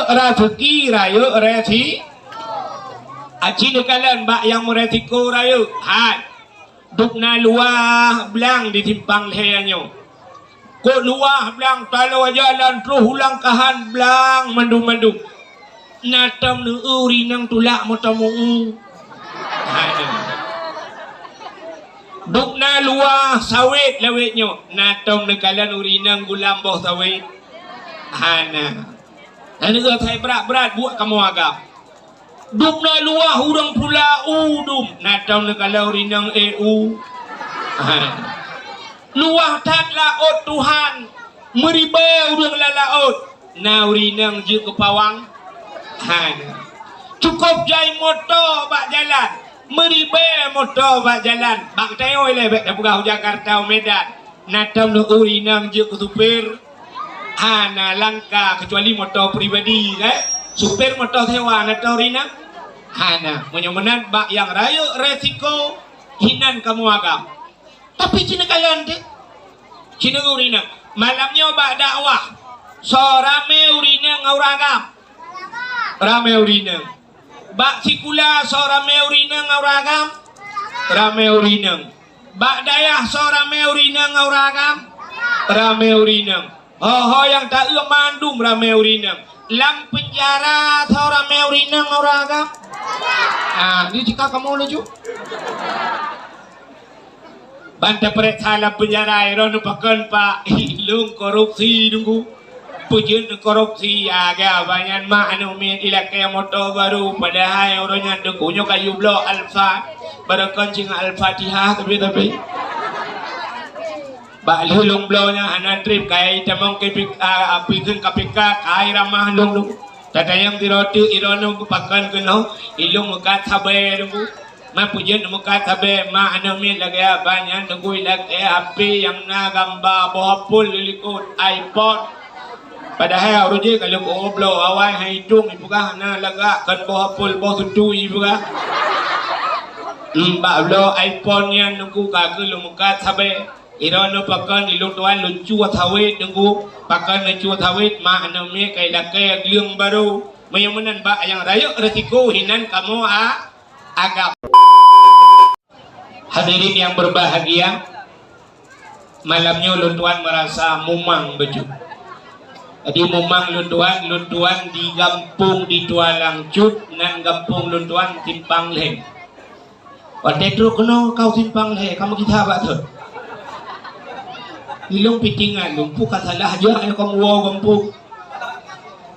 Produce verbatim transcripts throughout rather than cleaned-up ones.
Raseuki rayeuk resi-, aci neukalon bak nyang meuresiko rayeuk. Hai. Dubna luwah blang di simpang lhèe nyoe. Kok luwah blang taloe jalan troh u Langkahan blang mandum-mandum. Na tom neu-eu ureueng inong tulak meutamong. Hai. Dubna luwah sawét lawét nyoe. Na tom neukalon ureueng inong gulam boh sawét. Hana. Hana geutai brat-brat buet kamoe agam. Dubna luwah ureueng pula u dum. Na tom neukalon ureueng inong éh u. Hana. Luwah that laôt Tuhan. Meuribèe ureueng lam laôt. Na ureueng inong jeuet keu pawang. Hana. Cukôp jai moto bak jalan. Meuribèe moto bak jalan. Bak geutanyoe ilèe bèk tapeugah u Jakarta, u Medan. Na tom neu-eu ureueng inong jeuet keu supir. Hana langka keucuali moto pribadi, kan? Supir moto sewa na tom ureueng inong? Hana. Meunyoe meunan bak nyang rayeuk resiko hinan kamoe agam. Tapi ci neukalon teuk. Ci neu-eu ureueng inong. Malam nyoe bak dakwah. Soe ramé ureueng inong ngon ureueng agam? Ramé ureueng inong. Bak sikula soe ramé ureueng inong ngon ureueng agam? Ramé ureueng inong. Bak dayah soe ramé ureueng inong ngon ureueng agam? Ramé ureueng inong. Ho-ho nyang ta-eu mandum ramé ureueng inong. Lam peunjara soe ramé ureueng inong ngon ureueng agam? Ah, ni jika kamoe laju. Ban tapeuriksa lam peunjara, droe neupakon, Pak, ilôn korupsi, Teungku. Peue jeuet neukorupsi, aga banyan mak aneuk miet ilakèe moto barô, padahai uroe nyan Teungku nyoe ka yue bloe Alfa, barokon singoh Al-Fatihah tapi-tapi. Bak lheueh lôn bloe nyan hana trép, kayèe tamong ke pik-, a, a, pikeun K P K, kayèe ramah lôn Teungku. Tatanyong sidroe teuk, droeneuh geupakon keunoe, ilôn meukat sabé Teungku. Ma peue jeuet meukat sabé, mak aneuk miet lagèe abang nyan Teungku ilakèe H P nyang na gamba boh apel di likot, iPhone. Padahai uroe jih ka lheueh bloe awai han itong ipeugah na lagak kon boh apel boh tutu ipeugah. Hmm, bak bloe iPhone nyan Teungku ka keuh lôn meukat sabé. Droeneuh pakon ilôn tuan lôn cue sawét Teungku. Pakon lôn cue sawét mak aneuk miet ka ilakèe gleueng barô. Meunyoe meunan bak nyang rayeuk resiko hinan kamoe a-, agam. Hadirin yang berbahagia, malam nyoe lôn tuan merasa mumang beujeuet. Jadi mumang lôn tuan, lôn tuan di gampông di Tualang Cut, nan gampông lôn tuan Simpang Lhèe. Watèe trok keunoe kau Simpang Lhèe, kamoe gisa bak thon. Ilôn pih teuingat lôn, peue ka salah jak nyoe kamoe woe gampông.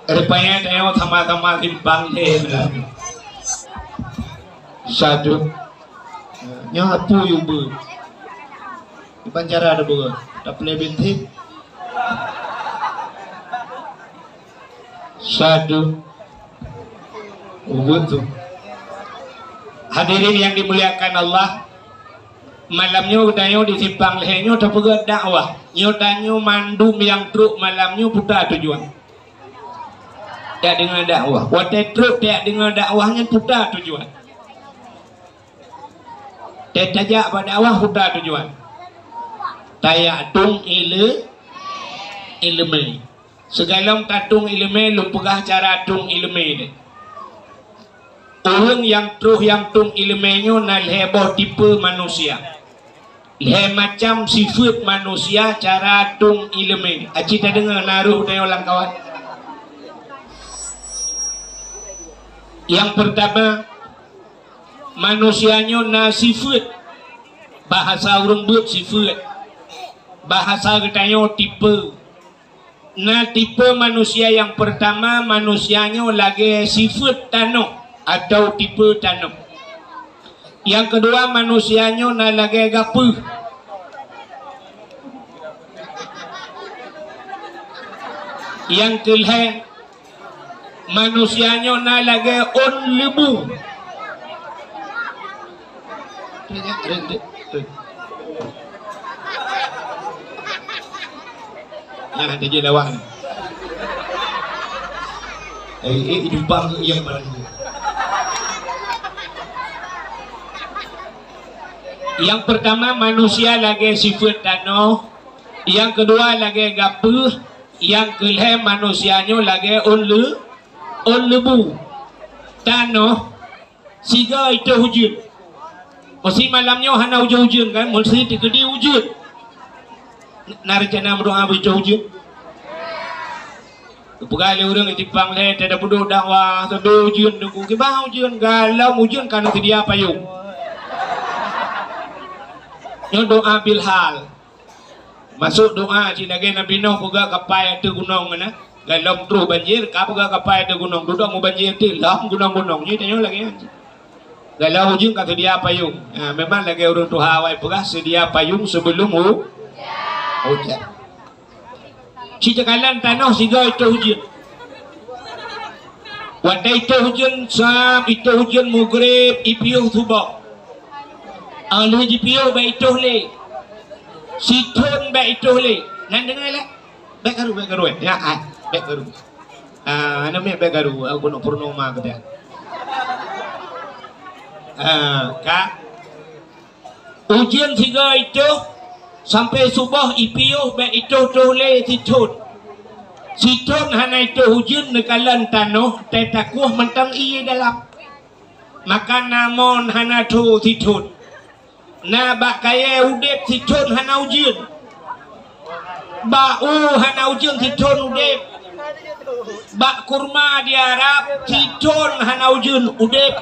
Rupanya tanyoe sama-sama Simpang Lhèe meunan. Satu. Nyoe apui ubeut. Di bancara ada beureuh. Tapeuleubeh thép. Satu. Ubeut tu. Hadirin yang dimuliakan Allah, malam nyoe tanyoe di Simpang Lhèe nyoe tapeugöt dakwah. Nyoe tanyoe mandum nyang trok malam nyoe peue tujuan? Tajak deungö dakwah. Watèe trok tajak deungö dakwah nyan peue tujuan? Tajak bak dakwah peue tujuan? Tajak tueng ile-, ileumèe. Sigohlom tatueng ileumèe, lôn peugah cara tueng ileumèe nyan. Ureueng nyang troh nyang tueng ileumèe nyoe na lhèe boh tipe manusia. Lhèe macam sifeuet manusia cara tueng ileumèe. Aci tadeungö na rôh tanyoe lam kawan. Nyang peurtama, manusia nyoe na sifeuet. Bahasa ureueng beuet sifeuet. Bahasa geutanyoe tipe. Na tipe manusia nyang peurtama, manusia nyoe lagèe sifeuet tanoh atau tipe tanoh. Nyang keudua, manusia nyoe na lagèe gapeuh. Nyang keulhèe, manusia nyoe na lagèe ôn leubu. Nah, dia je lawang. Eh, eh, jumpa ke yang mana? Nyang peurtama, manusia lagèe sifeuet tanoh. Nyang keudua, lagèe gapeuh. Nyang keulhèe, manusia nyoe lagèe ôn leu-, Ôn leubu, tanoh, sigoe itôh ujeuen. Meusé malam nyoe hana ujeuen-ujeuen kan, meusé teukeudi ujeuen. Na reuncana meudoa beu itôh ujeuen? Geupeugah lé ureuëng, "Itimpang lé, teuda peuduek dakwah, teuda ujeuen, Teungku." Kiban ujeuen, galom ujeuen ka neuseudia payong. Nyoe doa bilhal. Masôk doa cit lagée Nabi Nuh peugah kapai ateueh gunong na. Galom troh banjir, ka peugah kapai ateueh gunong. Dudoe meubanjir teuk lom gunong-gunong. Nyoe tanyoe lagée nyan cit. Galom ujeuen ka seudia payong. Ha, memang lagée ureuëng tuha awai peugah, seudia payong sebelum hu-, hujan. Cit teukalon tanoh sigoe itôh ujeuen. Watée itôh ujeuen, sab itôh ujeuen mugreb, ipiôh suboh. Ah, lheueh jipiôh bék itôh lé. Sithon bék itôh lé. Nan deungoe lé? Bék karu, bék karu, eh. Ya, ah, bék karu. Ah, aneuk miet bék karu, aku nak purnoma keu dia. Ah, ka. Ujeuen sigoe itôh, sampoe suboh ipiôh bék itôh-tôh lé sithon. Sithon hana itôh ujeuen neukalon tanoh, teuh takueh mantong ié dalam. Maka na mon hana tho sithon. Na bak kayée udeb sithon hana ujeuen. Bak u hana ujeuen sithon udeb. Bak kurma di Arab sithon hana ujeuen udeb.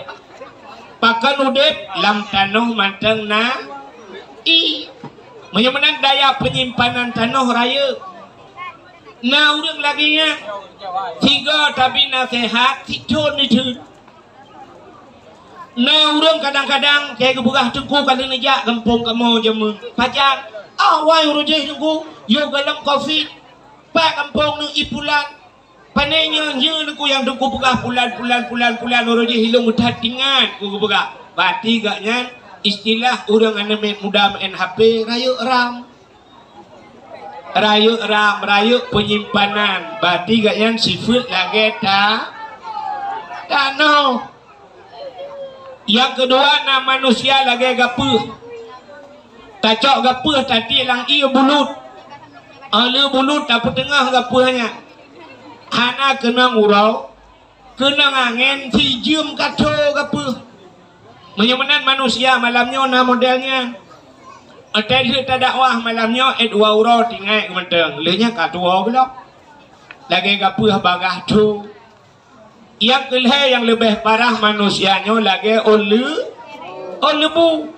Pakon udeb lam tanoh mantong na ié. Meunyoe meunan daya peunyimpanan tanoh rayeuk. Na ureuëng lagée nyan, sigoe tabi naseuhat sithon diteun. Na ureuëng kadang-kadang keu geupeugah, "Teungku, ka lheueh neujak gampông kamoe jameun." "Pajan?" "Ah, wai uroe jih Teungku, yoh gohlom covid. Pat gampông neuh i pulan?" "Pane nyoe, nyoe Teungku nyang Teungku peugah pulan, pulan, pulan, pulan, uroe jih ilôn that ingat," keu geupeugah. Berarti gobnyan istilah ureuëng aneuk muda meu'en H P, rayeuk ram. Rayeuk ram, rayeuk peunyimpanan. Berarti gobnyan sifeuet lagée ta-, tanoh. Nyang keudua na manusia lagée gapeuh. Tacok gapeuh tatiek lam ié bulut. Óh lheueh bulut tapeuteungoh gapeuh nyan. Hana keunong uroe, keunong angén sijeuem ka tho gapeuh. Meunyoe meunan manusia malam nyoe na model nyan. Watée lheueh tadakwah malam nyoe, éh dua uroe tinggai mantong, lheueh nyan ka tuwoe gohlom. Lagée gapeuh bagaih tho. Nyang keulhée nyang leubeh parah manusia nyoe lagée ôn leu-, ôn leubu.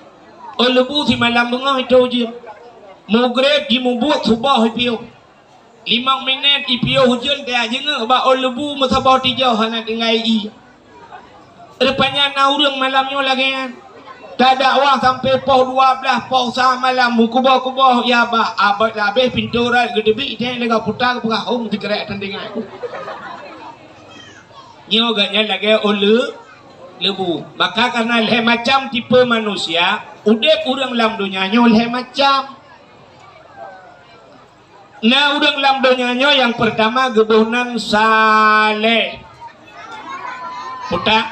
Ôn leubu simalam beungoh itôh ujeuen. Mugreb jimubuet, suboh ipiôh. Limong minét ipiôh ujeuen, teuh jeungeuk bak ôn leubu meusaboh tijoh hana tinggai ié. Rupanya na ureuëng malam nyoe lagée nyan. Tadakwah sampoe poh dua blaih, poh sa malam, meukuboh-kuboh, ya bah, abot labeh pintoe rot geuteubiet, teuh leuga puta geupeugah, "Hom, sikrek teudeungoe." Nyoe gobnyan lagée ôn leu-, leubu. Maka kareuna lhée macam tipe manusia, udeb ureuëng lam donya nyoe lhée macam. Na ureuëng lam donya nyoe nyang peurtama geuboh nan saleh. Putak.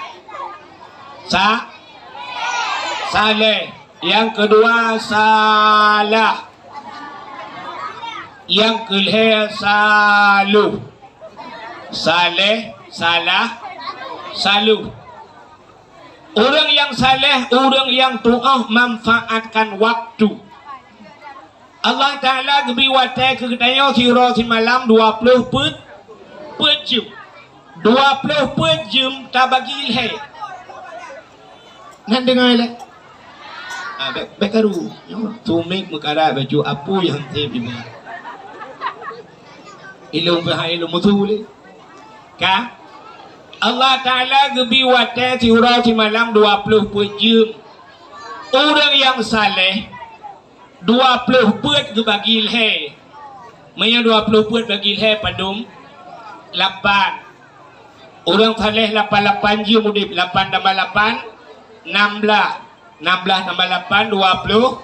Sa-, saleh. Nyang keudua salah. Nyang keulhée saloh. Saleh, salah, saloh. Ureuëng nyang saleh, ureuëng nyang tuoh manfaatkan waktu. Allah Taala geubri watée keu geutanyoe siuroe simalam dua ploh peuet, peuet jeuem. Dua ploh peuet jeuem tabagi lhée. Nan deungoe lé? Ah, bék, bék karu. Nyoe, tumiek meukarat baju apui han tem iba. Ilôn pih hai lôn musu lé. Ka? Allah Taala geubri watée siuroe simalam dua ploh peuet jeuem. Ureuëng nyang saleh, dua ploh peuet geubagi lhée. Meunyoe dua ploh peuet bagi lhée padum? Lapan. Ureuëng saleh lapan lapan jeuem udeb, lapan tambah lapan, nam blaih. Nam blaih tambah lapan, dua ploh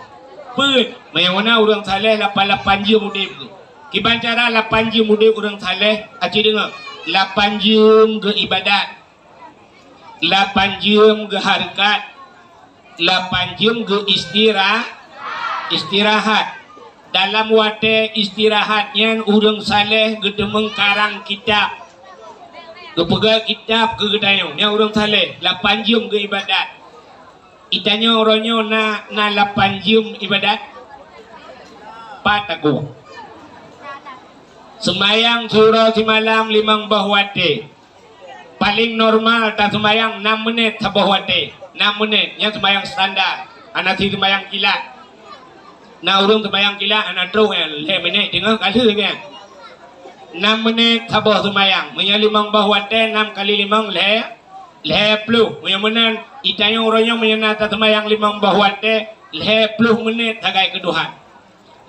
peuet. Meunyoe na ureuëng saleh lapan lapan jeuem udeb. Kiban cara lapan jeuem udeb ureuëng saleh, aci deungoe. Lapan jeuem geuibadat. Lapan jeuem geuhareukat, lapan jeuem geuistira-, istirahat. Dalam watée istirahat nyan ureuëng saleh geuteumeung karang kitab. Geupeugah kitab keu geutanyoe, nyan ureuëng saleh, lapan jeuem geuibadat. Geutanyoe uroe nyoe na, na lapan jeuem ibadat? Pat takue. Seumayang siuroe simalam limong boh watée. Paleng normal taseumayang nam meunét saboh watée. Nam meunét, nyan seumayang standar. Hana si seumayang kilat. Na ureuëng seumayang kilat hana troh nyan, lhée meunét teungoh ka lheueh nyan. Nam meunét saboh seumayang. Meunyoe limong boh watée, nam kali limong, lhée, lhée ploh. Meunyoe meunan, geutanyoe uroe nyoe meunyoe na taseumayang limong boh watée, lhée ploh meunét sagai keu Tuhan.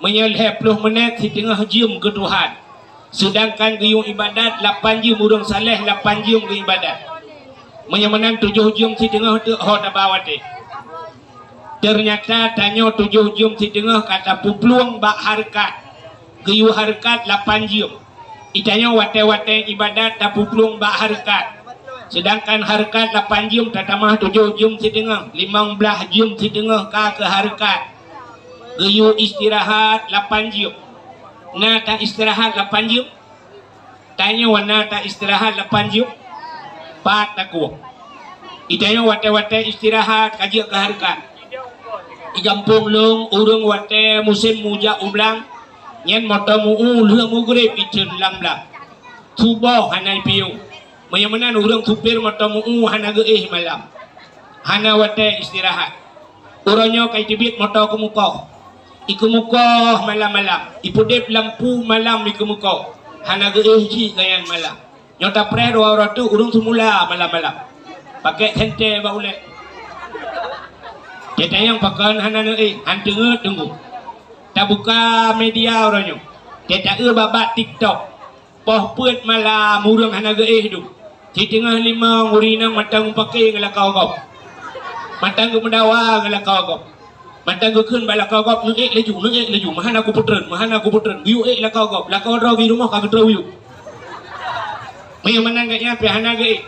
Meunyoe lhée ploh meunét, siteungoh jeuem keu Tuhan. Seudangkan geuyue ibadat lapan jeuem, ureuëng saleh lapan jeuem geuibadat. Meunyoe meunan tujoh jeuem siteungoh teuk ho taba watée. Teunyata tanyoe tujoh jeuem siteungoh ka tapeuplueng bak hareukat. Geuyue hareukat lapan jeuem. Geutanyoe watée-watée ibadat tapeuplueng bak hareukat. Seudangkan hareukat lapan jeuem tatamah tujoh jeuem siteungoh, limong blaih jeuem siteungoh ka keu hareukat. Geuyue istirahat lapan jeuem. Na taistirahat lapan jeuem? Tanyoe na taistirahat lapan jeuem? Pat takue. Geutanyoe watée-watée istirahat ka jeuet keu hareukat. Di gampông lôn, ureuëng watée musém mujak u blang, nyan moto meu-u lheueh mugreb itheun lam blang. Suboh hana ipiôh. Meunyoe meunan ureuëng supir moto meu-u hana geuéh malam. Hana watée istirahat. Uroe nyoe ka iteubiet moto keumukoh. Ikeumukoh malam-malam. Ipeudeb lampu malam ikeumukoh. Hana geuéh cit gobnyan malam. Nyoe tapreh dua uroe teuk ureuëng seumula malam-malam. Pakek sentée bak ulée. Teuntanyong pakon hana neuéh, han teungeut teungku. Tabuka media uroe nyoe. Teuta-eu babah TikTok. Poh peuet malam ureuëng hana geuéh dum. Siteungoh limong ureuëng inong mantong mupake ngon lakoe gob. Mantong geumeudawa ngon lakoe gob. Mantong geukheun bak lakoe gob, "Neuék laju, neuék laju, meuhana kupeutreun, meuhana kupeutreun." Geuyue ék lakoe gob, lakoe droe geurumoh ka geutroh yub. Meunyoe meunan gobnyan pih hana geuék.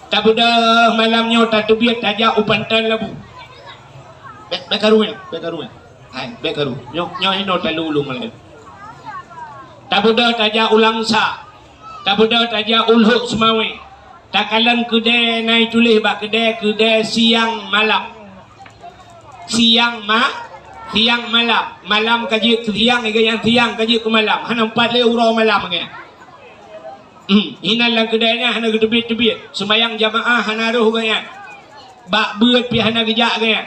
Tabeudôh malam nyoe tateubiet tajak u panton labu. Bék, bék karu nyan, bék karu nyan. Hai, bék karu. Nyoe, nyoe inoe talu ulôn malée. Tabeudôh tajak u Langsa. Tabeudôh tajak u Lhok Seumawé. Takalon keudée na ituléh bak keudée, keudée siang malam. Siang ma-, siang malam. Malam ka jeuet keu siang, gobnyan siang ka jeuet keu malam. Hana meupat lé uroe malam gobnyan. Hmm, inan lam keudée nyan hana geuteubiet-teubiet. Seumayang jamaah hana rhoh gobnyan. Bak beuet pih hana geujak gobnyan.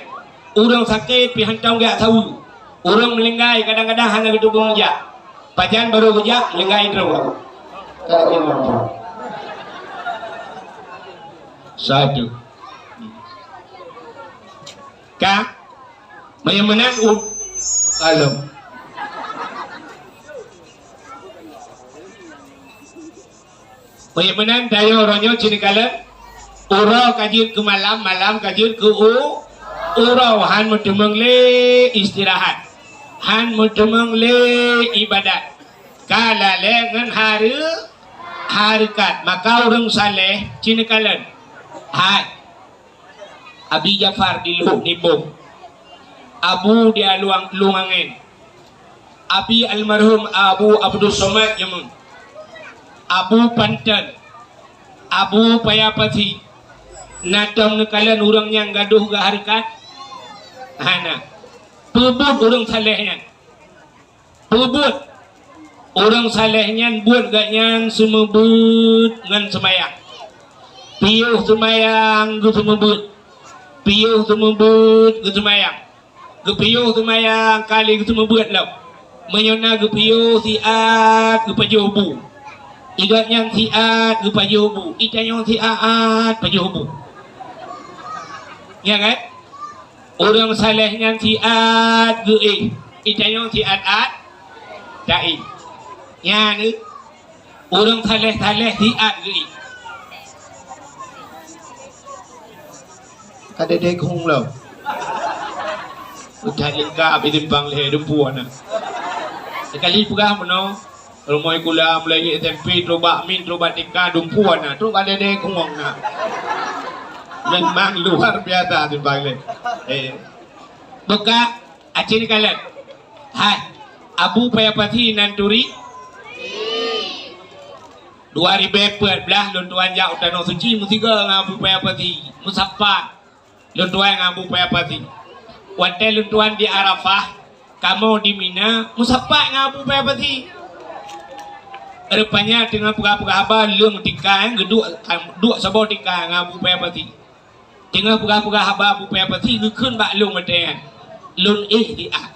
Ureuëng sakét pih hantom geujak saweue. Ureuëng meulinggai kadang-kadang hana geuteupeue jak. Pajan barô geujak, meulinggai droe. Satu. Ka? Meunyoe meunan u-, alom. Meunyoe meunan, tanyoe uroe nyoe cit neukalon, uroe ka jeuet keu malam, malam ka jeuet keu u-, uroe, han meuteumeung lé istirahat, han meuteumeung lé ibadat, ka lalée ngon hareu-, hareukat. Maka ureuëng saleh cit neukalon, hai, Abi Jafar di Lhok Nibong, Abu di Aluang-, Lueng Angén, Abi almarhum Abu Abdul Somad Jameun, Abu Panton, Abu Paya Pasi, na tom neukalon ureuëng nyang gadôh geuhareukat? Hana. Peubuet ureuëng saleh nyan. Peubuet. Ureuëng saleh nyan buet gobnyan seumeubeuet ngon seumayang. Piôh seumayang geuseumeubeuet. Piôh seumeubeuet geuseumayang. Geupiôh seumayang ka lheueh geuseumeubeuet lom. Meunyoe na geupiôh siat geupajoh bu. Gobnyan siat geupajoh bu. Geutanyoe siat pajoh bu. Ya kan? Ureuëng saleh nyan siat geuéh. Geutanyoe siat-at taéh. Nyan, ureuëng saleh-saleh siat geuéh. Ka dede khueng lom. Udah lengkap di simpang lhée dumpeue na. Sekali peugah meunoe, rumoh sikula mulai S M P, trok bak min, trok bak T K, dumpeue na, trok bak dede khueng na. Memang luar biasa simpang lhée. Eh. Buka, aci neukalon. Hai, Abu Paya Pasi nan turi. Dua ribèe peuet blah lôn tuan jak u Tanoh Suci meusigoe ngon Abu Paya Pasi, meusapat lôn tuan ngon Abu Paya Pasi. Watèe lôn tuan di Arafah, kamoe di Mina, meusapat ngon Abu Paya Pasi. Rupanya teungoh peugah-peugah haba lôn tika, geuduek, duek saboh tika ngon Abu Paya Pasi. Teungoh peugah-peugah haba Abu Paya Pasi geukheun bak lôn watèe nyan. Lôn éh siat.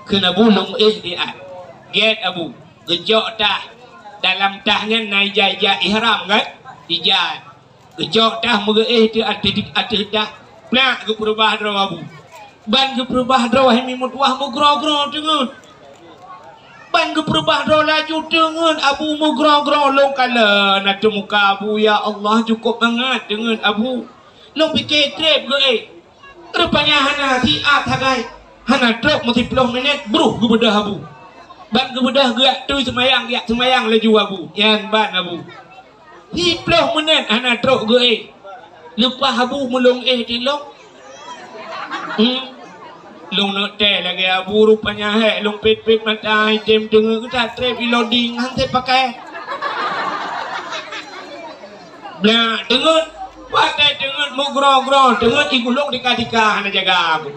Kheun Abu, lôn éh siat. Gèt Abu, geucok tah. Dalam tah nyan na ija-ija ihram kan? Ija. Geucok tah meugeuéh teuh ateueh, ateueh tah. Plak geupeureubah droe Abu. Ban geupeureubah droe hai meutuah meugroe-groe teungeut. Ban geupeureubah droe laju teungeut Abu meugroe-groe lôn kalon ateueh muka Abu, ya Allah, cukôp mangat teungeut Abu. Lôn pike trép geuéh. Rupanya hana siat sagai. Hana trok meusiploh minét, bruh geubeudôh Abu. Ban geubeudôh geujak tui seumayang, geujak seumayang laju Abu. Nyan ban Abu. Siploh minét hana trok geuéh. Leupah Abu meulôn éh tilông. Hmm. Lôn neuk teh lagèe Abu rupanya hék lôn pet-pet mata item teungeut geutak trép iloding han teupakai. Blah teungeut, watèe teungeut meugroe-groe, teungeut igulong tika-tika hana jaga Abu.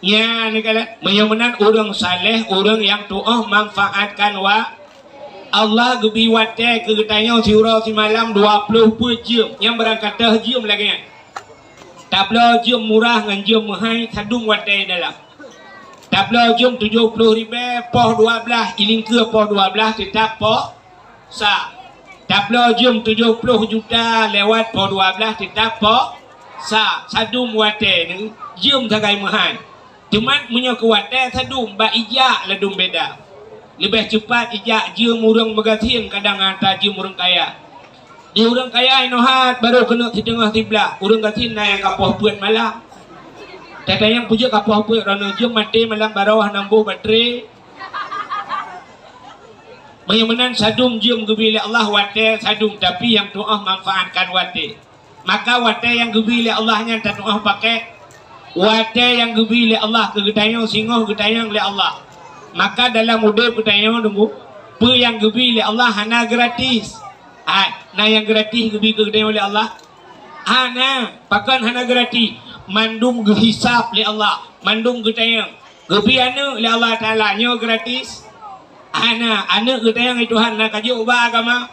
Nyan, meunyoe meunan ureueng saleh, ureueng nyang tuoh manfaatkan wa-, Allah geubi watèe keu geutanyoe siuroe simalam dua ploh peuet jeuem, nyang barangkatöh jeuem lagèe nyan. Tabloe jeuem murah ngon jeuem meuhai, sadum watèe dalam. Tabloe jeuem tujoh ploh ribèe, poh dua blah, ilingkeue poh dua blah, teutap poh sa. Tabloe jeuem tujoh ploh juta lewat poh dua blah, teutap poh sa. Sadum watèe nyoe jeuem sagai meuhai. Teuma meunyoe keu watèe sadum, bak ijak ladum beda. Leubeh ceupat ijak jeuem ureueng meugasien kadang ata jeuem ureueng kaya. Di ureueng kaya inoe hat barô keuneuk siteungoh siblah, ureueng gasien na nyang ka poh peuet malam. Tata nyang peujeuet ka poh peuet, droeneuh jeuem maté malam barô hana boh baterai. Meunyoe meunan sadum jeuem geubi lé Allah watèe sadum, tapi nyang tuoh manfaatkan watèe. Maka watèe nyang geubi lé Allah nyan tatuoh pakék. Watèe nyang geubi lé Allah keu geutanyoe singoh geutanyong lé Allah. Maka dalam udép geutanyoe deungoe, peue nyang geubi lé Allah hana gratis. Hai, na nyang gratis geubi keu geutanyoe lé Allah? Hana, pakon hana gratis? Mandum geuhisab lé Allah, mandum geutanyong. Geubi aneuk lé Allah Taala nyoe gratis? Hana, aneuk geutanyong lé Tuhan na ka jok bak agama,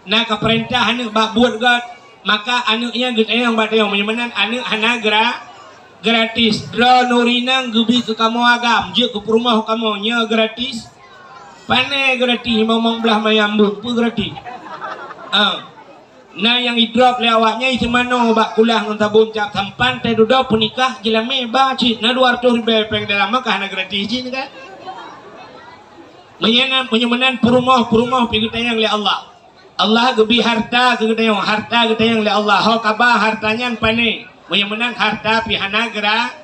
na ka peurintah aneuk bak buet gét, maka aneuk nyan geutanyong bak tanyong. Meunyoe meunan aneuk hana gra-, gratis. Droeneuh inong geubi keu kamoe agam, jeuet keu peurumoh kamoe, nyoe gratis? Pané gratis, momong blah mayam beuh, peue gratis? Ah. Na nyang idrop lé awaknyan iseumanoe bak kulah ngon sabon cap sampan teuh dudoe peunikah jeulamé ba cit na dua ratus ribèe péng dalam mah ka hana gratis jih nyan kan? Meunyoe na, meunyoe meunan peurumoh-peurumoh pih geutanyong lé Allah. Allah geubi hareuta keu geutanyong, hareuta geutanyong lé Allah. Ho kaba hareuta nyan pané? Meunyoe meunan hareuta pih hana gra-,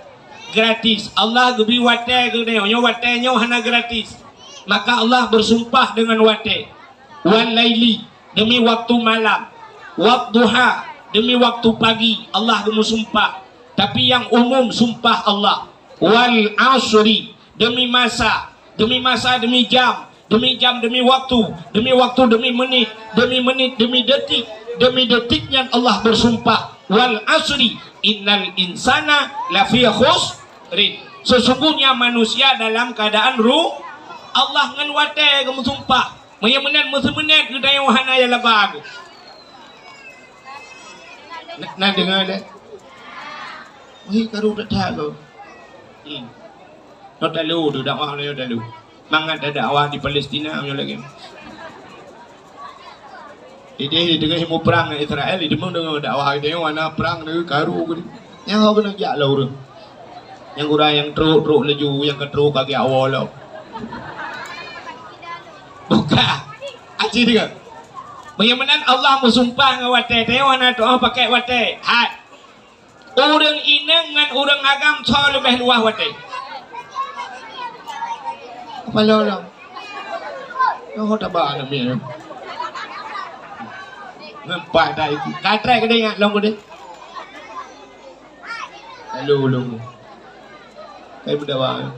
gratis. Allah geubi watèe keu geutanyong, nyoe watèe nyoe hana gratis. Maka Allah beusumpah deungon watèe. Wal laili, demi waktu malam. Wadduha, demi waktu pagi, Allah geumeusumpah. Tapi nyang umum sumpah Allah. Wal asri, demi masa, demi masa, demi jam, demi jam, demi waktu, demi waktu, demi menit, demi menit, demi detik, demi detik nyan Allah beusumpah. Wal asri, innal insana lafi khusrin. Sesungguhnya manusia dalam keadaan ru-, Allah ngon watèe geumeusumpah. Meunyoe meunan meuseumeunet geutanyoe hana nyang laba geuh. Na, na deungoe lé? Wih, karu that-that geuh. Hmm. Nyoe talu tu dakwah nyoe talu. Mangat ada dakwah di Palestina nyoe lagèe. Idéh di teungoh muprang ngon Israel, di deungoe dakwah idéh hana prang nyoe karu geuh. Nyang ho keuneuk jak lé ureueng. Nyang gura nyang trok, trok laju, nyang ka trok ka geujak woe lom. Buka. Aci deungoe. Meunyoe meunan Allah meusumpah ngon watèe, tanyoe hana tuoh pakék watèe. Hai. Ureueng inong ngon ureueng agam soe leubeh luwah watèe? Apa lom? Nyoe taba aneuk miet nyoe. Ngempat dah itu. Ka trép keudéh nyan lom keudéh. Lalu ulôn. Kai meudawa.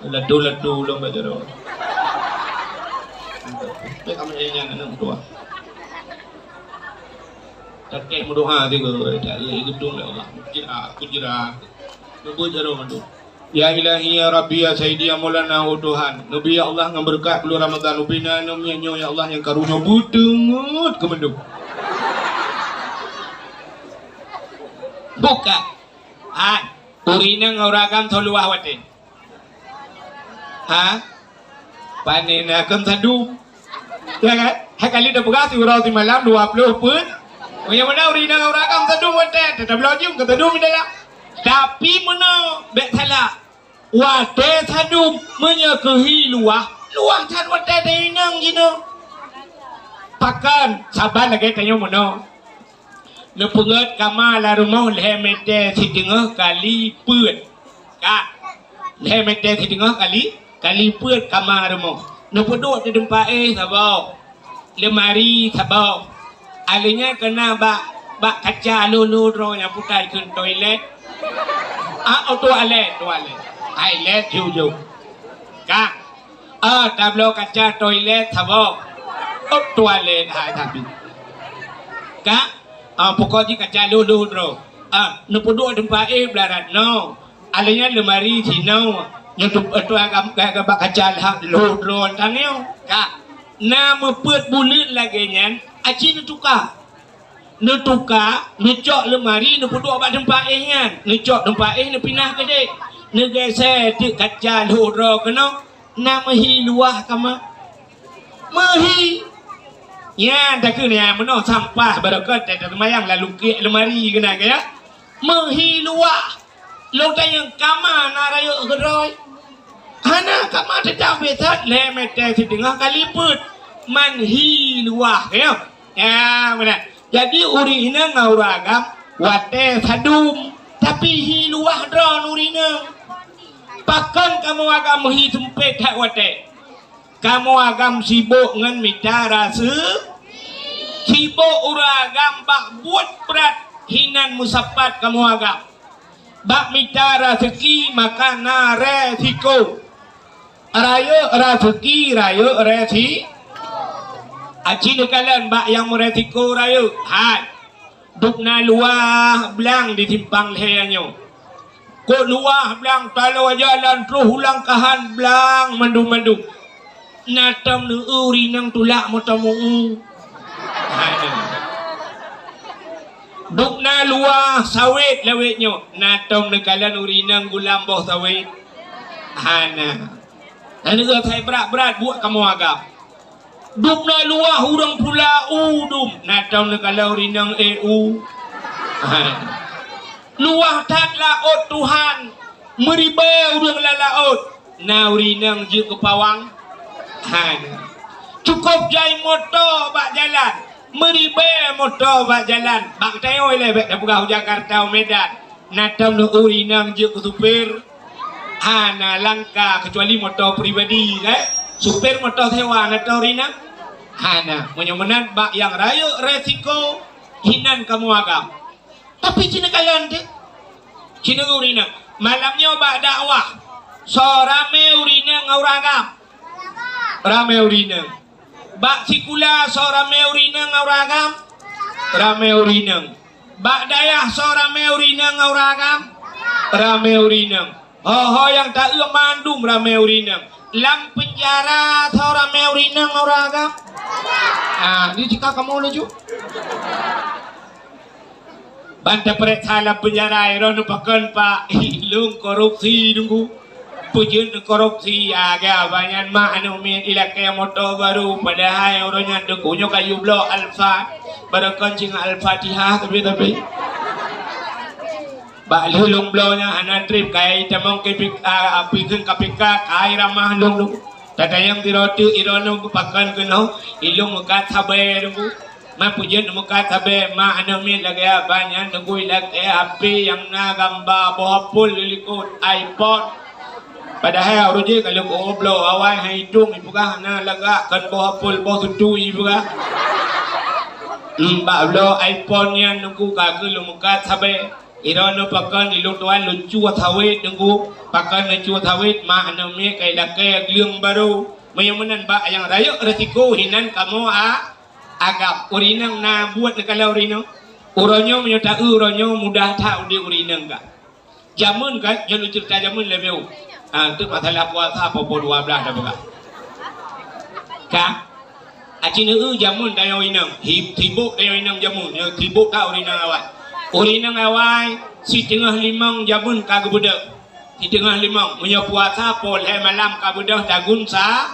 Latu-latu ulôn baca doa. Eh, nyan aneuk meutuah. Takeh meudoa tiga, tak lé geudong lé Allah. Kujira, kujira. Leubeh jaroe mandum. Ya Ilahi, ya Rabbi, ya Sayyidi, ya Maulana, oh Tuhan. Neubi ya Allah ngon beureukat buleuen Ramadhan. Ubina nyoe miet nyoe ya Allah nyang karu nyoe beuteungeut keu mandum. Buka. Hai, ureueng inong ngon ureueng agam soe luwah watèe? Ha? Pane na kon sadum. Ya kan? Hai kali tapeugah siuroe simalam dua ploh peuet. Meunyoe meunan ureueng inong ngon ureueng agam sadum watèe, teutap laju keu sadum di dalam. Tapi meunoe bèk salah. Watèe sadum meunyoe keuhi luwah, luwah that watèe teuinong jinoe. Pakon? Saban lagèe tanyoe meunoe. Neupeungeut kama lam rumoh lhèe mètè siteungoh kali peuet. Ka. Lhèe mètè siteungoh kali, kali peuet kama rumoh. Neupeuduek di teumpat éh saboh. Leumari saboh. Alèh nyan keuna bak, bak kaca lhôh-lhôh droe nyang putai kheun toilet. Ah, oh, toilet, toilet. Toilet jujur. Ka. Ah, tabloe kaca toilet saboh. Oh, toilet hai tapi. Ka. Ah, pokok jih kaca lhôh-lhôh droe. Ah, neupeuduek teumpat éh beularat noe. Alèh nyan leumari sinoe. Nyoe tu, tu agam, agam bak kaca lhôh-lhôh droe tanyoe. Ka. Na meupeuet buleuen lagèe nyan, aci neutuka. Neutuka, neucok leumari, neupeuduek bak teumpat éh nyan. Neucok teumpat éh, neupinah keudéh. Neugèsè teuk kaca lhôh droe keunoe, na meuhi luwah kama. Meuhi. Nyan takheun nyan meunoe sampah barokon teumayang lam lukèk leumari keunan ka ya. Meuhi luwah. Lôn tanyong kama na rayeuk keudroe. Hana, kama teutab biasa lhèe mètè siteungoh kali peuet. Man hi luwah, ya. Ya, meunan. Jadi ureueng inong ngon ureueng agam watèe sadum, tapi hi luwah droe ureueng inong. Pakon kamoe agam hi seumpét that watèe? Kamoe agam sibok ngon mita raseu-, sibok ureueng agam bak buet brat hinan meusapat kamoe agam. Bak mita raseuki maka na resiko. Rayeuk raseuki, rayeuk resi-, aci neukalon bak nyang meuresiko rayeuk. Hai. Dubna luwah blang di simpang lhèe nyoe. Kok luwah blang taloe jalan troh u Langkahan blang mandum-mandum. Na tom neueu ureueng inong tulak moto meu-eu. Hai. Dubna luwah sawét lawét nyoe. Na tom neukalon ureueng inong gulam boh sawét. Hana. Hana geuh that brat-brat buet kamoe agam. Dubna luwah ureueng pula u dum, na tom neukalon ureueng inong éh u. Ha. Luwah that laôt Tuhan, meuribèe ureueng lam laôt, na ureueng inong jeuet keu pawang. Hana. Cukôp jai moto bak jalan, meuribèe moto bak jalan. Bak tanyoe ilèe bèk tapeugah u Jakarta, u Medan. Na tom ureueng inong jeuet keu supir. Hana langka keucuali moto pribadi, kan? Supir moto sewa na tom ureueng inong? Hana. Meunyoe meunan bak nyang rayeuk resiko hinan kamoe agam. Tapi ci neukalon teuh. Ci neueu ureueng inong. Malam nyoe bak dakwah, soe ramé ureueng inong ngon ureueng agam? Ramé ureueng inong. Bak sikula soe ramé ureueng inong ngon ureueng agam? Ramé ureueng inong. Bak dayah soe ramé ureueng inong ngon ureueng agam? Ramé ureueng inong. Ho-ho nyang taeu mandum ramé ureueng inong. Lam peunjara soe ramé ureueng inong ngon ureueng agam? Ah, di jika kamoe laju. Ban tapeuriksa lam peunjara, droeneuh pakon, Pak? Ilôn korupsi, Teungku. Peue jeuet korupsi? Aga banyan mak aneuk miet ilakèe moto barô, padahai uroe nyan Teungku nyoe ka yue bloe Alfa, barokon singoh Al-Fatihah tapi-tapi. Bak lheueh lôn bloe nyan hana trép, kayée tamong K P K, a, api kheun K P K, kai ramah lôn, lôn. Tatanyong sidroe teuk, droeneuh pakon keunoe, ilôn meukat sabe, Teungku. Ma peue jeuet meukat sabe, mak aneuk miet lagèe abang nyan, Teungku, ilakèe H P nyang na gamba boh apel di likot, iPhone. Padahai uroe jih ka lheueh bloe awai han itong ipeugah na lagak kon boh apel, boh tutui ipeugah. Hmm, bak bloe iPhone nyan Teungku ka keuh lôn meukat sabe. Droeneuh pakon ilôn tuan lôn cuet sawét Teungku. Pakon lôn cuet sawét, mak aneuk miet ka ilakèe gleueng barô. Meunyoe meunan bak nyang rayeuk risiko hinan kamoe a-, agam. Ureueng inong na buet neukalon ureueng inong. Uroe nyoe meunyoe ta-eu uroe nyoe mudah that udeb ureueng inong ka. Jameun kan, jeuet lôn ceurita jameun leubeh. Ah, tu masalah puasa poh dua belas dah peugah. Ka? Aci neu jameun tanyoe inong, hi-, sibok tanyoe inong jameun, nyoe sibok ka ureueng inong awai. Ureueng inong awai, siteungoh limong jameun ka geubeudôh. Siteungoh limong, meunyoe puasa poh lhèe malam ka beudôh dagun sa-,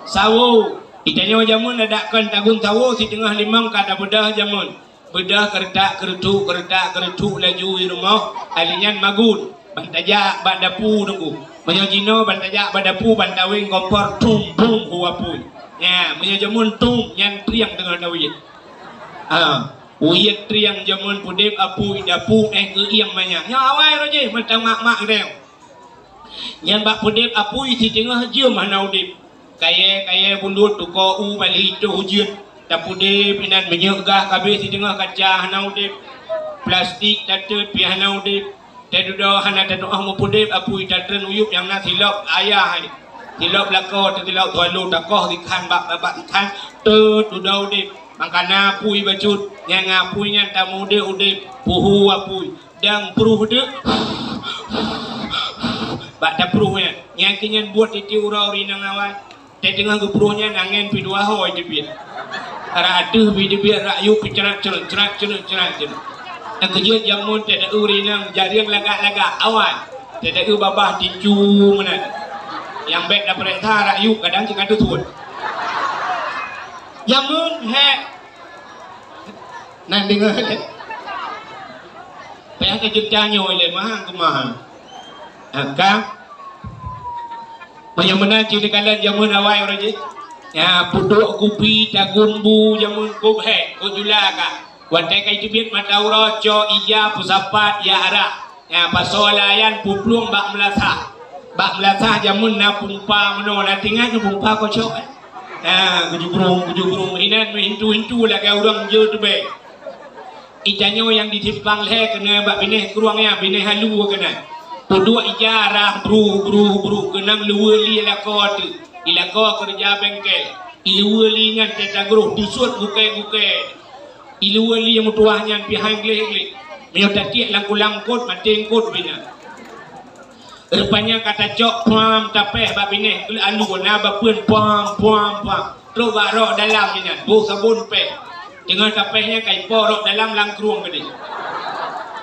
sawo. Itanyoe jameun adak kon dagun sawo, siteungoh limong ka tabeudôh jameun. Beudôh keuretak-keuretuk, keuretak-keuretuk laju i rumoh, ali nyan magun. Ban tajak bak dapu teungku. Meunyoe jinoe ban tajak bak dapu, ban taweng kompor, tum, bum, hu apui. Nya, meunyoe jameun tum, nyan triang teungoh taweng. Ha, uyeuet triang jameun peudeb apui, dapu éh geuieng manyak. Nyoe awai roh jih, mantong mak-mak geutanyoe. Nyan bak peudeb apui siteungoh jeuem hana udeb. Kayèe-kayèe bulut tuko u bali toh ujeuen. Tapeudeb inan minyeuk gah kabeh siteungoh kaca hana udeb. Plastik tateut pih hana udeb. Tadudoe hana tatu'oh meupeudeb apui tatreun uyueb nyang na silop ayah hai. Silop lakoe teuh silop tualo takoh sikhan bak babak sikhan teut dudoe udeb. Mangkana apui bacut, nyang apui nyan tameudeb udeb, puhu apui. Dang pruh deuek. Bak tapruh nyan. Nyan keuh nyan buet tiep uroe ureueng inong awai. Teuh teungoh geupruh nyan angén pih dua ho jeubiet. Rak ateueh pih jeubiet, rak yup pih crat-cret, crat-cret, crat-cret. Nyang keujeuet jameun teuh ureueng inong jareueng lagak-lagak awai. Teuh babah ticu meunan. Nyang bèk tapareksa rak yup kadang cit ka teusuet. Jameun hék. Nan deungoe lé. Payah keu ceurita nyoe lé, mahang keu mahang. Angka. Meunyoe meunan cit teukalon jameun awai uroe jih. Nya, peuduek kupi, tagun bu, jameun kôb hék, kôb jula ka. Watèe ka jiteubiet mata uroe, cok ija, peusapat, ya arak. Nya, pasoe layan puplueng bak meulasah. Bak meulasah jameun na pumpa meunoe, na teuingat nyoe pumpa kocok, eh? Nya, geujubrung, geujubrung. Inan meuhintu-hintu lagèe ureueng jeuet teubèe. Itanyoe nyang di simpang lhèe keunoe bak binéh krueng nyan, binéh halu keunoe. Peuduek ija rhah bru, bru, bru, keunong luweue li lakoe teuh. I lakoe keureuja bengkel. I luweue li nyan teuh tagroh, deusuet gukèe-gukèe. I luweue li meutuwah nyan pih han gleh-gleh. Meunyoe tatiek lam kulam eungkôt, maté eungkôt pih nyan. Rupanya ka tacok puam tapéh bak binéh keu alu na bapeuen puam, puam, puam. Trok bak rok dalam nyan, boh sabon péh. Teungoh tapéh nyan ka ipo rok dalam lam krueng geude.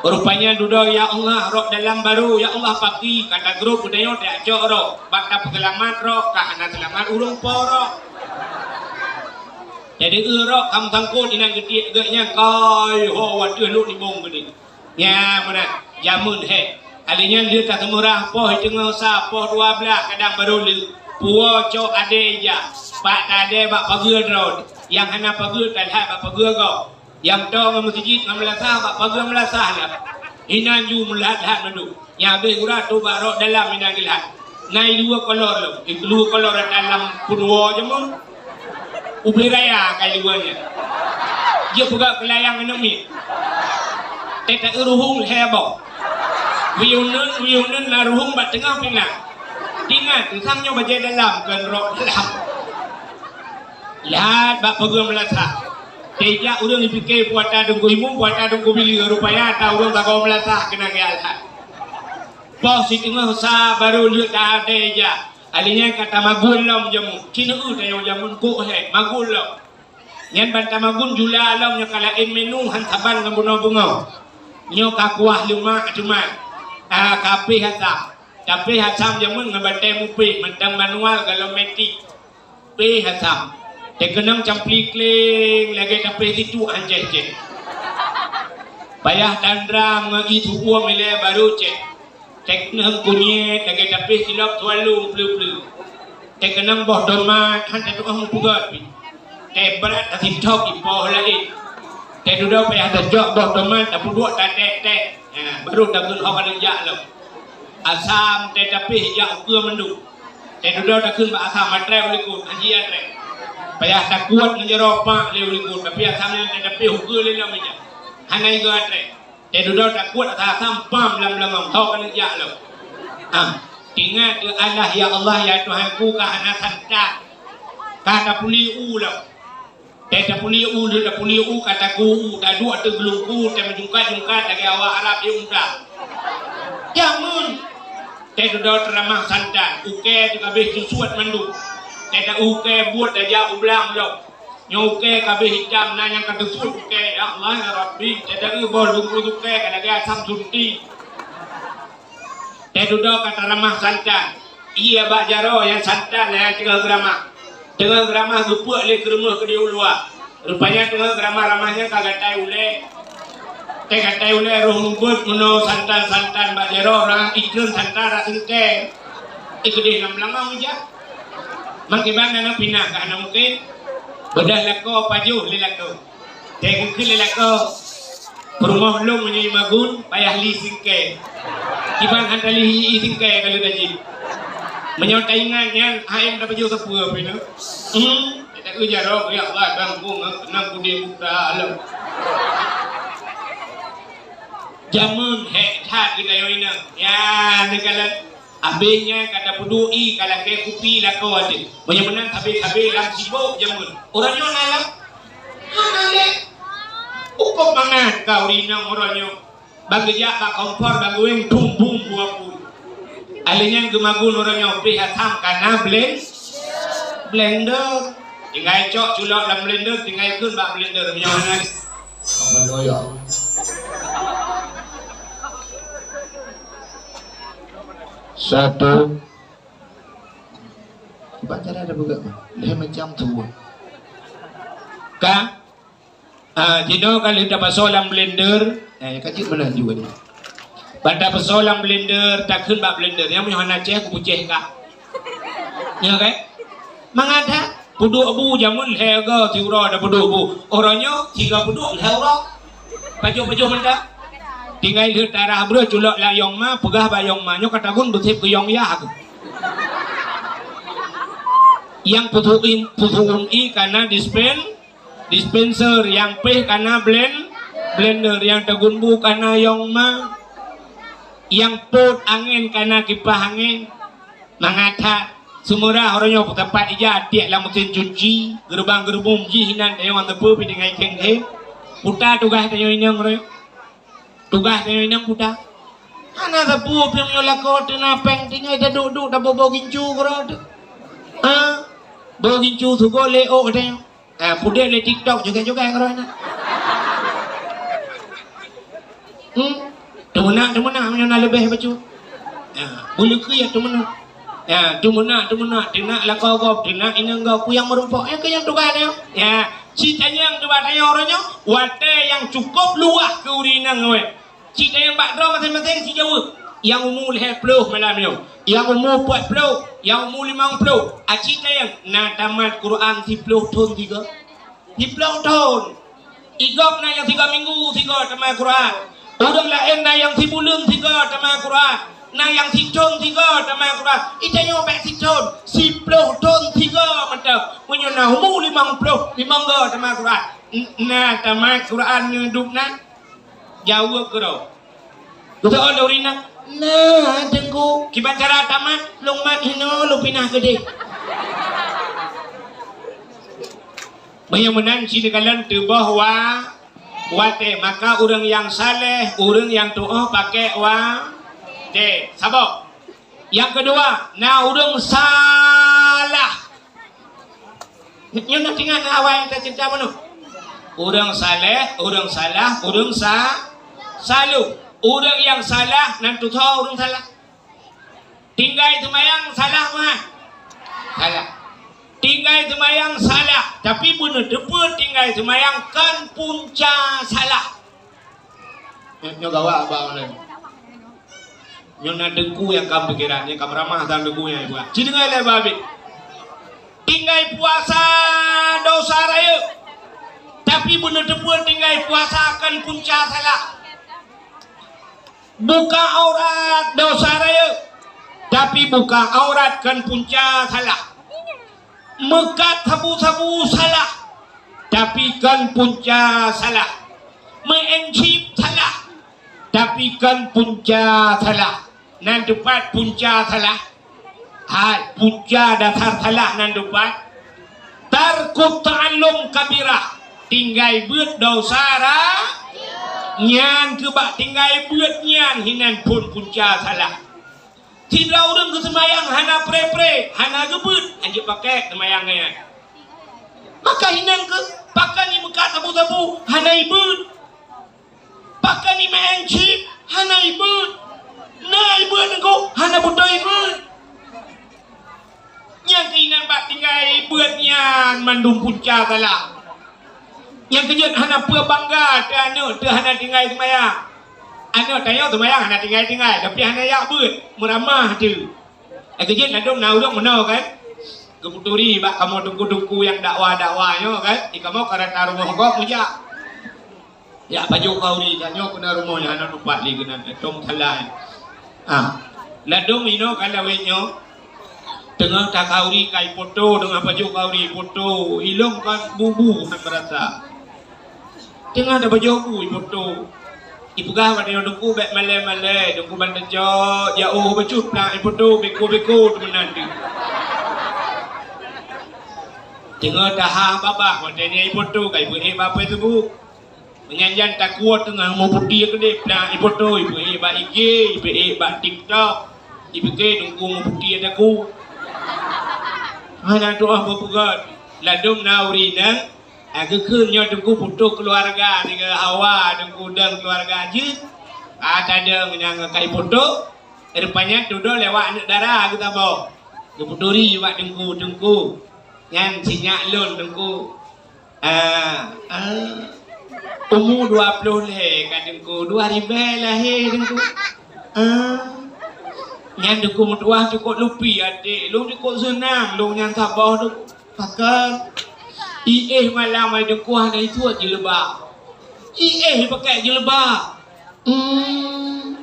Rupanya dudoe, "Ya Allah, rok dalam barô, ya Allah, paki." Ka tagrob geutanyoe tacok rok. Bak tapeuseulamat rok, ka hana seulamat ureueng po rok. Jadi, eu rok kam sangkot inan geutiek geuh nyan, kai ho watèe lhok limong geude. Nya meunan, jameun hék. Ali nyan lheueh taseumurah poh teungoh sa, poh dua blaih kadang barô lheueh. Puwoe cok adèe ija, bak tadèe bak pageue droe. Nyang hana pageue talhat bak pageue gob. Nyang toe ngon meuseujid ngon meulasah bak pageue meulasah lom. Inan ju meulat-lat mandum. Nyang abéh gura trok bak rok dalam inan geulhat. Na i luweue kolor lom, i luweue kolor dalam peunuwoe jameun. Ubé raya ka i luweue nyan. Jeuet peugah keulayang aneuk miet. Teuta ruhueng lhèe boh. Wiyuh neuen, wiyuh neuen na ruhueng bak teungoh pinang. Ingat, sang nyoe bajèe dalam, kon rok dalam. Lheueh bak pageue meulasah. Teuh jak ureueng jipike puata Teungku Imum, puata Teungku Billy, rupanya ata ureueng sagoe meulasah keunan geulhat. Poh siteungoh sa barô lheueh ka adèe ija. Ali nyan ka tamagun lom jameun. Ci neu-eu tanyoe jameun kôk hék, magun lom. Nyan ban tamagun jula lom nyoe ka laén menu han saban ngon bunoe beungoh. Nyoe ka kuah leumak teuma. Ah, ka péh asam. Tapéh asam jameun ngon batèe mupéh, mantong manual galom metik. Péh asam. Teukeunong campli kléng lagèe tapéh situk han céh-céh. Payah tandram ngon ié su'uem ilèe barô céh. Teukeunong kunyét lagèe tapéh silop sualong pleu-pleu. Teukeunong boh tomat han tatu'oh meupeugöt pih. Teuh brat tasintop ipoh laén. Teuh dudoe payah tajok boh tomat tapeuduek tatèk-tèk. Ha, barô takheun hok aneuk jak lom. Asam teuh tapéh jak ukeue mandum. Teuh dudoe takheun bak asam atrèe u likot, han jijak atrèe. Payah takuet ngon jaroe pak lé u likot, tapi asam nyan teuh tapéh ukeue lé lom ija. Hana igoe atrèe. Teuh dudoe takuet ata asam pam lam beulangong, hok aneuk jak lom. Ah, ingat keu Allah, ya Allah, ya Tuhanku, ka hana santa. Ka tapuli u lom. Teuh tapuli u, lheueh tapuli u, ka taku u, taduek ateueh geulungku, teuh meujungkat-jungkat lagèe awak Arab di unta. Jameun. Teuh dudoe teuramah santan, ukèe teuh ka abéh teusuet mandum. Teuh ta-, ukèe buet tajak u blang lom. Nyoe ukèe ka abéh itam, na nyang ka teusuet ukèe, ya Allah, ya Rabbi, teuh ta-, boh lungku ukèe ka lagèe asam sunti. Teuh dudoe ka taramah santan. Ié bak jaroe nyang santan nyang teungoh geuramah. Teungoh geuramah geupeuek lé keureumeung keudéh u luwa. Rupanya teungoh geuramah-ramah nyan ka gatai ulèe. Teuh gatai ulèe roh mubuet meunoe santan-santan bak jaroe, ureueng ikheun santan rasa singkèe. Eh, keudéh lam beulangong ijak. Mangkiban na pinah ka hana mungken. Beudôh lakoe pajoh lé lakoe. Teuh geukheun lé lakoe, peurumoh lôn meunyoe i Magun payah li singkèe. Kiban hana li singkèe ka lheueh tajih. Meunyoe taingat nyan, hai meuta pajoh sapeue pih na. Hmm, teuh jaroe, ya Allah, bang kong, nang kudé buta alam. Jameun hék that geutanyoe inong. Ya, neukalon. Abéh nyan ka tapeuduek ié ka lakèe kupi lakoe ateueh. Meunyoe meunan sabé-sabé lam sibôk jameun. Uroe nyoe na lam? Hana lé. Upok mangat ka ureueng inong uroe nyoe. Ban geujak bak kompor ban geuwéng tumbum dua puluh. Alèh nyan geumagun uroe nyoe pih asam ka na blen-, blender. Tinggai cok culok lam blender, tinggai kheun bak blender. Meunyoe hana lé. Apa doyong? Satu. Iban cara ada peugah mah. Lhèe macam tu. Ka? Ah, jinoe ka lheueh tapasoe lam blender. Eh, ka jeuet meunan juga ni. Ban tapasoe lam blender, takheun bak blender. Nyang meunyoe hana cèh, kupeucèh ka. Nyo kan? Mangat that, peuduek bu jameun lhèe go siuroe tapeuduek bu. Uroe nyoe, sigo peuduek lhèe uroe. Pajoh-pajoh mantong. Tinggai lheueh tarah breuh culok lam yong ma, peugah bak yong ma, nyoe ka tagun beusép keu yong yah. Nyang peusuum, peusuum ié ka na dispen-, dispenser, nyang péh ka na blen-, blender, nyang tagun bu ka na yong ma, nyang pôt angén ka na kipah angén. Mangat that, seumeurah uroe nyoe peutampat ija tiek lam meusén cuci, geurubang-geurubong jih inan tanyoe nyang teupeu pih tinggai khéng-khéng. Peue tugaih tanyoe inong uroe nyoe? Tugaih tanyoe inong peue? Hana sapeue pih meunyoe lakoe teuh na péng tinggai taduek-duek taboh-boh gincu keudroe teuh. Ha? Boh gincu sugoe lé ôk tanyoe. Ah, pudek lé TikTok joget-joget keudroe na. Hmm? Teumeunak, teumeunak, meunyoe na leubeh bacut. Ah, beuleukeu ya teumeunak. Ya, teumeunak, teumeunak, teunak lakoe gob, teunak inong gob, peue nyang meurumpok, nyang keu nyang tugaih nyoe. Ya, ci tanyong tugaih tanyoe uroe nyoe, watèe nyang cukôp luwah keu ureueng inong nyoe. Ci tanyong bak droe maséng-maséng ci jaweueb. Nyang umu lhèe ploh malam nyoe. Nyang umu peuet ploh, nyang umu limong ploh. Aci tanyong na tamat Quran siploh thon sigoe. Siploh thon. Igob na nyang sigoe minggu sigoe tamat Quran. Ureueng laén na nyang sibuleuen sigoe tamat Quran. Na nyang sithon sigoe tamat Quran. Itanyoe bèk sithon, siploh thon sigoe mantong. Meunyoe na umu limong ploh, limong goe tamat Quran. N-, na tamat Quran nyoe dub na? Jaweueb keudroe. Geusoe lé ureueng inong, "Na, Teungku." "Kiban cara tamat?" "Lôn mat hinoe, lôn pinah keudeh." Meunyoe meunan, ci neukalon teuboh wa-, watèe. Maka ureueng nyang saleh, ureueng nyang tuoh pakèk watèe. Saboh. Nyang keudua, na ureueng salah. Nyoe na teuingat awai taceurita bunoe. Ureueng saleh, ureueng salah, ureueng sa-, saloh. Ureueng nyang salah nan tutoe ureueng salah. Tinggai seumayang salah meuhan? Salah. Tinggai seumayang salah, tapi beuneuteupeu tinggai seumayang kon punca salah. Nyoe, nyoe gawat bak ulôn. Nyoe na teungku nyang ka pikiran, nyang ka meuramah dan teungku nyang ibuat. Ci deungoe lé babit. Tinggai puasa dosa rayeuk. Tapi beuneuteupeu tinggai puasa kon punca salah. Buka aurat dosa rayeuk. Tapi buka aurat kon punca salah. Meukat sabu-sabu salah, tapi kon punca salah. Meu'en chip salah, tapi kon punca salah. Nan teupat punca salah. Hai, punca dasar salah nan teupat. Tarkut ta'allum kabirah, tinggai beuet dosa ra-, nyan keuh bak tinggai beuet nyan hinan phon punca salah. Sidroe ureuëng geuseumayang hana pré-pré, hana geubeuet, hanjeuet pakai seumayang nyan. Maka hinan keuh, pakon imeukat sabu-sabu, hana ibeuet. Pakon imeu'en chip, hana ibeuet. Na ibeuet ngon hana beutôi ibeuet. Nyang keuinan bak tinggai beuet nyan mandum punca salah. Nyang keujeuet hana peue bangga teu aneuëk teu hana tinggai seumayang. Aneuëk tanyoe seumayang hana tinggai-tinggai, tapi hana jak beuet, meuramah teu. Nyang keujeuet ladôm na ureuëng meunoe kan. Geuputuri bak kamoe teungku-teungku nyang dakwah-dakwah nyoe kan. Di kamoe ka rata rumoh gob meujak. Jak pajoh khauri, tanyoe keunan rumoh nyan hana teumpat lé keunan, tom salah. Ah, ladôm inoe ka lawét nyoe. Teungoh takhauri ka ipoto, teungoh pajoh khauri ipoto, ilong ka bubu hana meurasa. Teungoh tapajoh bu ipoto. Ipeugah bak tanyoe teungku bék malée-malée, teungku ban teucok, jak oh bacut plang ipoto, beko-beko teumeunan deuh. Teungoh taha babah, watée nyan ipoto ka ipeuék bak Facebook. Meunyan jan takue teungoh meuputéh keudeh, plang ipoto, ipeuék bak I G, ipeuék bak TikTok, ipike teungku meuputéh takue. Hana tuah beupeugét, ladôm na ureuëng inong, geukheun nyoe teungku putôh keuluwarga, tiga hawa teungku dong keuluwarga jeuet. Ka tadong nyang ka iputôh, rupanya tudoe lewat aneuëk dara geutabong. Geuputuri bak teungku, teungku. Nyan sinyak lôn teungku. Ah, ah. Umu dua ploh lhée ka teungku, dua ribée lahé teungku. Ah. Nyan teungku meutuah cukôp lupi até, lôn cukôp seunang lôn nyan saboh teungku. Pakon? Iéh malam hai teungku hana isuet jilbab. Iéh pakai jilbab. Hmm.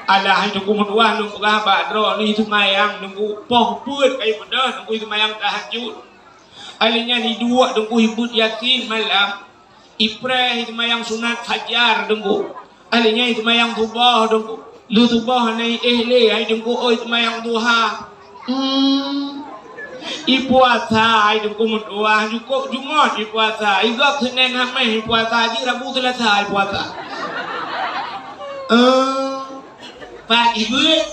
Alah hai teungku meutuah lôn peugah bak droeneuh seumayang teungku poh peuet kayée peudeuh teungku seumayang tahajud. Alèh nyan iduek teungku ibeuet Yasin malam, ipreh seumayang sunat fajar teungku. Alèh nyan seumayang suboh teungku. Lheueh suboh hana iéh lé hai teungku oi seumayang duha. Hmm. Ipuasa hai teungku meutuah, jukôp Jumat ipuasa, igop Senin Hamis ipuasa, jih Rabu Selasa ipuasa. Eh. Pat ibeuet?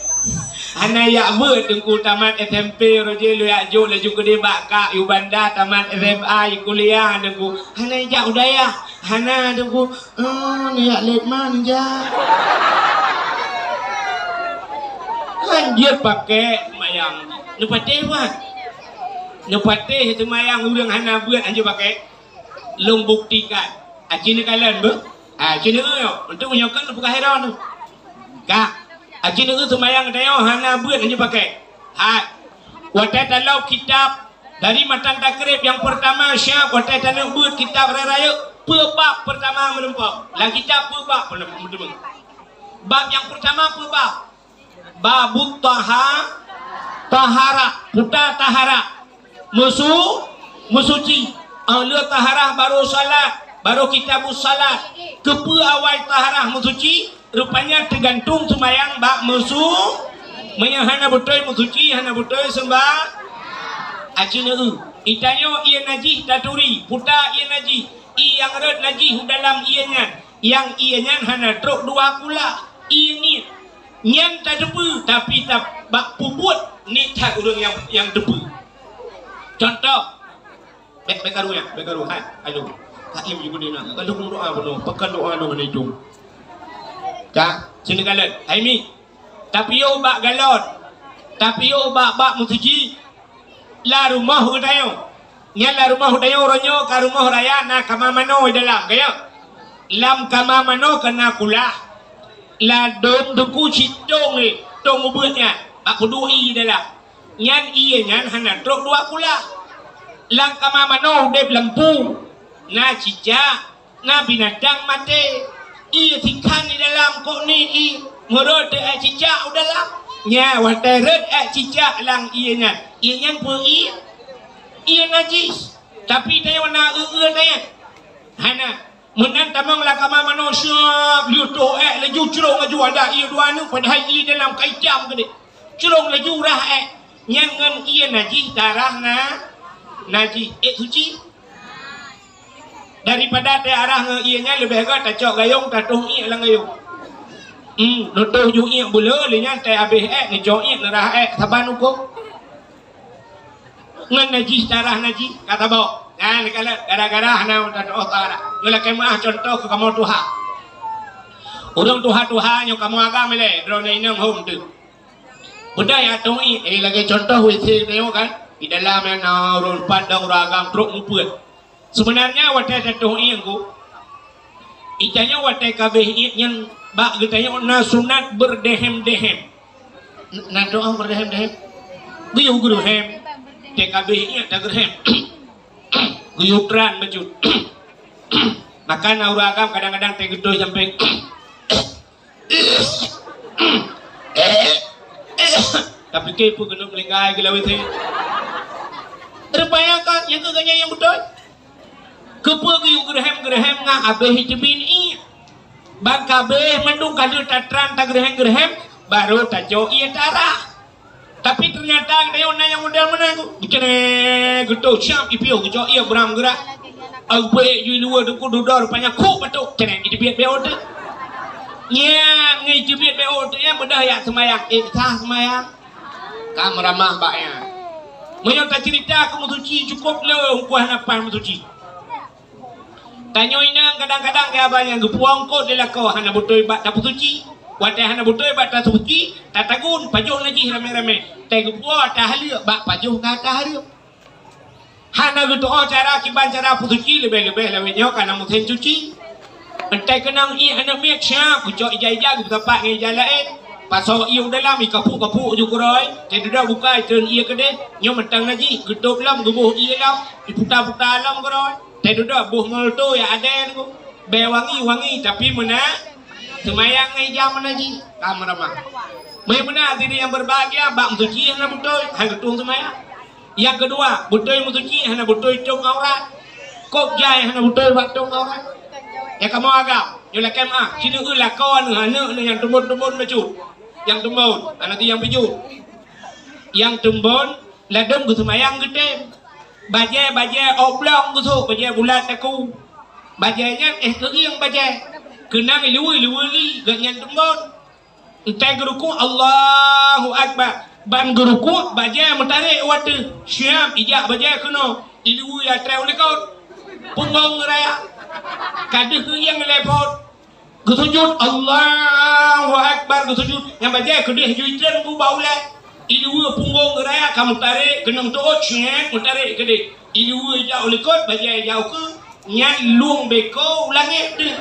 Hana jak beuet teungku tamat S M P roh jih lôn jak jok laju keudeh bak kak yue banda tamat S M A i kuliah teungku. Hana jak u dayah. Hana teungku. Oh, neujak lét man jak. Lanjut pakai seumayang. Neupatéh buat. Neupatéh seumayang ureuëng hana beuet lanjut pakai. Lôn buktikan. Aci neukalon beuh. Aci neueu nyoe. Untuk meunyoe kan bukan heran tu. Ka. Aci neueu seumayang tanyoe hana beuet hana pakai. Hai. Watée taloe kitab dari matan takrib nyang peurtama siap watée taneuk beuet kitab raya-raya peue bab peurtama meureumpok. Lam kitab peue bab meureumpok. Bab nyang peurtama peue bab. Babut taha-, taharah, puta taharah. Meusu-, meusuci. Óh lheueh taharah barô salat, barô kitabus salat. Keupeue awai taharah meusuci? Rupanya teugantung seumayang bak meusu-, meunyoe hana beutôi meusuci, hana beutôi seumba-, aci neueu. Itanyoe ié najih taturi, puta ié najih, ié nyang rhot najih u dalam ié nyan, nyang ié nyan hana trok dua kula, ié niet. Nyan tateupeue, tapi ta-, bak peubuet niet that ureuëng nyang, nyang teupeue. Contoh, bék, bék karu nyan, bék karu, hai, aduh. Ka im ju geude na, ka lheueh doa bunoe, pakon doa nyoe hana itong. Ka, sini kalon, hai mi. Tapiôh bak galon, tapiôh bak, bak meusuci, lam rumoh geutanyoe. Nyan lam rumoh geutanyoe uroe nyoe ka rumoh raya na kama manoe dalam, ka ya? Lam kama manoe ka na kulah. Ladôm teungku sitông lé, tông ubeuet nyan, bak kuduek ié dalam. Nyan ié nyan hana trok dua kulah. Lam kama manoe udeb lampu, na cicak, na binatang maté. Ié sikhan di dalam kok ni ié meurot teu ék cicak u dalam. Nya watée rot ék cicak lam ié nyan, ié nyan peue ié? Ié najis. Tapi tanyoe na eu-eu nyan. Hana. Meunan tamong lam kama manoe siab lheueh toh ék laju crông laju ada ié dua nyoe padahai ié dalam ka itam keudeh. Crông laju rhah ék. Nyan ngon ié najih tarah na-, najih, ék suci. Daripada teuarah ngon ié nyan leubeh gét tacok gayông, tatoh iék lam gayông. Hmm, neutoh ju iék buleue lé nyan teuhabéh ék, neucok iék, neurah ék, saban hukôm. Ngon najih, tarah najih, ka tabok. Nyan kaleuh gara-gara hana tatoh tarah. Nyoe lakée meuah contoh keu kamoe tuha. Ureuëng tuha-tuha nyoe kamoe agam ilée, droeneuh inong hom teuh. Beudai atong iék, eh, lagée contoh W C tanyoe kan, di dalam nyan na ureuëng pat dan ureuëng agam trok mupeuet. Seubeunarnya watée tatoh iék ku, itanyoe watée kabéh iék nyan bak geutanyoe na sunat beurdehem-dehem. N-, na doá beurdehem-dehem. Geuyue geurehem, tée kabéh iék tageureuhem. Geuyue tran bacut. Maka na ureuëng agam kadang-kadang tée geutoh sampéng. Tapi keu peue keuneuk meulinggai geulawét he. Rupanya kan, nyang keu geuhnyan nyang beutôi. Keupeue geuyue geureuhem-geureuhem ngon abéh jiteubiet ié. Ban kabéh mandum ka lheueh tatran tageureuhem-geureuhem, barô tacok ié tarah. Tapi teunyata geutanyoe na nyang model meunan ku. Geucéneng geutoh siab ipiôh geucok ié bram geurak. Au beuék ju luweue teungku dudoe rupanya kuk batuk. Céneng jiteubiet B O T. Nyan ngon jiteubiet B O T nyan beudôh jak seumayang. Eh, sah seumayang? Ka meuramah bak nyan. Meunyoe taceurita keu meusuci cukôp le ungkuah nafah meusuci. Tanyoe inong kadang-kadang keu haba nyang geupuwoe eungkôt lé lakoe hana beutôi bak tapeusuci. Watée hana beutôi bak tapeusuci, tatagun pajoh najih ramé-ramé. Tée geupuwoe tahaleuek bak pajoh ka tahareuem. Hana geutu'oh cara kiban cara peusuci leubeh-leubeh lawét nyoe ka na musém cuci. Entée keunong ié aneuk miet siab geucok ija-ija geupeusapat ngon ija laén. Pasoe ié u dalam, ikapuk-kapuk ju keudroe, teududoe bukai treun ié keudeh. Nyoe mantong najih, geutôb lom geuboh ié lom, iputa-puta lom keudroe. Teududoe boh molto ya aden ku. Bèe wangi-wangi tapi meunan seumayang ngon ija meunan jih ka meuramah. Meunan hadirin yang berbahagia, bak meusuci hana beutôi, hana geutueng seumayang. Nyang keudua, beutôi meusuci hana beutôi tôp aurat. Kôb jai hana beutôi bak tôp aurat. Nyang kamoe agam, nyoe lakèe meu'ah, ci neueu lakoe neuh aneuk neuh nyang teumbon-teumbon bacut. Nyang teumbon, hana ti nyang pijuet. Nyang teumbon, ladôm geuseumayang geutem. Bajèe-bajèe oblong geusôk, bajèe bulat takue. Bajèe nyan éh keugieng bajèe. Keunong iluweue-iluweue li, gobnyan teumbon. Entée geuruku', Allahu Akbar. Ban geuruku', bajèe meutarek u ateueh. Siab ijak bajèe keunoe. Iluweue ya trép u likot. Punggong raya. Ka deuh keugieng lé phon. Geusujut, Allahu Akbar, geusujut. Nyang bajèe keudeh jui treun bak ulèe. Iluweue punggong raya ka meutarek, keunong teuôt, siab meutarek keudeh. Iluweue ijak u likot, bajèe ijak u keue. Nyan lueng beko u langèt deuh.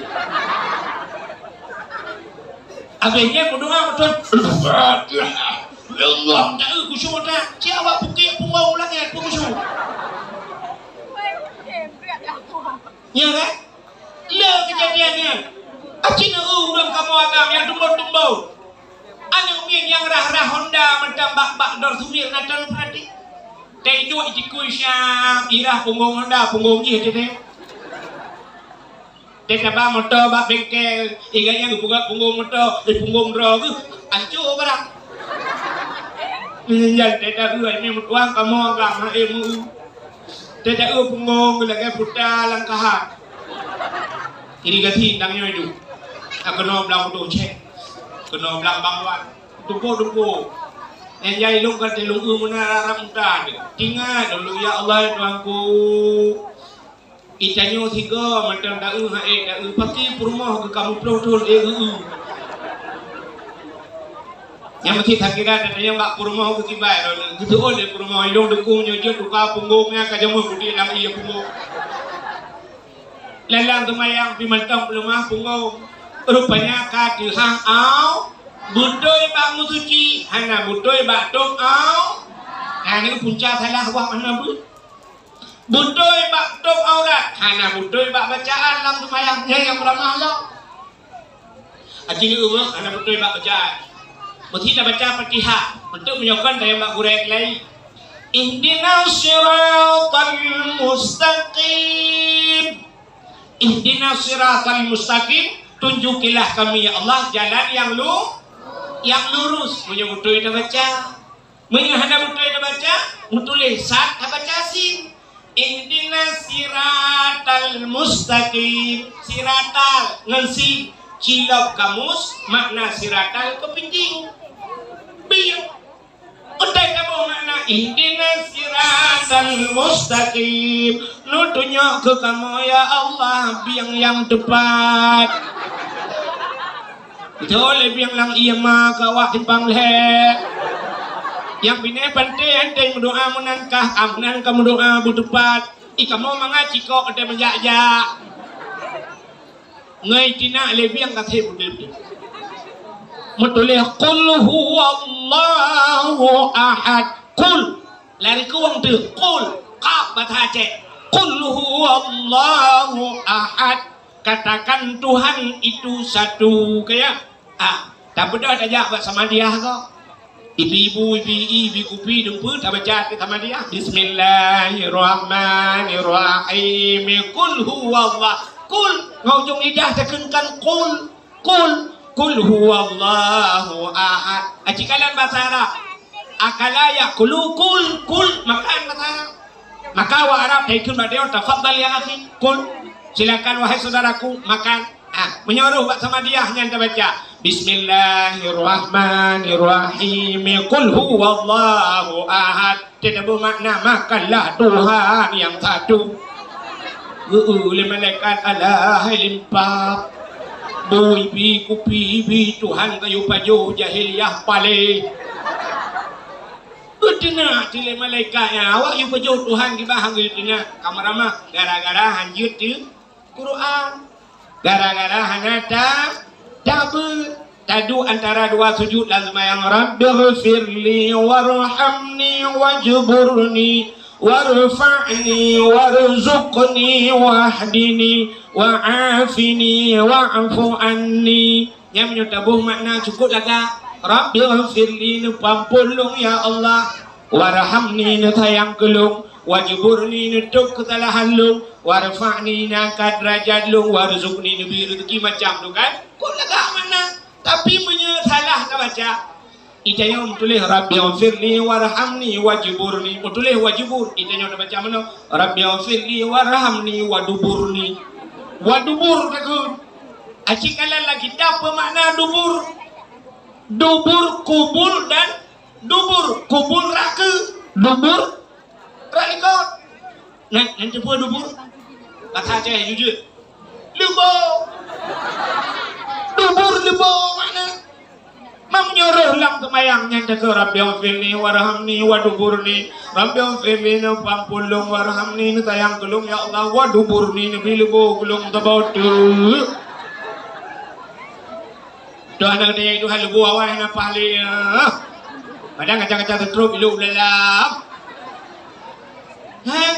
Abéh nyan meudoa beutôi. Al-Fatihah. Ya Allah, tak eu khusyuk dah. Cit awak pukek punggong u langèt pun khusyuk. Nya kan? Le keujadian nyan. Aci na eu ureueng kamoe agam nyang teumbon-teumbon. Aneuk miet nyang rhah-rhah Honda mantong bak-bak dor supir na tan peurati. Teuduek jikui siab, irah punggong Honda, punggong jih teuh. Teuh taba moto bak bengkel, iga nyang geupeugah punggong moto, eh, punggong droe geuh, ancô barang. Nyan teuh taeu, ini meutuang kamoe agam, eh, meu. Teuh taeu punggong lagèe puta langkahan. Irigasi tang nyoe ju. Keunoe blang Udo Cek. Keunoe blang Bang Wan. Tupo-tupo. Nyang jai lôn ka teulông eu meunan rara muda teuh. Tingat lôn, ya Allah, ya Tuhanku. Itanyoe sigoe mantong taeu ha ék taeu pasti peurumoh geuh ka muplôh thôn ék eu. Nyang meusti takira tatanyong bak peurumoh geuh kiban lôn. Geuseuôt lé peurumoh, ilông deukong nyoe jeuet tuka punggong nyan ka jameun putih lam ié punggong. Lalang seumayang pih mantong peuleumah punggong. Rupanya ka teuhah au, beutôi bak meusuci, hana beutôi bak tôp au. Hana punca salah wah hana beuet. Beutôi bak tôp aurat, hana beutôi bak bacaan lam seumayang. Nyan nyang peuleumah lom. Aci nyoe meuh hana beutôi bak bacaan. Meusti tabaca Fatihah. Untuk meunyoe kon tayong bak gurèe keulayi. Ihdinas siratal mustaqim. Ihdinas siratal mustaqim. Tunjukilah kami, ya Allah, jalan yang lu-, yang lurus. Meunyoe beutôi tabaca. Meunyoe hana beutôi tabaca, meutuléh sad tabaca sin. Ihdinas siratal mustaqim. Siratal ngon sin, cilop kamus, makna siratal keupiting. Bieng. Utai kamoe makna ihdinas siratal mustaqim. Neutunyok keu kamoe, ya Allah, bieng nyang teupat. Beutôi lé bieng lam ié ma ka awak simpang lhée. Nyang binéh panté hanté meudoá meunan kah, ah, meunan ka meudoá beuteupat. Ih, kamoe mangat cikok teuh meujak-jak. Ngai tina lé bieng ka sép udeb. Meutuléh, "Qul huwallahu ahad." Qul. Lari kuwang teuh. Qul. Qaf bahasa Aceh. "Qul huwallahu ahad." Katakan Tuhan itu satu. Kaya? Ah, tabeudôh tajak bak Samadiyah ko. Ibi-ibu, ibi-i, ibi kupi, dumpeue tabaca ateueh Samadiyah. Bismillahirrahmanirrahim. Qul huwallah. Qul. Ngon ujong lidah takheunkan qul. Qul. Qul huwallahu ahad. Aci kalan bahasa Arab. Akala yakulu, kul, kul, makan, makan. Maka awak Arab taikheun bak tanyoe, "Tafadhal ya akhi, kul." Silakan wahai saudaraku, makan. Ah, meunyoe roh bak Samadiyah nyan tabaca, "Bismillahirrahmanirrahim. Qul huwallahu ahad." Teutabeuh makna, "Makanlah Tuhan yang satu." Geu-eu lé malaikat, "Alah hai limpab. Bui bi kupi bi Tuhan kayu pajoh jahiliyah palé." Geuteunak cit lé malaikat nyan, awak yue pajoh Tuhan kiban han geuteunak. Ka meuramah gara-gara han jeuet teu Quran. Gara-gara hana ta-, tabeuet. Taduek antara dua sujud lam seumayang, "Rabbighfirli warhamni wajburni warfa'ni warzuqni wahdini wa'afini wa'fu anni." Nyan meunyoe taboh makna cukôp lagak. "Rabbighfirli," neupeuampôn lôn, ya Allah. "Warhamni," neusayang keu lôn. "Wajburni," neutôb keusalahan lôn. "Warfa'ni," neuangkat deurajat lôn. "Warzuqni," neubri reuzeuki macam tu kan. Cukôp lagak makna. Tapi meunyoe salah tabaca, i tanyoe meutuléh, "Rabbighfirli warhamni wajburni." Meutuléh wajbur, i tanyoe tabaca meunoe, "Rabbighfirli warhamni waduburni." Wadubur takheun. Aci kalan lam kitab peue makna dubur. Dubur kubul dan dubur. Kubul raka. Dubur Rak likot. Nan, nan teupeue dubur? Bahasa Aceh jujur. Leubo. Dubur leubo makna. Meunyoe roh lam seumayang nyan takheun, "Rabbighfirli warhamni waduburni." "Rabbighfirli," neupeuampôn lôn, "warhamni," neusayang keu lôn, ya Allah, "waduburni," neubri leubo keu lôn saboh teuk. Tuhan, hana geutanyoe Tuhan leubo awai hana paih lé, ah. Kadang kaca-kaca teutrôk ilôk u dalam. Heh?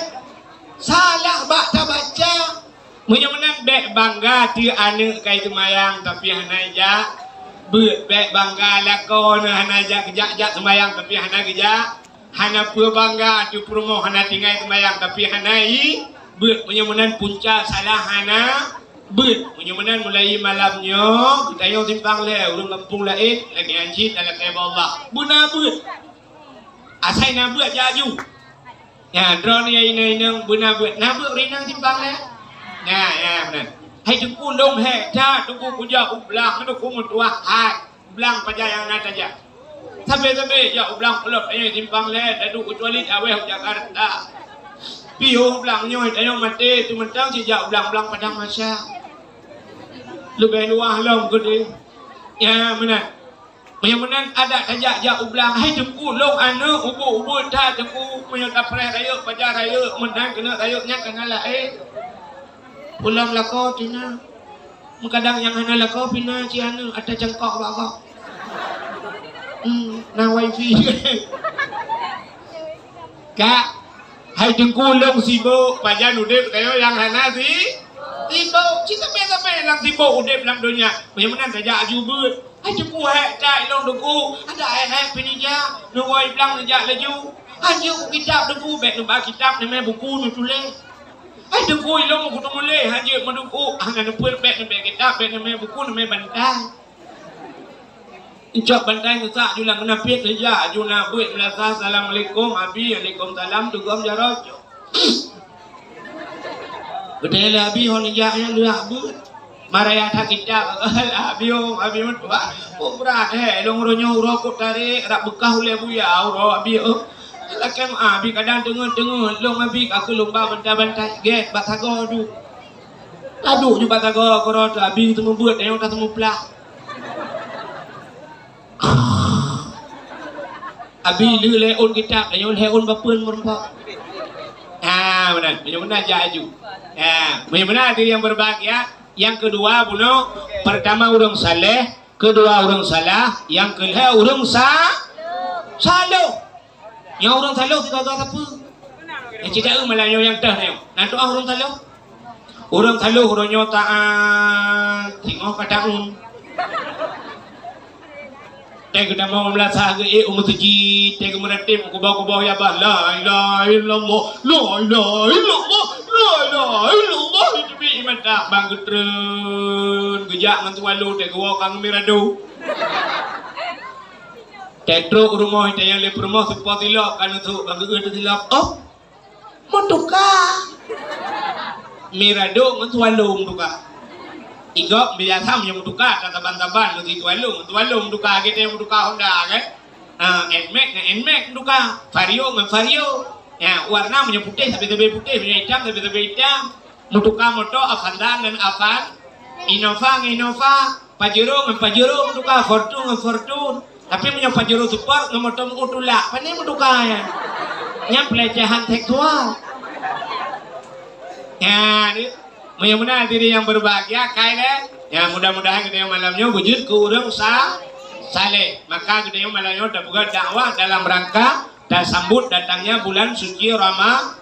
Salah bak tabaca. Meunyoe meunan bék bangga teuh aneuk kai seumayang tapi hana ijak beuet. Bék bangga lakoe neuh hana jak, geujak-jak seumayang tapi hana geujak. Hana peue bangga, ateueh peurumoh hana tinggai seumayang, tapi hana i beuet. Meunyoe meunan punca salah hana beuet. Meunyoe meunan mulai malam nyoe, geutanyoe simpang lhée, ureuëng gampông laén, lagée nyan cit dan lakée bak Allah. Beuna beuet. Asai na beuet jak aju. Nyan, droeneuh nyang inong-inong beuna beuet. Na beuet ureuëng inong simpang lhée? Nyan, nyan, meunan. Hai Teungku, lôn hék that, Teungku, kujak u blang, Teungku, meutuah hai. Blang pajan nyang na tajak. Sabe-sabe jak u blang Peulop, eh, simpang lhée, taduek keucuali awéh u Jakarta. Piôh blang nyoe, tanyoe maté, tu mantong sijak u blang-blang Padang Mahsyar. Leubeh luwah lom keudeh. Ya, meunan. Meunyoe meunan adak tajak jak u blang, hai Teungku, lôn aneuk ubit-ubit that, Teungku, meunyoe tapreh rayeuk, pajan rayeuk, meunan keuneuk rayeuk nyan ka na laén. Pulang lakoe tina. Meukadang nyang hana lakoe pih na cit aneuk ata cangkok bak gob. Hmm, na wifi. Kak, hai Teungku, lôn sibok, pajan udeb tanyoe nyang hana si-, sibok. Cit sabe-sabe nyang sibok udeb lam donya. Meunyoe meunan tajak aju beuet. Hai Teungku, hék that ilôn Teungku, adak hék-hék pih neujak, neuwoe blang neujak laju. Hanjeuet u kitab Teungku, bék neuba kitab, neumé buku neutuléh. Hai Teungku, ilôn meukutu mulée, hanjeuet meuduku, hana neupeuet bék neubée kitab, bék neumé buku, neumé bantai. Incok bantai neusak ju lam keunapiet neujak, ju na beuet meulasa, "Assalamualaikum, Abi." "Waalaikumsalam," teugom jaroe cok. Geutanyong lé Abi, ho neujak nyan leuah beuet. Maraya that kitab, Abi, oh, Abi meutuah. Oh, brat, he, lôn uroe nyoe uroe kok tarek, rab beukah ulèe buya, uroe Abi, oh. Lakèe meu'ah, Abi kadang teungeut-teungeut, lôn Abi ka keu lôn ba bantai-bantai, gèt, bak sagoe duek. Taduek ju bak sagoe, keudroe teuh Abi teumeubeuet, tanyoe taseumeuplah. Abi lheueh lhèe ôn kitab, tanyoe lhèe ôn bapeuen meurumpok. Ah, meunan. Meunyoe meunan jak aju. Ah, meunyoe meunan hadirin yang berbahagia, yang kedua bunoe, pertama ureueng saleh, kedua ureueng salah, yang kelhèe ureueng sa-, saloh. Nyang ureueng saloh sigoe-goe sapeue? Nyang cit taeu malam nyoe nyang teuh nyoe. Na tu'ah ureueng saloh? Ureueng saloh uroe nyoe taat, singoh ka taun. Teuh geutamong meulasah geuék u meuseujid, teuh geumeuratéb kuboh-kuboh ya bah, "La ilaha illallah, la ilaha illallah, la ilaha illallah." Iteubiet ié mata bang geutreun, geujak ngon swallow, teuh geuwoe ka ngon mirado. Teuh trok u rumoh, teuh nyang lé peurumoh seupôt silop ka neusok bang geuék teuh silop. Oh, meutuka. Mirado ngon swallow meutuka. Igop biasa meunyoe meutuka, tasaban-saban ngon si swallow, ngon swallow meutuka, gitu meutuka Honda, kan? Ah, Nmax ngon Nmax meutuka, Vario ngon Vario. Ya, warna meunyoe putéh, sabe-sabe putéh, meunyoe itam, sabe-sabe itam. Meutuka moto Avanza ngon Avan, Innova ngon Innova, Pajero ngon Pajero meutuka, Fortuner ngon Fortuner. Tapi meunyoe Pajero Sport ngon moto meu tulak, pane meutuka nyan? Nyan pelecehan seksual. Nyan, meunyoe meunan hadirin yang berbahagia, kai lé. Ya, mudah-mudahan geutanyoe malam nyoe beujeuet keu ureueng sa-, saleh. Maka geutanyoe malam nyoe tapeugah dakwah dalam rangka tasambot datangnya bulan suci Rama-,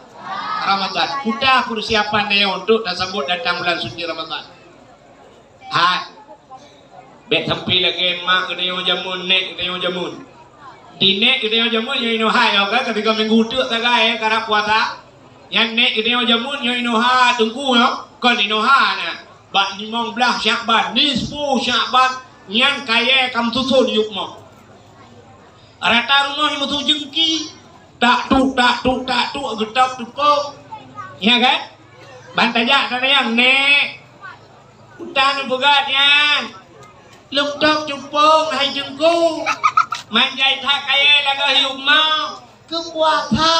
Ramadan. Kuta persiapan tanyoe untuk tasambot datang bulan suci Ramadan. Hai. Bèk sampai lagèe mak geutanyoe jameun, nèk geutanyoe jameun. Di nèk geutanyoe jameun nyoe inoe hai, nyoe kan, ketika minggu teuk sagai, eh, karab puasa. Nyan nèk geutanyoe jameun nyoe inoe hai, teungku nyoe, kon inoe hai na. Bak limong blaih Syakban, nisfu Syakban, nyan kayèe ka meususon yup mo. Rata rumoh nyang meusu jeungki, tak tuk, tak tuk, tak tuk, geutôb teupông. Ya kan? Ban tajak tanyoe, "Nèk, utan peugah nyan, lôn tôb teupông hai Teungku, manjai that kayèe lagèe yup mo, keu puasa."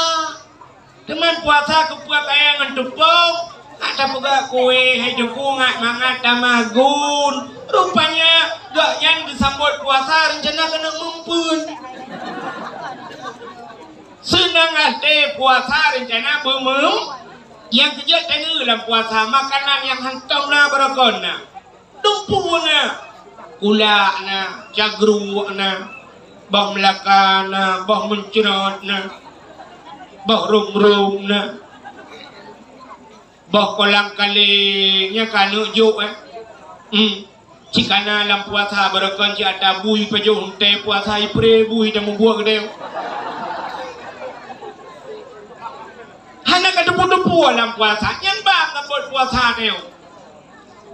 Teuma puasa keupeue kayèe ngon teupông, ngat tapeugah kueh hai Teungku ngat mangat tamagun. Rupanya gobnyan geusambot puasa rencana keuneuk meumpeuen. Seunang até puasa rencana beumeu-, nyang keujeuet tanyoe lam puasa makanan nyang hántom na beureugon na. Dumpeue na, kulak na, cagruek na, boh meulaka na, boh meuncrot na, boh rom-rom na, boh kolang kaling, nyan ka neuk jok, eh. Hmm. Cit kana lam puasa, beureugon cit ata bui pajoh, teuh puasa ipré bui dan mubuet geude. Hana ka teupeu-teupeu lam puasa, nyan bang ka buet puasa nyoe.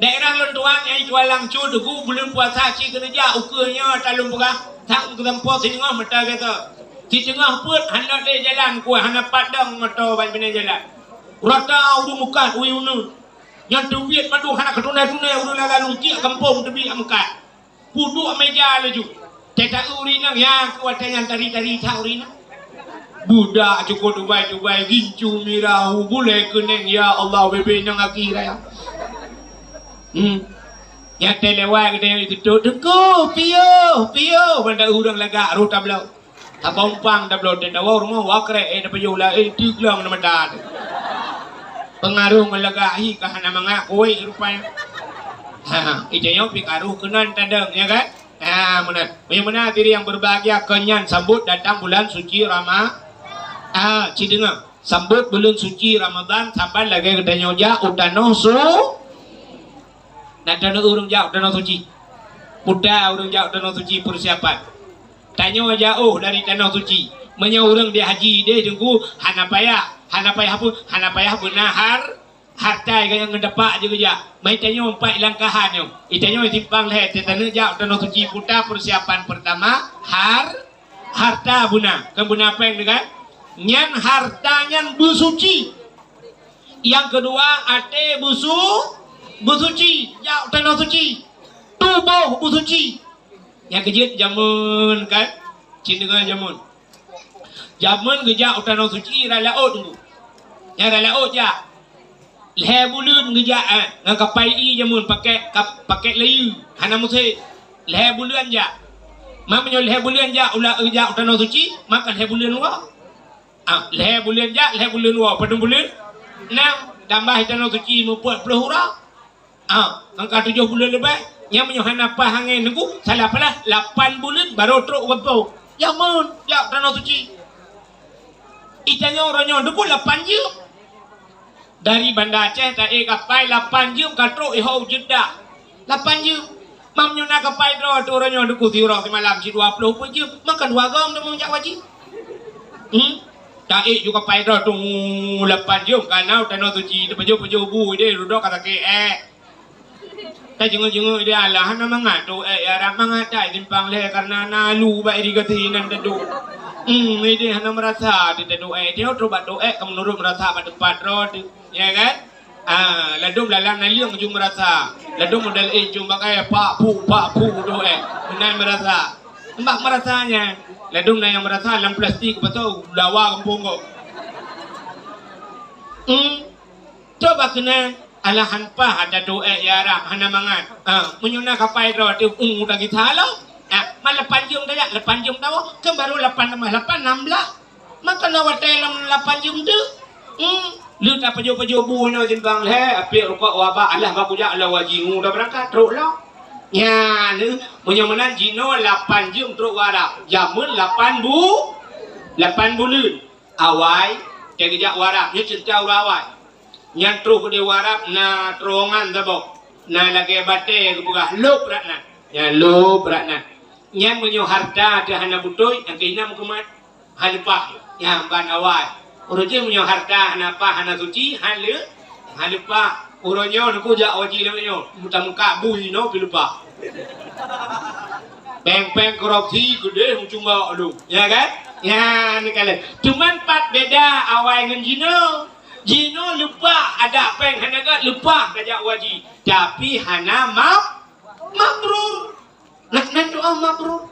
Daerah lôn tuan nyang tuan langsung teungku buleuen puasa cit keuneuk jak ukeue nyoe ata lôn peugah, sang keusampoe singoh mata gata. Siteungoh peuet hana lé jalan kuah, hana pat dong moto ban binéh jalan. Rata ureueng mukat, ui uneuen. Nyan teubiet mandum hana keutunai-tunai ureueng lam lalong tiek gampông teubiet mukat. Peuduek meja laju. Teuta ureueng inong, ya, keu watèe nyan tari-tari that ureueng inong. Budak cukôp tubai-tubai, gincu mirah, bulèe keuneng, ya Allah, bebe inong aki raya. Hmm. Nyang teuh lewat geutanyoe jiteutok, "Teungku, piôh, piôh." Ban ureueng lagak, roh tabloe. Tabloe umpang, tabloe teuh, tawoe rumoh, woe krek, eh, tapajoh la, eh, teuglong na mata teuh. Peungaroh ngon lagak hi ka hana mangat kuéh rupanya. Ha, ha. Ija nyoe pih ka roh keunan tadong, ya kan? Ha, meunan. Meunyoe meunan diri yang berbahagia, keu nyan sambot datang bulan suci Rama-, ha, ci deungoe. Sambot buleuen suci Ramadan saban lagèe geutanyoe jak u tanoh su-, na tanoh ureueng jak u tanoh suci. Muda ureueng jak u tanoh suci persiapan. Tanyoe jaoh dari tanoh suci. Meunyoe ureueng di haji deh teungku, hana payah, hana payah apa? Hana payah beuna har-, harta nyang ngon dapak jih geujak. Mai tanyoe empat langkahan nyoe. Di tanyoe simpang lhèe, teuh taneuk jak u tanoh suci, puta persiapan pertama, har-, harta beuna, kon beuna péng teuh kan? Nyan harta nyan beusuci. Nyang keudua, até beusu-, beusuci, jak u tanoh suci. Tuboh beusuci. Nyang keujeuet jameun kan? Cit deungon jameun. Jameun geujak u tanoh suci rot laôt teungku. Nyang rot laôt jak. Lhèe buleuen geujak, eh, ngon kapai ié jameun pakèk kap-, pakèk layeue, hana musém. Lhèe buleuen jak. Ma meunyoe lhèe buleuen jak u la-, jak u tanoh suci, maka lhèe buleuen woe. Ah, lhèe buleuen jak, lhèe buleuen woe. Padum buleuen? Nam. Tambah i tanoh suci meupeuet ploh uroe. Ah, angka tujoh buleuen leubeh. Nyang meunyoe hana paih angén teungku, salah paih, lapan buleuen barô trok u gampông. Jameun, jak tanoh suci. I tanyoe uroe nyoe teungku lapan jeuem. Dari Banda Aceh taék kapai lapan jeuem ka trok i ho u Jeddah. Lapan jeuem. Ma meunyoe na kapai droe teuh uroe nyoe teungku siuroe simalam cit dua ploh peuet jeuem, maka dua goe teuma jak haji. Hmm? Taék ju kapai droe teuh lapan jeuem ka na u tanoh suci, teupajoh-pajoh bu idéh, dudoe ka sakét ék. Tajingeuk-jingeuk idéh, alah hana mangat trok ék, ya rab mangat that simpang lhèe kareuna na lu bak irigasi nan teuduek. Hmm, idéh hana meurasa teuduek ék, idéh trok bak trok ék ka meunurot meurasa bak teumpat droe teuh. Ya kan? Ah, ladôm lalang naleueng jeuem meurasa. Ladôm model éh jeuem bagai pak pu, pak pu doh éh. Meunan meurasa. Mbak meurasa nyan. Ladôm na nyang meurasa lam plastik beutôi lawa gampông kok. Hmm. Coba keunan alahan pah ada doh éh ya rab hana mangat. Ah, meunyoe na kapai droe teuh u tagita lom. Ah, ma lapan jeuem tajak, lapan jeuem tawoe, kan baru lapan tambah lapan, enam belas. Maka na watèe lam lapan jeuem teuk. Hmm. Lheueh tapajoh-pajoh bu nyoe simpang lhèe, apiek rukok wabak, alah bak kujak lôn haji ngu dah beurangkat, trok lom. Nyan, meunyoe meunan jinoe lapan jeuem trok u Arab. Jameun lapan bu-, lapan buleuen. Awai, teugeujak u Arab. Nyoe ceurita ureueng awai. Nyan troh keudéh u Arab na terowongan saboh. Na lagèe batèe geupeugah, "Lôb rot nan." Nyan lôb rot nan. Nyan meunyoe hareuta teuh hana beutôi, nyang keuh na meukeumah. Hana leupah. Nyan ban awai. Uroe jih meunyoe hareuta hana pah, hana suci, hana le-, hana leupah. Uroe nyoe neukujak haji lagèe nyoe, meutameukat bui nyoe pih leupah. Péng-péng korupsi keudéh meucunggok lom. Ya kan? Nyan kalon. Cuman pat beda awai ngon jinoe. Jinoe leupah, adak péng hana gèt, leupah tajak haji. Tapi hana mab-, mabrur. Nah, nan doa mabrur.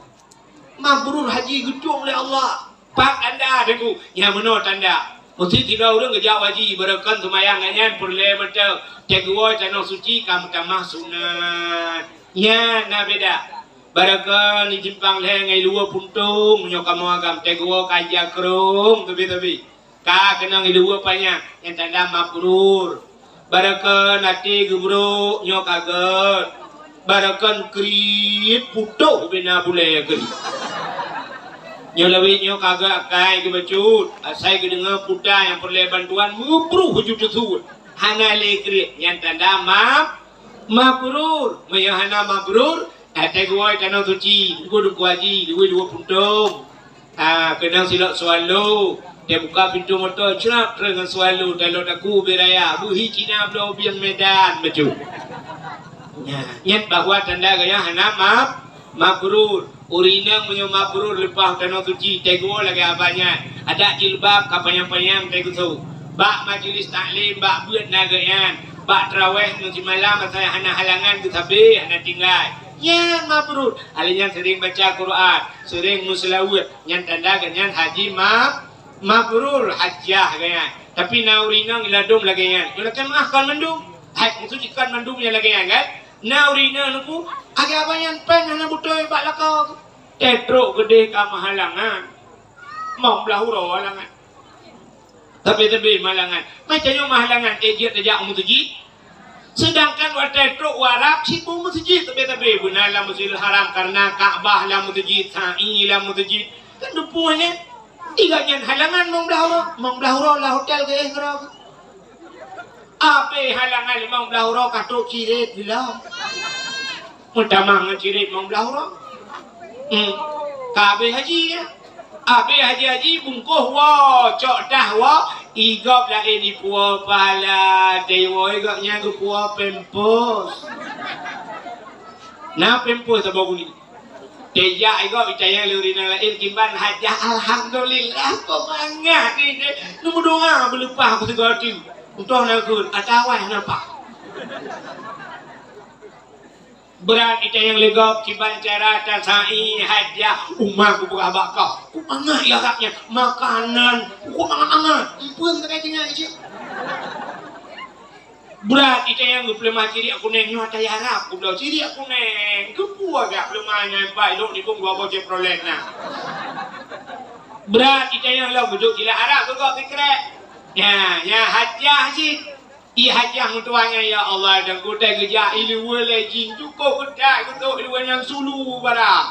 Mabrur haji geutueng lé Allah. Pat tanda teungku, nyang meunoe tanda. Meusti sidroe ureueng geujak haji, barokon seumayang nyan peureulèe mantong. Teuh geuwoe tanoh suci ka meutamah sunat. Nyan na beda. Barokon di simpang lhèe ngon i luweue puntông, meunyoe kamoe agam teuh geuwoe ka ija krông, teubi-teubi. Ka keunong i luweue panyang, nyang tanda mabrur. Barokon até geubrok nyoe ka gèt. Barokon kriet putôh bina bulèe kriet. Nyoe lawét nyoe ka gèt akai geubacut. Asai geudeungö puta nyang peureulèe bantuan meubruh ju teusuet. Hana lé kriet, nyang tanda mab-, mabrur. Meunyoe hana mabrur, Watèe geuwoe tanoh suci, teungku haji, luweue dua puntông. Ah, keunong silop swallow. Teubuka pintoe moto, crap, treun ngon swallow, talot aku beu raya, beuhi Cina bloe bieng Medan, bacut. Nyan, nyan bahwa tanda gaya hana mab-, mabrur. Ureueng inong meunyoe mabrur leupah tanoh suci, teuh geuwoe lagèe abah nyan. Adak jilbab ka panyang-panyang teuh geusu. Bak majeulis taklim, bak beuet na geuh nyan. Bak traweh ngon simalam asai hana halangan geusabe, hana tinggai. Nyan mabrur. Ahli nyan seuring baca Quran, seuring meuseulaweuet. Nyan tanda geuh nyan haji ma-, mabrur, hajjah geuh nyan. Tapi na ureueng inong ladôm lagèe nyan. Nyoe lakèe meu'ah kon mandum. Hai, maksud jih kon mandum nyang lagèe nyan kan? Na ureueng inong neupeu, lagèe abah nyan péng hana beutôi bak lakoe. Teutrok keudéh ka meuhalangan. Mong blah uroe halangan. Tapi-tapi meuhalangan. Macam nyoe meuhalangan, eh, jeuet tajak u meuseujid. Seudangkan watèe trok u Arab, sibuk meuseujid tapi-tapi. Beuna lam Masjidil Haram, kareuna Ka'bah lam meuseujid, sa'i lam meuseujid. Kan dupeue nyan. Tiga nyan halangan mong blah uroe. Mong blah uroe lam hotel geuéh keudroe. Abéh halangan limong blah uroe ka trok ciret lom. Meutamah ngon ciret limong blah uroe. Hmm. Ka abéh haji nyan. Abéh haji-haji bungkôh woe, cok tah woe, i gob laén ipuwoe pahala, teuwoe i gob nyan geupuwoe pampers. Na pampers saboh guni. Teuyak i gob itanyong lé ureueng inong laén kiban hajah, alhamdulillah, kok mangat ni, ni. Neumeudoa beuleupah beusigoe teuk. Contoh na kheun, atawa na pak. Brat ita nyang leugop kiban cara tasai hajah uma kupeugah bak kah. Ku mangat ya agaknya makanan, ku mangat-mangat. Empeun teuka tinggai cit. Brat ita nyang geupeuleumah siriek kuneng nyoe ata ya Arab kubloe siriek kuneng. Keupeue gak peuleumah nyan pai lok nibong dua boh Chevrolet na. Brat ita nyang lom beujok sila Arab geugok sikrek. Nya, nya hajah cit. I hajah meutuah nyan, ya Allah, dan kutai geujak i luwa lé jin cukup keutat geutok i luwa nyang sulu barang.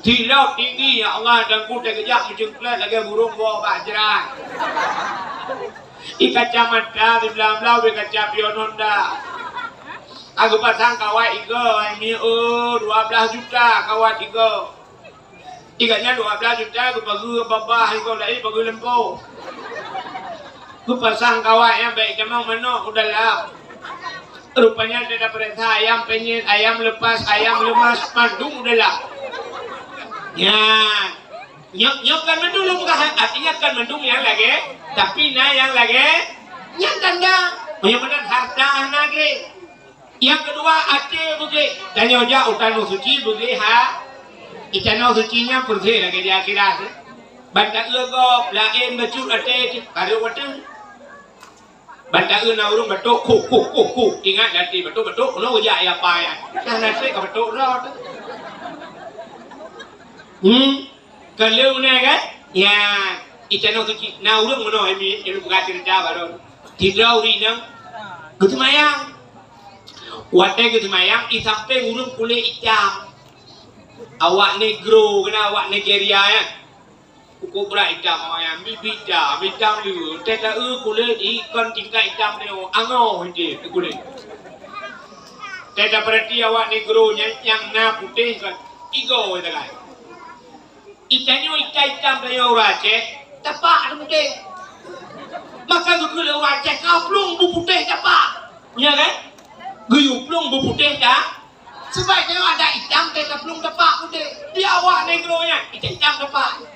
Tilok tinggi, ya Allah, dan kutai geujak meucengklat lagèe burông woe bak jrat. I kacamata di blang-blang bèk kaca pion Honda. Aku pasang kawat igo, ai mi, oh, dua belas juta kawat igo. Iga nyan dua belas juta geupageue babah igo laén pageue lempo. Geupasang kawat nyang bèk tamong manok u dalam. Rupanya teuka peuriksa ayam penyet, ayam lepas, ayam lemas, mandum u dalam. Nyan. Nyoe, nyoe kan mandum lôn peugah, artinya kan mandum nyang lagèe, tapi na nyang lagèe nyan tanda. Meunyoe meunan harta hana gleh. Nyang keudua, até beugleh. Tanyoe jak u tanoh suci beugleh ha. I tanoh suci nyan peureuseh lagèe di akhirat. Ban taeu gob, laén bacut até, kareueng watèe. Ban taeu na ureueng batok, kuk, kuk, kuk, kuk. Ingat até batok-batok, keunoe jak ya apa ya. Nah, na trép ka batok droe teuh. Hmm. Ka lheueh meunan kan? Ya, i tanoh suci na ureueng meunoe, hai mi, nyang peugah ceurita baroe. Sidroe ureueng inong geuseumayang. Watèe geuseumayang, i sampéng ureueng kulét itam. Awak negro keunan, awak Nigeria nyan. Ukeue brat itam awak nyan, bibi itam, itam lé. Teuka kulét ikon tingkat itam nyoe, angoh idéh kulét. Teuka peurati awak negro nyan nyang na putéh kan, igo sagai. I tanyoe itam-itam tanyoe ureueng Aceh, tapak teuh putéh. Maka geukheun lé ureueng Aceh, "Ka plueng beuputéh tapak." Nya kan? Geuyue plueng beuputéh ta-, sabab tanyoe adak itam teuka plueng tapak putéh. Di awak negro nyan, itam-itam tapak.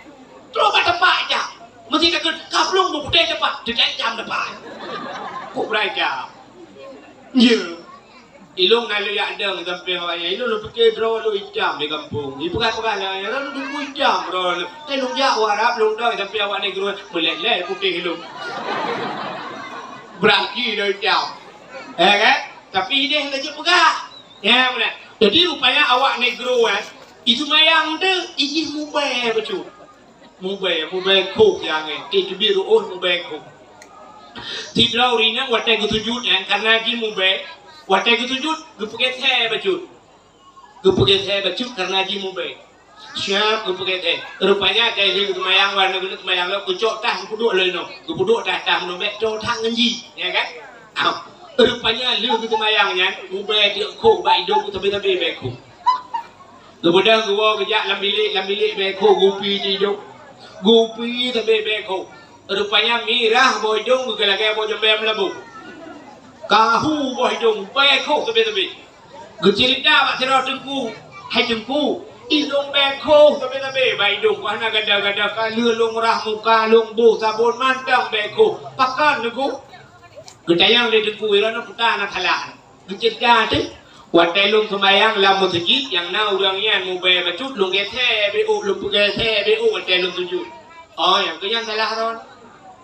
Trok bak tapak itam. Meusti takheun, "Ka plueng beuputéh tapak." Teuka itam tapak. Kok brat itam? Ya. Ilôn na lheueh jak dong sampéng awak nyan. Ilôn lôn pike droe lôn itam di gampông. Ipeugah-peugah lé awak nyan, "Droeneuh teungku itam droeneuh." Teuh lôn jak u Arab, lôn dong sampéng awak negro, meulét-lét putéh ilôn. Brat jih lôn itam. Ya kan? Tapi idéh laju peugah. Ya, beuna. Jadi rupanya awak negro, eh, i seumayang teuh, i jih mubèe bacut. Mubèe, mubèe kôk nyang, eh, teubiet reuôh mubèe kôk. Sidroe ureueng inong watèe geusujut nyan, kareuna jih mubèe, watèe geusujut, geupeugèt thèe bacut. Geupeugèt thèe bacut kareuna jih mubèe. Siap geupeugèt thèe. Rupanya, ka lheueh geuseumayang, wan geuneuk seumayang lom, geucok tah geupeuduek lom inoe. Geupeuduek tah, tah meunoe bèk toe that ngon jih, ya kan? Au. Rupanya lheueh geuseumayang nyan, mubèe teuk kôk bak idông, sabe-sabe bèe kôk. Geubeudôh geuwoe geujak lam bilék, lam bilék bèe kôk geupi di idông. Geupi sabe bèe kôk. Rupanya mirah boh idông geukheun lagèe boh jeumbèe meulaboh. Ka hu boh idông, bèe kôk sabe-sabe. Geuceurita bak sidroe teungku, "Hai teungku, idông bèe kôk sabe-sabe bak idông, hana gada-gada, ka lheueh lôn rhah muka, lôn boh sabon mantong bèe kôk. Pakon teungku?" Geutanyong lé teungku, "Droeneuh peue na salah?" Geuceurita teuh, "Watèe lôn seumayang lam meuseujid nyang na ureueng nyan mubèe bacut, lôn gèsè beuôk, lôn peugèsè beuôk watèe lôn sujut." Oh, nyang keu nyan salah droe.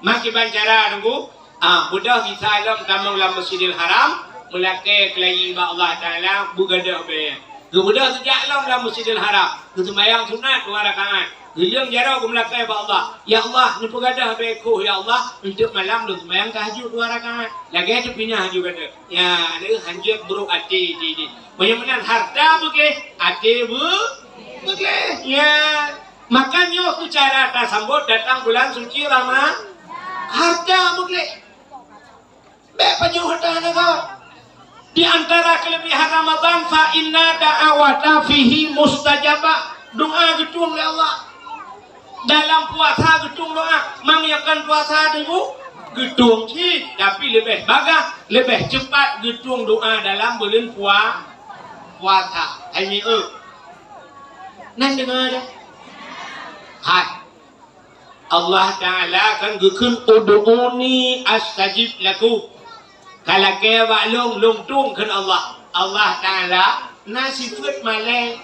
Meukiban cara teungku, ah, beudôh gisa lom tamong lam Masjidil Haram, meulakèe keulayi bak Allah Taala, beugadôh bèe. Geubeudôh geujak lom lam Masjidil Haram, geuseumayang sunat dua rakaat. Geuleueng jaroe geumeulakèe bak Allah, "Ya Allah, neupeugadôh bèe kôk, ya Allah, eunteuk malam lôn seumayang tahajud dua rakaat." Lagèe teupinah laju gadôh. Ya, aneuk hanjeuet brok até jih. Meunyoe meunan harta beugleh, até beu-, beugleh. Ya. Maka nyoe keuh cara tasambot datang bulan suci Rama-, harta beugleh. Bèk pajoh harta hana gèt. Di antara keuleubehan Ramadan, fa inna da'awata fihi mustajabah. Doa geutueng lé Allah. Dalam puasa geutueng doa, meunyoe kon puasa teungku, geutueng cit, tapi leubeh bagaih, leubeh ceupat geutueng doa dalam buleuen pua-, puasa. Hai mi eu. Nan deungö dah? Hai. Allah Taala kan geukheun, "Ud'uni astajib lakum." Ka lakée bak lôn, lôn tueng kheun Allah. Allah Taala na sifeuet malée.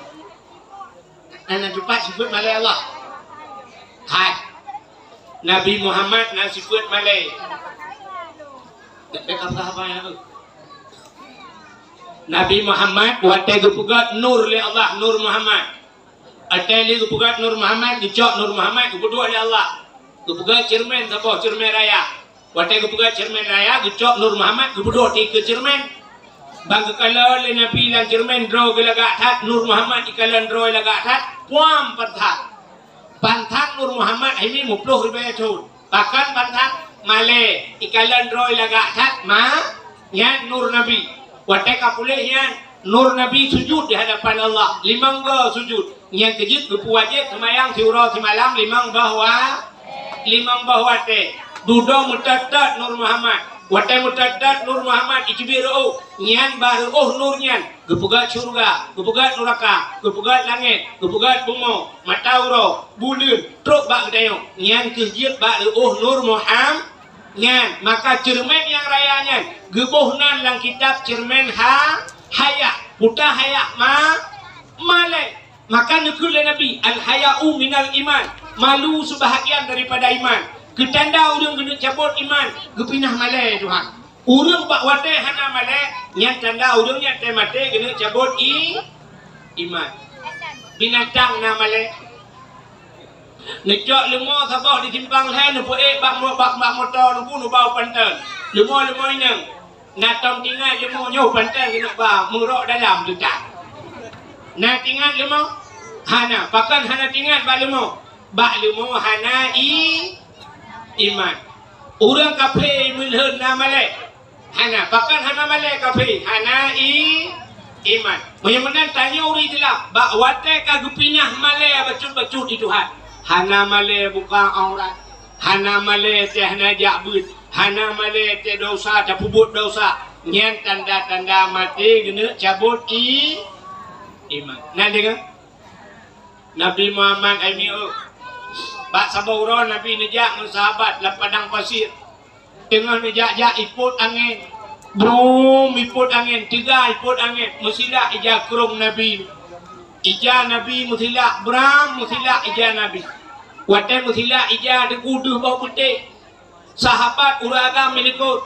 Na, na teumpat sifeuet malée Allah? Hai. Nabi Muhammad na sifeuet malée. Dak deka peugah apa ya? Nabi Muhammad watée geupeugét nur lé Allah, Nur Muhammad. Watée lé geupeugét Nur Muhammad, geucok Nur Muhammad, geupeuduek lé Allah. Geupeugét ceureumen saboh, ceureumen raya. Watée geupeugét ceureumen raya, geucok Nur Muhammad, geupeuduek dikeue ceureumen. Ban geukalon lé Nabi lam ceureumen, droe geulagak that, Nur Muhammad ikalon droe lagak that, puam pantat. Pantat Nur Muhammad hai mi muploh ribée thon. Pakon pantat? Malée, ikalon droe lagak that ma, nyan nur Nabi. Watée ka puléh nyan, nur Nabi sujud di hadapan Allah, limong goe sujud. Nyan keuh jeuet geupeuwajéb seumayang siuroe simalam limong boh wa-, limong boh watée. Dudoe meutot-tot Nur Muhammad. Watée meutot-tot Nur Muhammad, iteubiet reuôh, nyan bak reuôh nur nyan geupeugét syeuruga, geupeugét nuraka, geupeugét langét, geupeugét bumoe, mata uroe, buleuen, trok bak geutanyoe. Nyan keuh jeuet bak reuôh Nur Muham-, nyan. Maka ceureumen nyang raya nyan geuboh nan lam kitab ceureumen ha-, haya. Peue ta haya ma-, malée. Maka neukheun lé Nabi, "Al-haya'u minal iman." Malu seubahagian daripada iman. Keu tanda ureuëng geuneuk cabot iman, geupinah malée Tuhan. Ureuëng bak watée hana malée, nyan tanda ureuëng nyan tée maté geuneuk cabot i-, iman. Binatang na malée. Neucok leumo saboh di simpang lhée, neupeuék bak mo-, bak, bak moto neubu neuba u panten. Leumo-leumo inong. Na tom tingat leumo nyoe panten keuneuk ba meurok dalam teutab. Na tingat leumo? Hana. Pakon hana tingat bak leumo? Bak leumo hana i-, iman. Ureuëng kafé meulhon na malée? Hana. Pakon hana malée kafé? Hana i-, iman. Meunyoe meunan tanyoe ureuëng Islam, bak watée ka geupinah malée bacut-bacut di Tuhan. Hana malée buka aurat. Hana malée tée hana jak beuet, hana malée tée desya tapeubuet desya. Nyan tanda-tanda maté geuneuk cabot i-, iman. Na deungoe? Nabi Muhammad ai miôh. Bak saboh uroe Nabi neujak ngon sahabat lam padang pasir. Teungoh neujak-jak ipot angén. Brum, ipot angén, teuga ipot angén. Meusilak ija krông Nabi. Ija Nabi meusilak, bram meusilak ija Nabi. Watée meusilak ija teungku deuh boh beutéh. Sahabat ureuëng agam meulikot.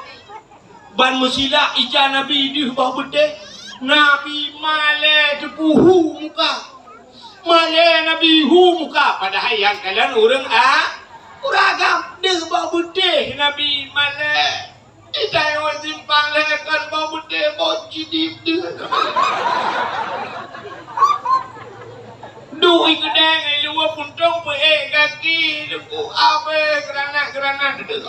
Ban meusilak ija Nabi deuh boh beutéh. Nabi malée teupeu hu muka. Malée Nabi hu muka. Padahai nyang kalon ureuëng a-, ureuëng agam. Deuh boh beutéh Nabi malée. Di tanyoe simpang lhée kon boh beutéh boh cidip deuh. Duek i keudée ngon luweue puntông peuék gaki teungku abée geuranat-geuranat deuh.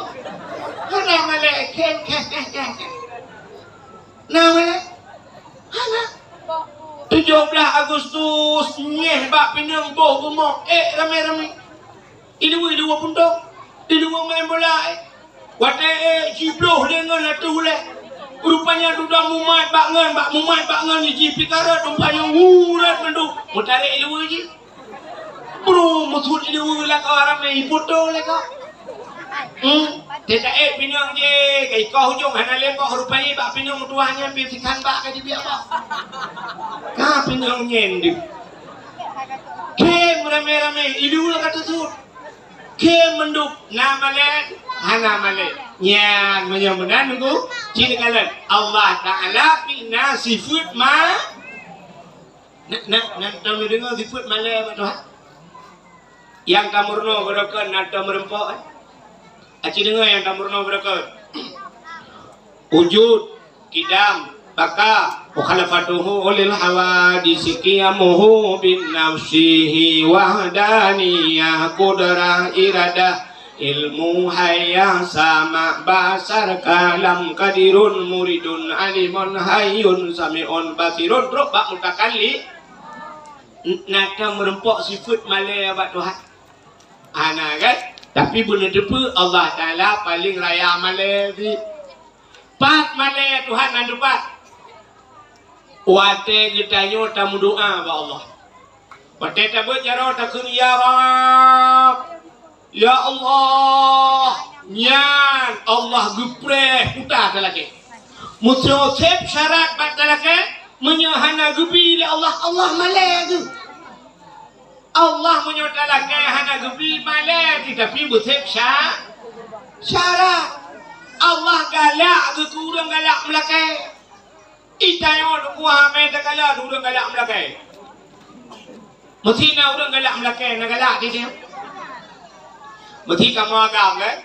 Hana malée khem, khem, khem, khem. Na malée? Hana. Tujoh blaih Agustus nyeh bak pineung boh rumoh ék ramé-ramé. I luweue, i luweue puntông, i luweue main bola, eh. Watée, eh, jibloh lé ngon ateueh ulée. Rupanya dudoe mumat bak ngon, bak mumat bak ngon, jih pih ka rot, rupanya urat mandum. Meutarek i luweue jih. Bro, meusuet i luweue lakoe ramé, ipoto lakoe. Hmm, teuka ék pineung jih, ka ikoh ujong hana lembok, rupanya bak pineung meutuwah nyan pih sikan bak ka jibiak bak. Ka pineung nyan deuh. Khem ramé-ramé, i luweue ka teusuet. Khem mandum, na malée, hana malée. Nyan, meunyoe meunan nunggu, cit kalon. Allah Taala pih na sifeuet ma-, na, na, na, na meudeungoe sifeuet malée bak Tuhan. Nyang tameurunoe beudokon na tameurumpok, eh? Aci deungoe nyang tameurunoe beudokon. Wujud, qidam, baqa, mukhalafatuhu lil hawadisi, qiyamuhu bin nafsihi, wahdaniyah, qudrah, iradah, ilmu, hayah, sama, basar, kalam, qadirun, muridun, alimun, hayyun, sami'un, basirun, trok bak mutakallim. N-, na tameurumpok sifeuet malée bak Tuhan. Hana kan? Tapi beuneuteupeu Allah Taala paleng raya malée jih. Pat malée Tuhan na teupat. Watée geutanyoe tameudoá bak Allah. Watée tabeuet jaroe takheun, "Ya Rabb, Ya Allah, nyan Allah geupreh puta talakée. Meuseu sép syarat bak talakée, meunyoe hana geubi lé Allah, Allah malée geuh. Allah meunyoe talakée hana geubi malée geuh, tapi beusép sya-, syarat. Allah galak geuh keu ureuëng galak meulakée. Ita nyoe teungku hana meutakala ureuëng galak meulakée. Meusti na ureuëng galak meulakée, na galak di dia. Meusti kamoe agam, kan?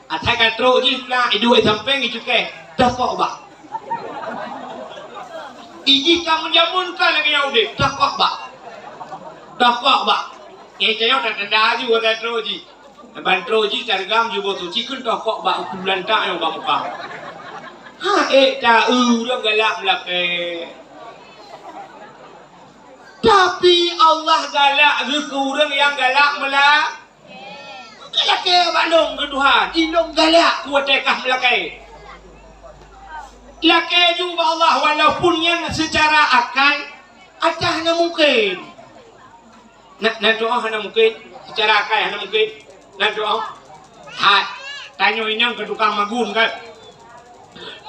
Asai ka trok jih na iduek sampéng icukéh, dah kok bak. Ijih ka meujameun ka lagée nyang udeb, dah kok bak. Dah kok bak. Nyang ita nyoe tatanda aju watée trok jih. Ban trok jih tareugam jubah suci keu toh kok bak uku lantak nyang bak muka. Ha, ék ta ureuëng galak meulakée. Tapi Allah galak geuh keu ureuëng nyang galak meula-, galakée bak lôn keu Tuhan, ilôn galak keu watée kah meulakée. Lakée ju bak Allah walaupun nyan seucara akai ata hana mungken. Na, na doa hana mungken, seucara akai hana mungken. Na doa. Hai, tanyoe inong keu tukang magun kan.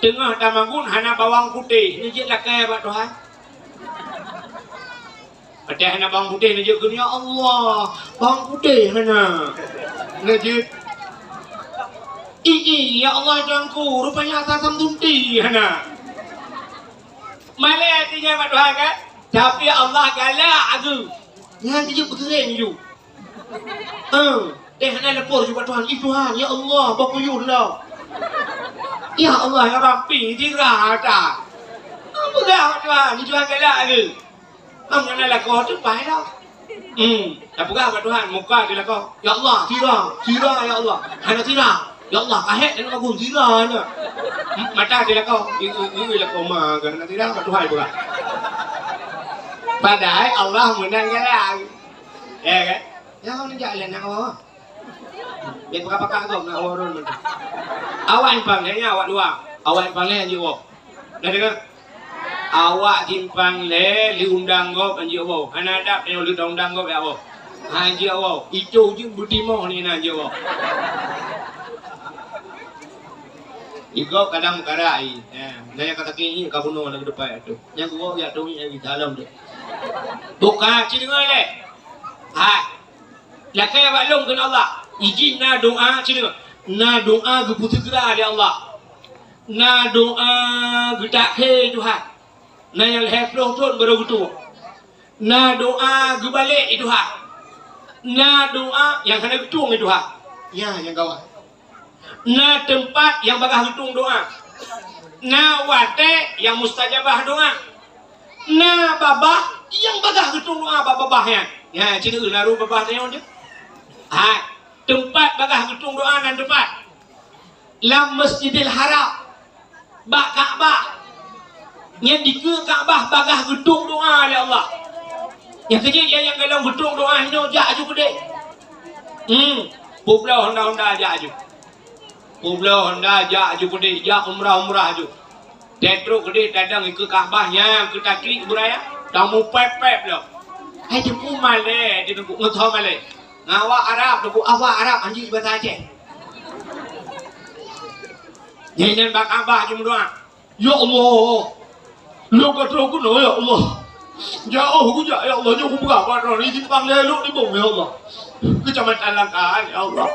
Teungoh tamagun hana bawang putéh, neujeuet lakée bak Tuhan. Watée hana bawang putéh neujeuet keu, "Ya Allah, bawang putéh hana." Neujeuet. "Ih, ih, ya Allah, Tuhanku, rupanya asam sunti hana." Malée até nyan bak Tuhan kan? Tapi Allah galak geuh. Nyan jijeuet beukeuréng ju. Eh, deh hana lapor ju bak Tuhan. "Ih Tuhan, ya Allah, bah kuyuh lom. Ya Allah, ya Rabbi, dira ata." Peugah bak Tuhan, Tuhan galak geuh. Am hana lakoe teuh paih lom. Hmm, tapeugah bak Tuhan, muka di lakoe, "Ya Allah, sira, sira ya Allah." Hana sira. "Ya Allah, kahek dan lagu sira na." Hmm, mata di lakoe, i, i, i, lakoe ma, kan hana sira, bak Tuhan pula. Padahai Allah meunang galak. Ya kan? Ya, orang jak lain nak awak. Dia pakai-pakai kau nak awak orang tu. Awak impang dia, awak dua. Awak impang dia, anjing awak. Dah dengar? Awak simpang lé, lé undang gob anjing Allah. Hana adab nyoe lé undang gob ya Allah. Anjing Allah. Itu je beutimoh ni na anjing Allah. Igob kadang meukarak i. Eh, nanya kata kini ka bunuh lagi depan tu. Yang gua ya tu yang di dalam tu. Buka cedera lé. Ha. Lakée bak lôn keu Allah. Ijin na doa cedera. Na doa geupeuseugeura lé Allah. Na doa geutakhé Tuhan. Na nyang lhée ploh thon barô geutueng. Na doa geubalek i Tuhan. Na doa nyang hana geutueng i Tuhan. Nya nyang gawat. Na teumpat nyang bagah geutueng doa. Na watée nyang mustajabah doa. Na babah nyang bagah geutueng doa bak babah nyan. Nya, cit na rô babah nyan. Hai. Teumpat bagah geutueng doa nan teumpat lam Masjidil Haram, bak Ka'bah. Nyan dikeue Ka'bah bagah geutueng doa lé Allah. Nyang keujeuet nyang golom geutueng doa hinoe jak aju keudeh. Hmm, peubloe honda-honda jak aju. Peubloe honda jak aju keudeh, jak umrah-umrah aju. Teutrok keudeh tadong ikeue Ka'bah nyang keu taklik beuraya, tamupép-pép lom. Hai teungku malée, teungku ngeutho malée. Ngon awak Arab, teungku awak Arab, anjing bahasa Aceh. Nyan nyan bak Ka'bah jimeudoa. Ya Allah, lôn ka trok keunoe ya Allah. Jauh kujak ya Allah, nyoe kupeugah bak droe di simpang lé lôn di bong ya Allah. Kecamatan Langkaan ya Allah.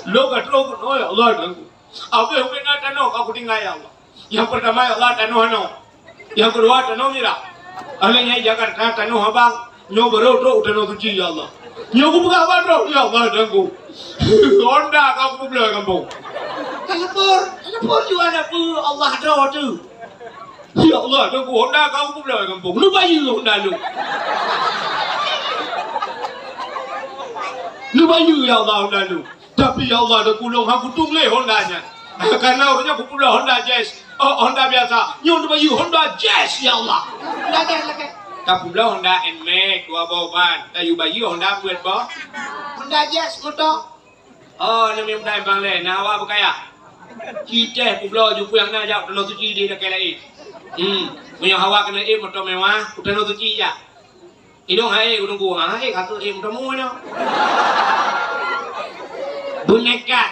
Lôn ka trok keunoe ya Allah, Tuhanku. Abéh ubé na tanoh ka kutinggai ya Allah. Nyang peurtama ya Allah tanoh anoe. Nyang keudua tanoh mirah. Akhé nyan Jakarta tanoh abang. Nyoe barô trok u Tanoh Suci ya Allah. Nyoe kupeugah bak droe ya Allah Tuhanku. Honda ka kupeubloe gampông. Ka lapor, ka lapor ju aneuk peue Allah droe teuh. Ya Allah Tuhanku, honda ka kupeubloe gampông. Neubayeue honda lôn. Neubayeue ya Allah honda lôn. Tapi ya Allah, dah kulong ha kutung lé honda nyan. Karena ureuëng nyan kupeubloe honda jazz, oh, honda biasa. Nyoe neubayeue honda jazz ya Allah. Lagée, lagée. Ka peubloe honda Nmax dua boh ban. Tayue bayeue honda peuet boh. Honda jazz moto. Oh, nami muda bang lé, na awak beukaya. Citeh peubloe ju peue nyang na jak u Tanoh Suci di lakée laén. Hmm, meunyoe awak keuneuk ék moto mewah, u Tanoh Suci jak. Idong hai gurungku, hai ka keuh ék meuteumé nyoe. Beunaikat,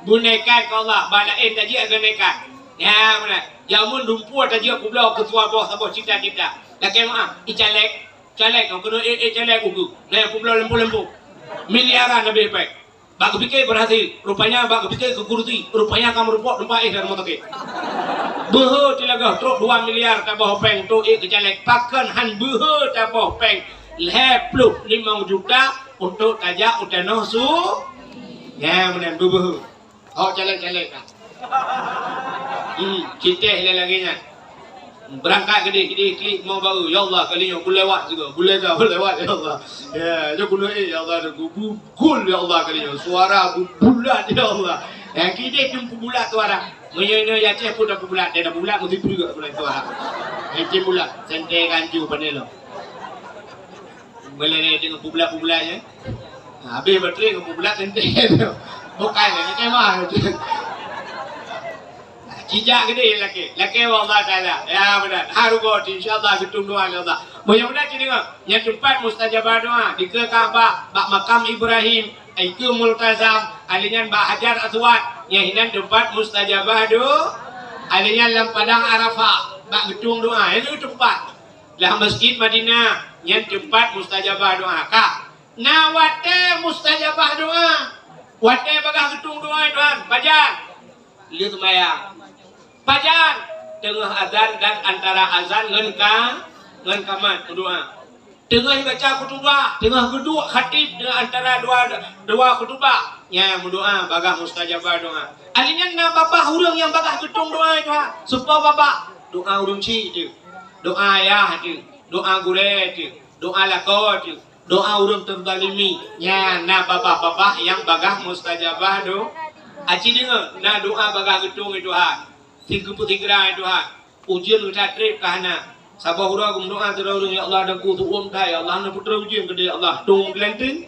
beunaikat keu Allah, bak laén tajak keu naikat. Ya, beuna. Jameun lumpur tajak peubloe keu saboh, saboh cita-cita. Lakée meu'ah, icaleg, caleg, keuneuk ék, ék caleg ukeue. Nah, peubloe lampu-lampu. Miliaran leubeh péng. Bak geupike beurhasé, rupanya bak geupike keu kurusi, rupanya ka meurumpok teumpat éh dalam motoké. Beuhe tilagah trok dua miliar taboh péng untuk ék keu caleg, pakon han beuhe taboh péng lhée ploh limong juta untuk tajak u tanoh su-, ya, meunan beuhe. Hok caleg-caleg ka. Hmm, citeh lé lagée nyan. Beurangkat keudeh, keudeh klik mo baru. Ya Allah, kali nyoe beulewat juga. Beulewat, beulewat, ya Allah. Ya, nyoe keuneuk éh, ya Allah, nyoe bu-, gol, ya Allah, kali nyoe. Suara bu-, bulat, ya Allah. Ya, keudeh pun peubulat suara. Meunyoe nyoe Aceh pun dah peubulat, dia dah peubulat, mesti peubulat suara. Yang tim bulat, sentée ganju panelo. Meulai deungon peubulat-peubulat nyan. Ha, habéh baterai ngon peubulat teuntée tu. Bukan lagée kemah. Jijak keudeh lakée. Lakée bak Allah Taala. Ya, beuna. Ha, rugoe, insya Allah, geutueng doa lé Allah. Meunyoe beuna cit deungoe, nyan teumpat mustajabah doa. Dikeue Ka'bah, bak makam Ibrahim, dikeue Multazam, alèh nyan bak Hajar Aswad, nyan hinan teumpat mustajabah doa. Alèh nyan lam padang Arafah, bak geutueng doa. Nyan teumpat. Lam Masjid Madinah, nyan teumpat mustajabah doa. Ka. Na watée mustajabah doa. Watée bagaih geutueng doa, Tuhan, pajan? Lheueh seumayang. Pajan? Teungoh azan dan antara azan ngon ka-, ngon kamat meudoa. Teungoh baca khutubah, teungoh geuduek khatib di antara dua, dua khutubah, nyan meudoa bagaih mustajabah doa. Alèh nyan na babah ureuëng nyang bagaih geutueng doa, Tuhan. Soe babah? Doa ureuëng chik teuh. Doa ayah teuh. Doa gurée teuh. Doa lakoe teuh. Doa ureuëng teuzalimi, nyan na babah-babah nyang bagaih mustajabah do-, aci deungoe, na doa bagaih geutueng, ya Tuhan. Sigeupeu sigra, ya Tuhan. Ujeuen geutak treb ka hana. Saboh uroe geumeudoa sidroe ureuëng, "Ya Allah, Teungku, seuuem that, ya Allah, hana peutrok ujeuen keudeh, ya Allah." Tueng geulanteue.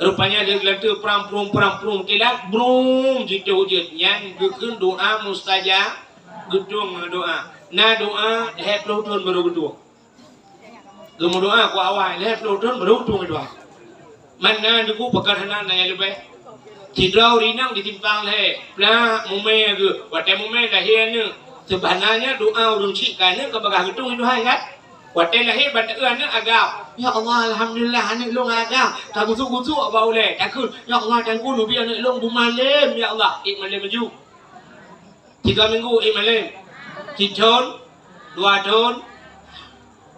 Rupanya lheueh geulanteue, prang prung, prang prung, kilat, brung, jiteuh ujeuen. Nyan geukheun doa mustajab, geutueng doa. Na doa lhée ploh thon barô geutueng. Geumeudoa keu awai, lhée ploh thon barô tueng doa. Mana Teungku, pakon hana na nyang leubeh? Sidroe ureuëng inong di simpang lhée, plak mumé geuh, watée mumé lahé aneuëk. Seubeunanya doa ureuëng chik keu aneuëk ka bagaih geutueng doa, ingat. Watée lahé ban taeu aneuëk agam, "Ya Allah, alhamdulillah, aneuëk lôn agam." Tagusuk-gusuk bak ulée, takheun, "Ya Allah, Teungku, neubi aneuëk lôn beumalem, ya Allah." Ék malem laju. Tiga minggu, ék malem. Sithon, dua thon.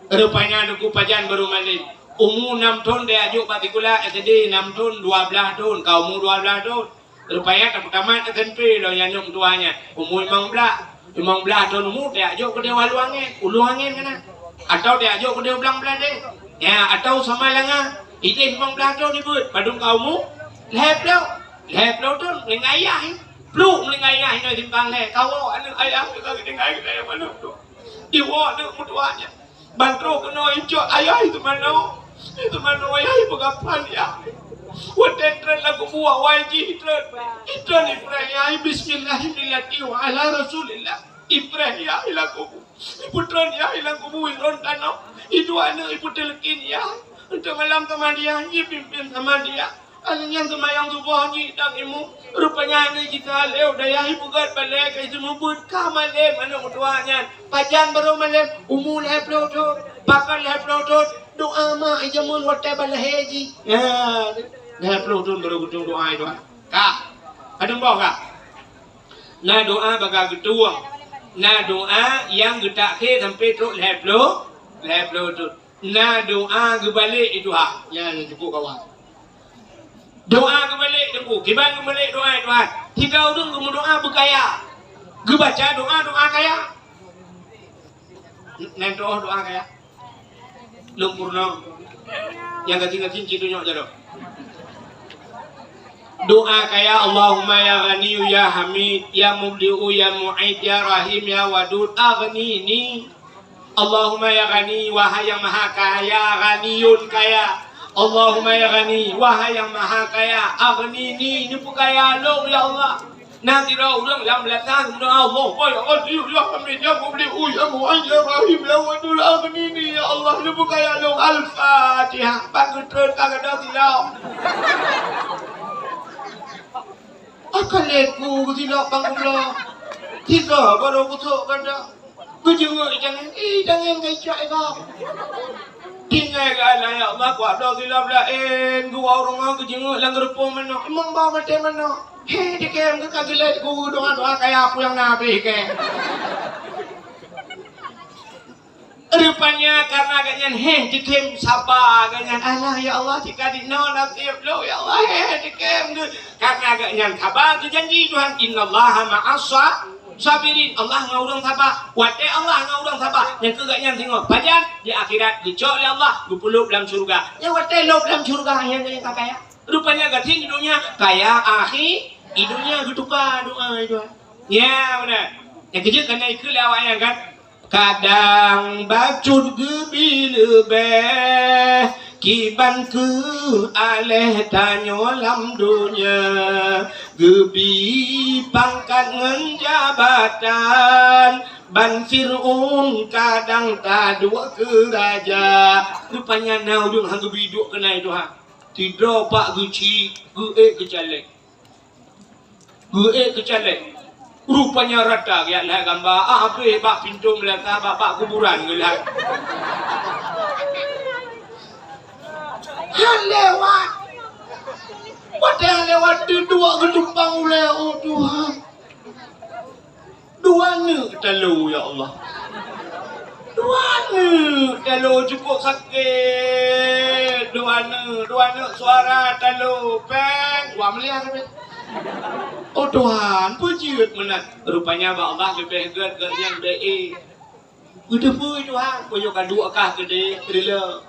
Rupanya Teungku pajan barô malem. Umu nam thon tajak jok bak sikula S D, nam thon, dua blaih thon. Ka umu dua blaih thon. Rupanya tapeutamat S M P lom nyan, aneuk meutuah nyan. Umu limong blaih. Limong blaih thon umu tajak jok keudeh u Hulu Angén. Hulu Angén kana. Atawa tajak jok keudeh u Blang Bladeh. Ya, atawa Samalanga. Ideh limong blaih thon ibuet. Padum ka umu? Lhée ploh. Lhée ploh thon, meuninggai ayah. Pluek meuninggai ayah, inong simpang lhée. Kawoe aneuk ayah, ka geutinggai keu ayah manok tu. Iwoe aneuk meutuah nyan. Ban troh keunoe icok ayah, itu manok. Itu manok ayah, ipeugah phan, ya. Watée treun lam kubu, awai jih treun. Itreun ipreh, ya, bismillah, millati wa ala Rasulillah. Ipreh, ya, ila kubu. Ipeutreun, ya, ila kubu, itreun tanoh. Itu aneuk ipeuteuleukén, ya. Untuk malam sama dia, ipimpin sama dia. Aneuk nyan seumayang suboh jih dan imu. Rupanya aneuk jih ka lheueh dayah ipeugét balée ka iseumubeuet ka malem aneuk meutuah nyan. Pajan barô malem, umu lhée ploh thon, pakon lhée ploh thon, doa mak ijameun watée ban lahé jih. Ya, lhée ploh thon barô geutueng doa, doa. Ka. Padum boh ka. Na doa bagaih geutueng. Na doa nyang geutakhé sampoe trok lhée ploh, lhée ploh thon. Na doa geubalek, ya Tuhan. Nyan nyang cukup kawan. Doa geubalek, Teungku. Kiban geubalek doa, ya Tuhan. Tiga ureuëng geumeudoa beukaya. Geubaca doa, doa kaya. Nyan doa, doa kaya. Lôn peurunoe. Nyang gasien-gasien ci tunyok jaroe. Doa kaya, Allahumma ya Ghaniyu ya Hamid, ya Mubdi'u ya Mu'id, ya Rahim ya Wadud, aghnini. Allahumma ya Ghani, wahai yang maha kaya, Ghaniyun kaya. Allahumma ya Ghani, wahai yang maha kaya, aghnini, neupeukaya lôn, ya Allah. Na sidroe ureuëng lam beulatang meudoa, Allahumma ya Ghani, ya Hamid, ya Mubdi'u, ya Mu'id, ya Rahim, ya Wadud, aghnini, ya Allah, neupeukaya lôn. Al-Fatihah. Ban geutreun ka gadôh silop. Kalé ku geusilap bang gula. Tiga baru kusok gata. Geujeungok itangen, eh, itangen ka icok eka. Tinggai geuh alah, ya Allah, kuat doh silap laén, geuwoe u rumoh geujeungok lam geureupoh manok. Imong ba maté manok. He, dikem geuh ka geulet guru doa-doa kaya peue nyang na abéh kèe. Rupanya karena gobnyan heh dikem saba gobnyan, alah ya Allah, jika dinoe nasib lôn ya Allah, heh dikem geuh. Karena gobnyan saba geujanji Tuhan, "Innallaha ma'as sa-, sabirin." Allah ngon ureueng saba. Watèe Allah ngon ureueng saba, nyang keu gobnyan singoh pajan di akhirat geucok lé Allah geupeuleub lam syeuruga. Nyang watèe leub lam syeuruga nyang, nyang ka kaya. Rupanya gasien di dunia kaya, akhi di dunia geutuka doa itu. Ya beuna. Nyang keujeuet kana ikeu lé awaknyan kan. Kadang bacut geubi leubeh, kiban keuh aléh tanyoe lam donya. Geubi pangkat ngon jabatan, ban Fir'aun kadang taduek keu raja. Rupanya na ureueng han geubi duek keunan tuha. Sidroe pak geuchik, geuék keu caleg. Geuék keu caleg. Rupanya rata geujak lheueh gamba, ah, habéh bak pintoe meulata, bak, bak kuburan geulheueh. Han lewat. Watèe han lewat, teuduek geutumpang ulèe, oh Tuhan. Dua neuk talo, ya Allah. Dua neuk talo cukup sakét. Dua neuk, dua neuk suara talo. Peng, wah meuliah sabe. Oh Tuhan, peue jeuet meunan. Rupanya bak Allah leubeh gèt, gèt nyang bèk ék. Beuteupeue Tuhan, meunyoe ka duek kah keudéh, rila.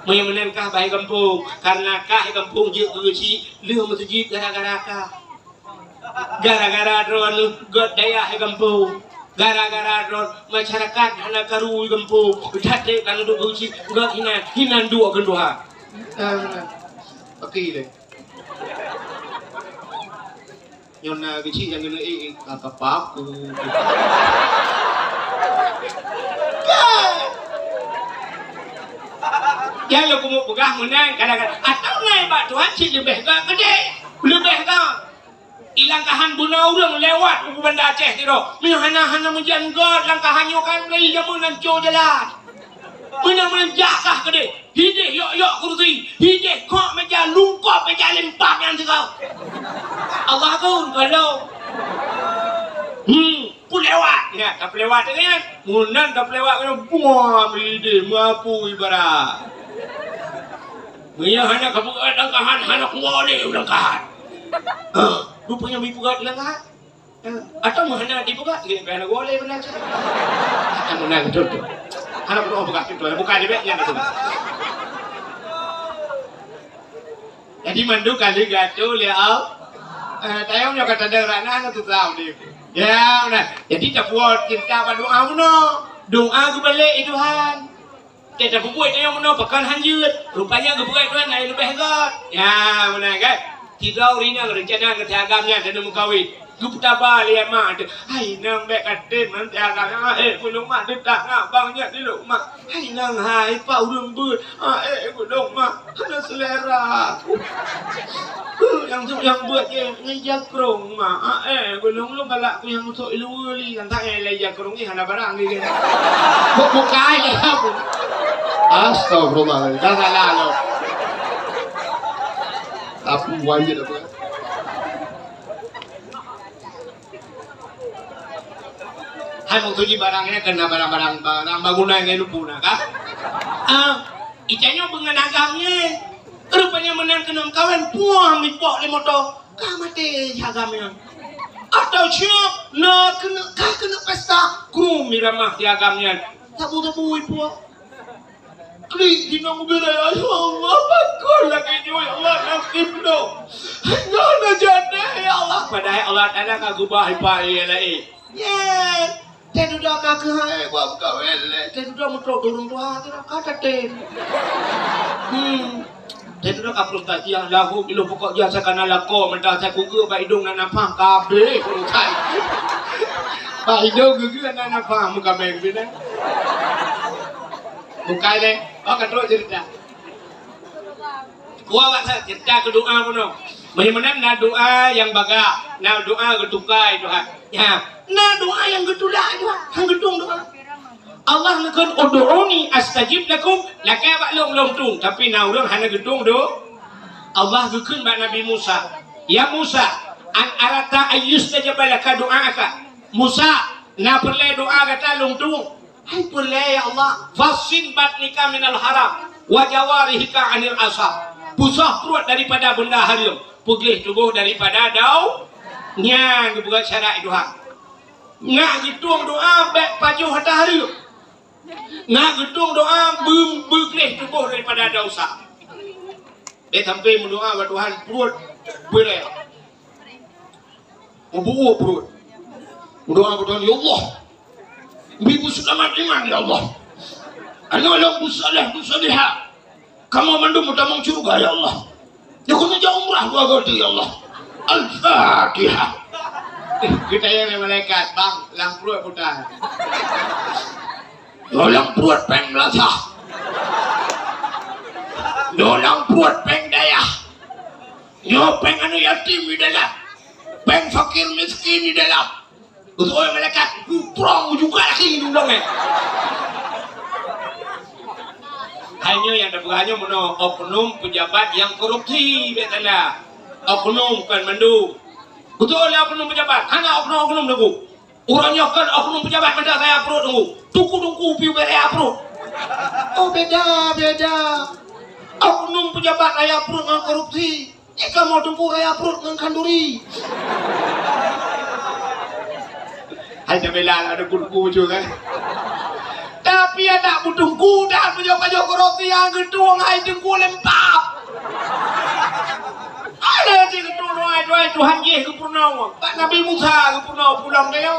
Meunyoe meunan kah bak gampông, karena kah gampông jeuet keu geuchik, lheueh meuseujid gara-gara kah. Gara-gara droeneuh gèt dayah gampông. Gara-gara droe masyarakat hana karu gampông. That-that ka neudok geuchik, gèt hinan, hinan duek keu Tuhan. Ah, beuna. Oke lé. Nyoe na geuchik nyang keuneuk ék, ék, ka, ka paku. Nyan lôn keuneuk peugah meunan kadang-kadang. Atawa na bak Tuhan cit leubeh gèt keudéh. Leubeh gèt. Di langkahan beuna ureueng lewat u Banda Aceh sidroe. Meunyoe hana, hana meujan gèt langkahan nyoe kan, mulai jameun ancô jalan. Meunan-meunan jak kah keudéh. Hidéh yok-yok kursi, hidéh kok meja, lungkop meja limpah nyan sigoe. Allah pun tolong. Hmm, peulewat. Ya, tapeulewat nyan. Meunan tapeulewat nyan, buam hidéh, meuapu ibarat. Meunyoe hana kapeugah langkahan, hana kuwoe lé langkahan. Hah, rupanya meupeugah langkahan. Atawa meuhana dipeugah, lé pih hana gohlé beuna cit. Hana beuna beutôi tu. Hana beuna peugah tu, bukan dia nyan tu. Jadi mandum kali gatu lé au. Eh, tayong nyoe kata dara na tu tahu dia. Ya, beuna. Jadi tapuat cinta bak doa bunoe. Doa geubalek, "Eh Tuhan, teuka peubuet tanyoe meunoe pakon han jeuet, rupanya geupeugah Tuhan hai leubeh gèt." Ya, meunan kan? Sidroe ureueng inong rencana keu si agam nyan keuneuk meukawen. Geupeutaba lé mak teuh, "Hai inong, bèk katem ngon si agam nyan, eh, ulôn mak teutak ngon abang nyan di lôn mak. Hai inong, hai pak ureueng beuet, ah, eh, ulôn mak." Hana selera. Nyang tu nyang buet je, ngon jakrong ma. Ah, eh, gunong lu galak ku nyang sok iluwa li, kan tak eh, lai jakrong ni hana barang ni. Buk bukai ya, Bu. Astagfirullah, dah salah lo. Tapi wajib apa? Hai, maksudnya barangnya kena barang-barang, barang bangunan yang lupa nak, kan? Ah, ikannya bengan agam ni. Rupanya menang kena kawan, puang mipok lima motor. Ka maté si agam nyan. Atau siap, na keuneuk, ka keuneuk pesta, krum di ramah si agam nyan. Sabu-sabu ipuak. Klik di nong ubé raya, "Ya Allah, pakon lagèe nyoe, ya Allah, nasib lôn. Hana na jadeh, ya Allah." Padahai Allah Taala ka geubah ipa ie laén. Nyan. Teududoe ka keuhai buat meukawen lé. Teududoe meutrok turun tuha tu dah ka tatem. Hmm. Teududoe ka peureuntah jiah lahu kilo pokok jiah sakana lako mentah sai kugeue bak idong nan nampak kabeh peureuntah. Bak idong geugeu nan nampak muka meng bina. Bukai lé. Oh, ka trok cerita. Kuah bak sa cerita keu doa bunoe. Meunyoe meunan na doa nyang bagah, na doa geutukai Tuhan. Ya, na doa nyang geutulak Tuhan, han geutueng doa. Allah neukheun, "Ud'uni astajib lakum," lakée bak lôn, lôn tueng, tapi na ureuëng hana geutueng do-, Allah geukheun bak Nabi Musa, "Ya Musa, an aradta an yustajaba laka du'aaka?" Musa, na peureulée doa gata lôn tueng? Hai peureulée, ya Allah. "Fassin batnika minal haram, wa jawarihika anil asab." Pusoh pruet daripada beunda hareuem, peugleh tuboh daripada dau-, nyan geupeugah syarat Tuhan. Nak geutueng doa bék pajoh ata hareuem. Nak geutueng doa beu-, beugleh tuboh daripada desya. Bék sampai meudoa bak Tuhan pruet beurée. Meubuuk pruet. Meudoa bak Tuhan, "Ya Allah, bri beuseulamat iman, ya Allah. Aneuk lôn beusaleh, beusalehah. Kamoe mandum meutamong syeuruga, ya Allah. Nyoe keuneuk jak umrah dua goe teuh, ya Allah. Al-Fatihah." Eh, geutanyong lé malaikat, "Bang, lam pruet peue tan?" "Nyoe lam pruet péng meulasah. Nyoe lam pruet péng dayah. Nyoe péng aneuk yatim di dalam. Péng fakir miskin di dalam." Beutôi malaikat, "Kuprong juga lagi di ulôn, eh." Hai nyoe nyang tapeugah nyoe meunoe oknum pejabat nyang korupsi, bék salah. Oknum kon mandum. Beutôi lé oknum pejabat, hana oknum-oknum teungku. Uroe nyoe kon oknum pejabat mantong raya pruet teungku. Teungku-teungku piôh bék raya pruet. Oh, beda, beda. Oknum pejabat raya pruet ngon korupsi. Nyoe kamoe teungku raya pruet ngon khanduri. Hai tabela lah ada guru-guru tu kan. Tapi adak beuteungku dan pajoh-pajoh korupsi nyang geutueng hai teungku lempap. Ada cit geutueng doa, doa Tuhan jih geupeurunoe. Bak Nabi Musa geupeurunoe pulang kaya.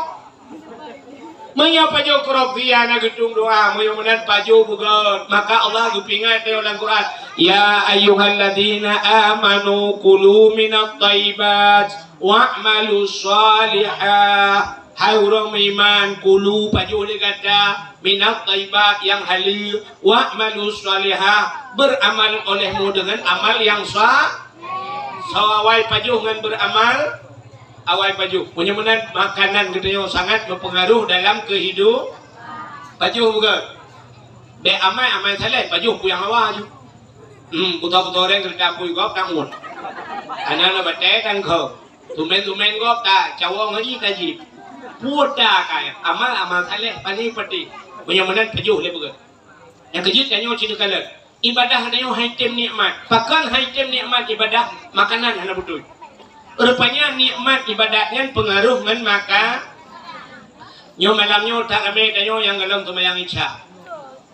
Meunyoe pajoh korupsi hana geutueng doa, meunyoe meunan pajoh beugét, maka Allah geupeuingat lé lam Quran, "Ya ayyuhalladzina amanu kulu minat thayyibat wa'malus shalihah." Hai ureuëng meuiman, kulu pajoh lé gata, minat thayyibat nyang haleue, wa'malus shalihah, beuramal olehmu deungon amal nyang sa-, soe awai pajoh ngon beuramal, awai pajoh. Meunyoe meunan makanan geutanyoe sangat meupeungaruh dalam keuhidup-, pajoh beugét. Bék amai, amai saleh, pajoh peue nyang hawa ju. Hmm, buta-buta orang keureuda pui gob tangon. Hana na batée tangkho. Tumen-tumen gob ta cawoe ngon ié tajib. Peue ta kaya, amal, amal saleh, pané patéh. Meunyoe meunan pajoh lé beugét. Nyang keujeuet tanyoe cit neukalon. Ibadah tanyoe hai tem nikmat. Pakon hai tem nikmat ibadah? Makanan hana beutôi. Rupanya nikmat ibadat nyan peungaruh ngon maka-, nyoe malam nyoe that ramé tanyoe nyang gohlom seumayang Isya.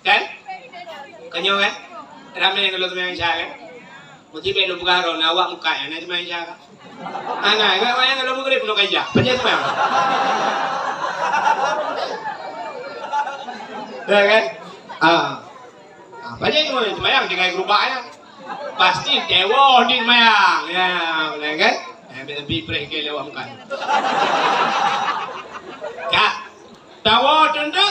Kan? Kan nyoe kan? Ramé nyang gohlom seumayang Isya kan? Mesti bék lôn peugah droe, na awak mukat, na seumayang Isya kan? Ana, ingat awak nyang gohlom Maghrib, penuh kaijah. Pajan seumayang. Ya kan? Ah. Ha, pajan seumayang, seumayang tinggai geurubak ya. Pasti tewoe di seumayang. Ya, boleh kan? Eh, lebih preh ke lewat muka. Ka. Tawoe teuntèe.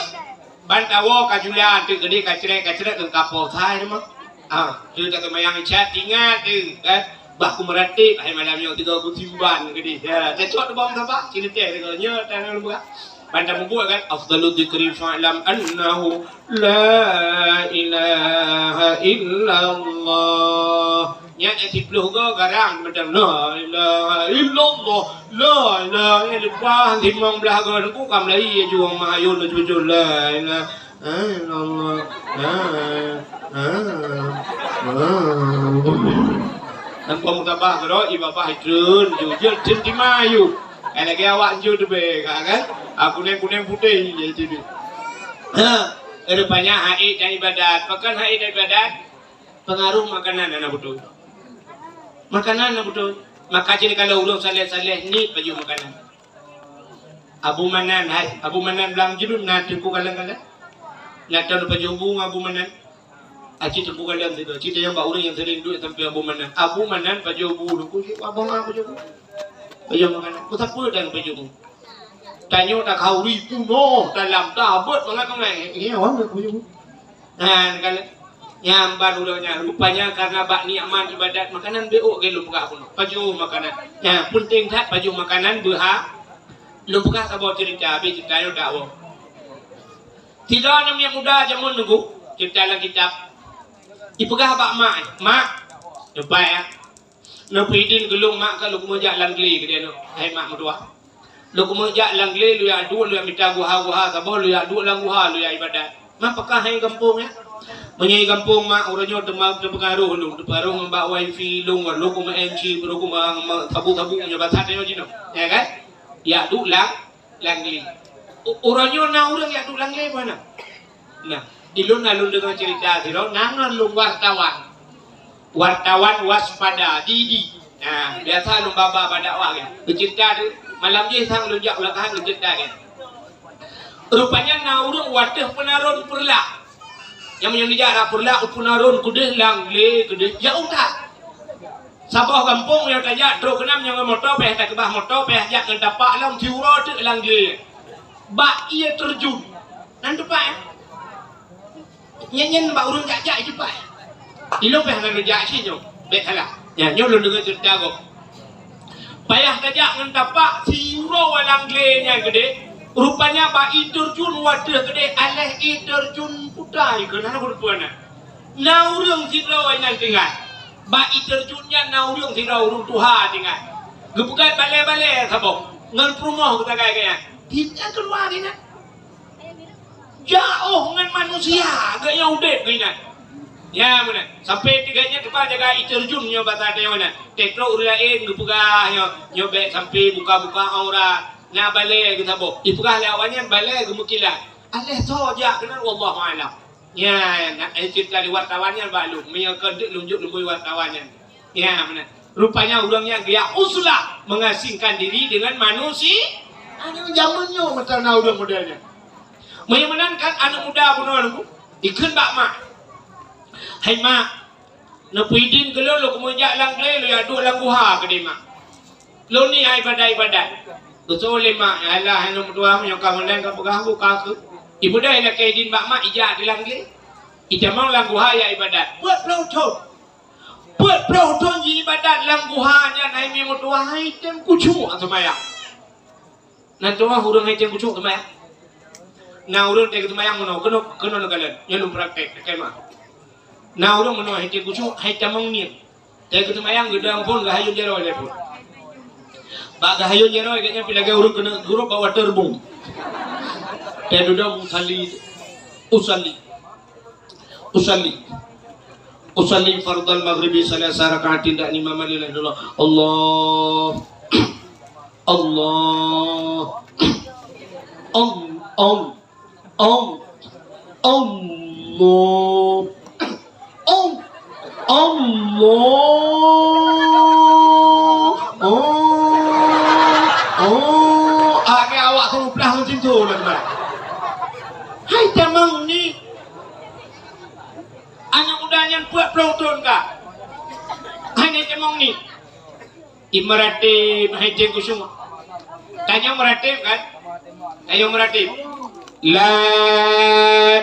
Ban tawoe ka jula teuk geude ka crek, ka crek keu kapoh sai mah. Ah, tu tak seumayang Isya tinggai tu kan. Bah ku meuratéb hai malam nyoe tiga ku simban geude. Ya, cocok tu bang sabar. Sini teh tu nyoe tanah lembah. Ban tamubuet kan, afdalu dzikri fa'lam annahu la ilaha illallah. Nyan nyang siplôh goe garang mantong la ilaha illallah. La ilaha illallah. Limong blah goe ku kam lai juang mayun jujur la ilaha illallah. La ilaha illallah. Nampak mutabah keudroe, ié babah itreun, jujur, cen timayu. Eh, lagèe awak jeuet teubèe, ka, kan? Ah, kunèng-kunèng putéh, ya, jadi. Ha, rupanya haid dan ibadat. Pakon haid dan ibadat? Pengaruh makanan hana beutôi. Makanan hana beutôi. Maka jadi kalau ureueng saleh-saleh ni pajoh makanan. Abu Manan, hai, Abu Manan Blang Jurun na teungku kalon-kalon? Na tahu pajoh bu ngon Abu Manan? Aci teungku kalon situ. Aci tanyong bak ureueng nyang sering duek sampai Abu Manan. Abu Manan pajoh bu teungku, cit abang ah pajoh bu. Pajoh makanan. Ku sapeue dan pajoh bu. Tanyoe takhauri punoh dalam tabot mangat-mangat. Iya, wah, pajoh bu. Nah, kalon. Nyan ban uroe nyan, rupanya karena bak nikmat ibadat makanan beuôk lé lôn peugah bunoe. Pajoh makanan. Nyan, peunteng that pajoh makanan beuha. Lôn peugah saboh cerita, habéh cerita nyoe dakwah. Sidroe aneuk muda jameun nunggu, cerita lam kitab. Ipeugah bak mak, "Mak, nyoe bai, ya. Neupeuidin keu lôn mak ka lôn keumeujak lam glé keudeh nyoe, hai mak meutuwah. Lôn keumeujak lam glé, lôn jak duek, lôn jak mita guha-guha saboh, lôn jak duek lam guha, lôn jak ibadat. Mak, pakon hai gampông nyan? Meunyoe i gampông mak, uroe nyoe teuma teupeungaroh lôn, teupeungaroh ngon bak wifi lôn, lôn keumeung M C, lôn keumeung sabu-sabu nyoe basa tanyoe jinoe, ya kan? Jak duek lam, lam glé. U-, uroe nyoe na ureuëng jak duek lam glé peue na?" Nah, di lôn na lôn deungoe cerita sidroe, na ngon lôn wartawan. Wartawan waspada, di, di. Nah, biasa lôn ba-ba bak dakwah kan. Beucerita tu, malam jih sang lôn jak u Lakahan beucerita kan. Rupanya na ureuëng wateuh peunaron Peureulak. Nyang meunyoe neujak rot Peureulak, u peunaron keudeh lam glé keudeh, jak u that. Saboh gampông nyang tajak trok keunan nyang ngon moto, payah takeubah moto, payah jak ngon tapak lom siuroe teuk lam glé. Bak ié teurjun. Nan teumpat, eh? Nyan, nyan bak ureuëng jak-jak ié teumpat. Ilôn payah nan jak cit nyoe. Bék salah. Nyan, nyoe lôn deungoe cerita gob. Payah tajak ngon tapak siuroe lam glé nyan keudeh. Rupanya bak ié teurjun wateuh keudeh, aléh ié teurjun putai keunan ureuëng peue na. Na ureuëng sidroe inan tinggai. Bak ié teurjun nyan na ureuëng sidroe ureuëng tuha tinggai. Geupeugöt balée-balée saboh ngon peurumoh geusagai geuh nyan. Di nyan keuluwa geuh nyan. Jaoh ngon manusia geuh nyang udeb geuh nyan. Ya, meunan. Sampai tinggai nyan teuma jaga ié teurjun nyoe basa tanyoe nyan. Teutrok ureuëng laén geupeugah nyoe, nyoe bék sampai buka-buka aurat. Na balée geuh saboh. Ipeugah lé awak nyan balée geumeukilat. Aléh soe jak keunan wallahu a'lam. Nyan, na, eh, cerita di wartawan nyan bak lôn. Meunyoe keu deuek lôn jok lôn bui wartawan nyan. Nyan, meunan. Rupanya ureuëng nyan geujak uzlah mengasingkan diri dengan manusia. Aneuk jameun nyoe meutan na ureuëng model nyan. Meunyoe meunan kan aneuk muda bunoe lôn ikheun bak mak. "Hai mak, neupeuidin keu lôn, lôn keumeujak lam glé, lôn jak duek lam guha keudeh mak. Lôn ni ibadat-ibadat." Geuseuôt lé mak, "Alah, aneuk meutuwah, meunyoe ka meunan ka peugah buka keuh." Ipeudai lakée idin bak mak, ijak di lam glé. Itamong lam guha jak ibadat. Peuet ploh thon. Peuet ploh thon jiibadat lam guha nyan, hai meutuwah, hai tem kucuk seumayang. Nan teuma ureuëng hai tem kucuk seumayang. Na ureuëng tem seumayang meunoe, keunoe, keunoe neukalon. Nyoe lôn praktek, lakée mak. Na ureuëng meunoe hai tem kucuk, hai tamong niet. Teuka seumayang geudong phon geuyue hayôn jaroe lé phon. Bak geuyue hayôn jaroe gobnyan pih lagée ureuëng keuneuk gurôb bak watée reubông. Teuka dudoe usalli, usalli, usalli, usalli fardal maghribi salasa rakaatin, dak ni mama lillah Allah, Allah, Allah, Allah. Om. Om. Om. Allah. Oh. Oh. Akhé awak suruh peugah macam tu lah, teman. Hai tamong niet. Aneuk muda nyan peuet ploh thon ka. Hai tamong niet. Imeuratéb hai tem kucuk. Tanyoe meuratéb kan? Tanyoe meuratéb. La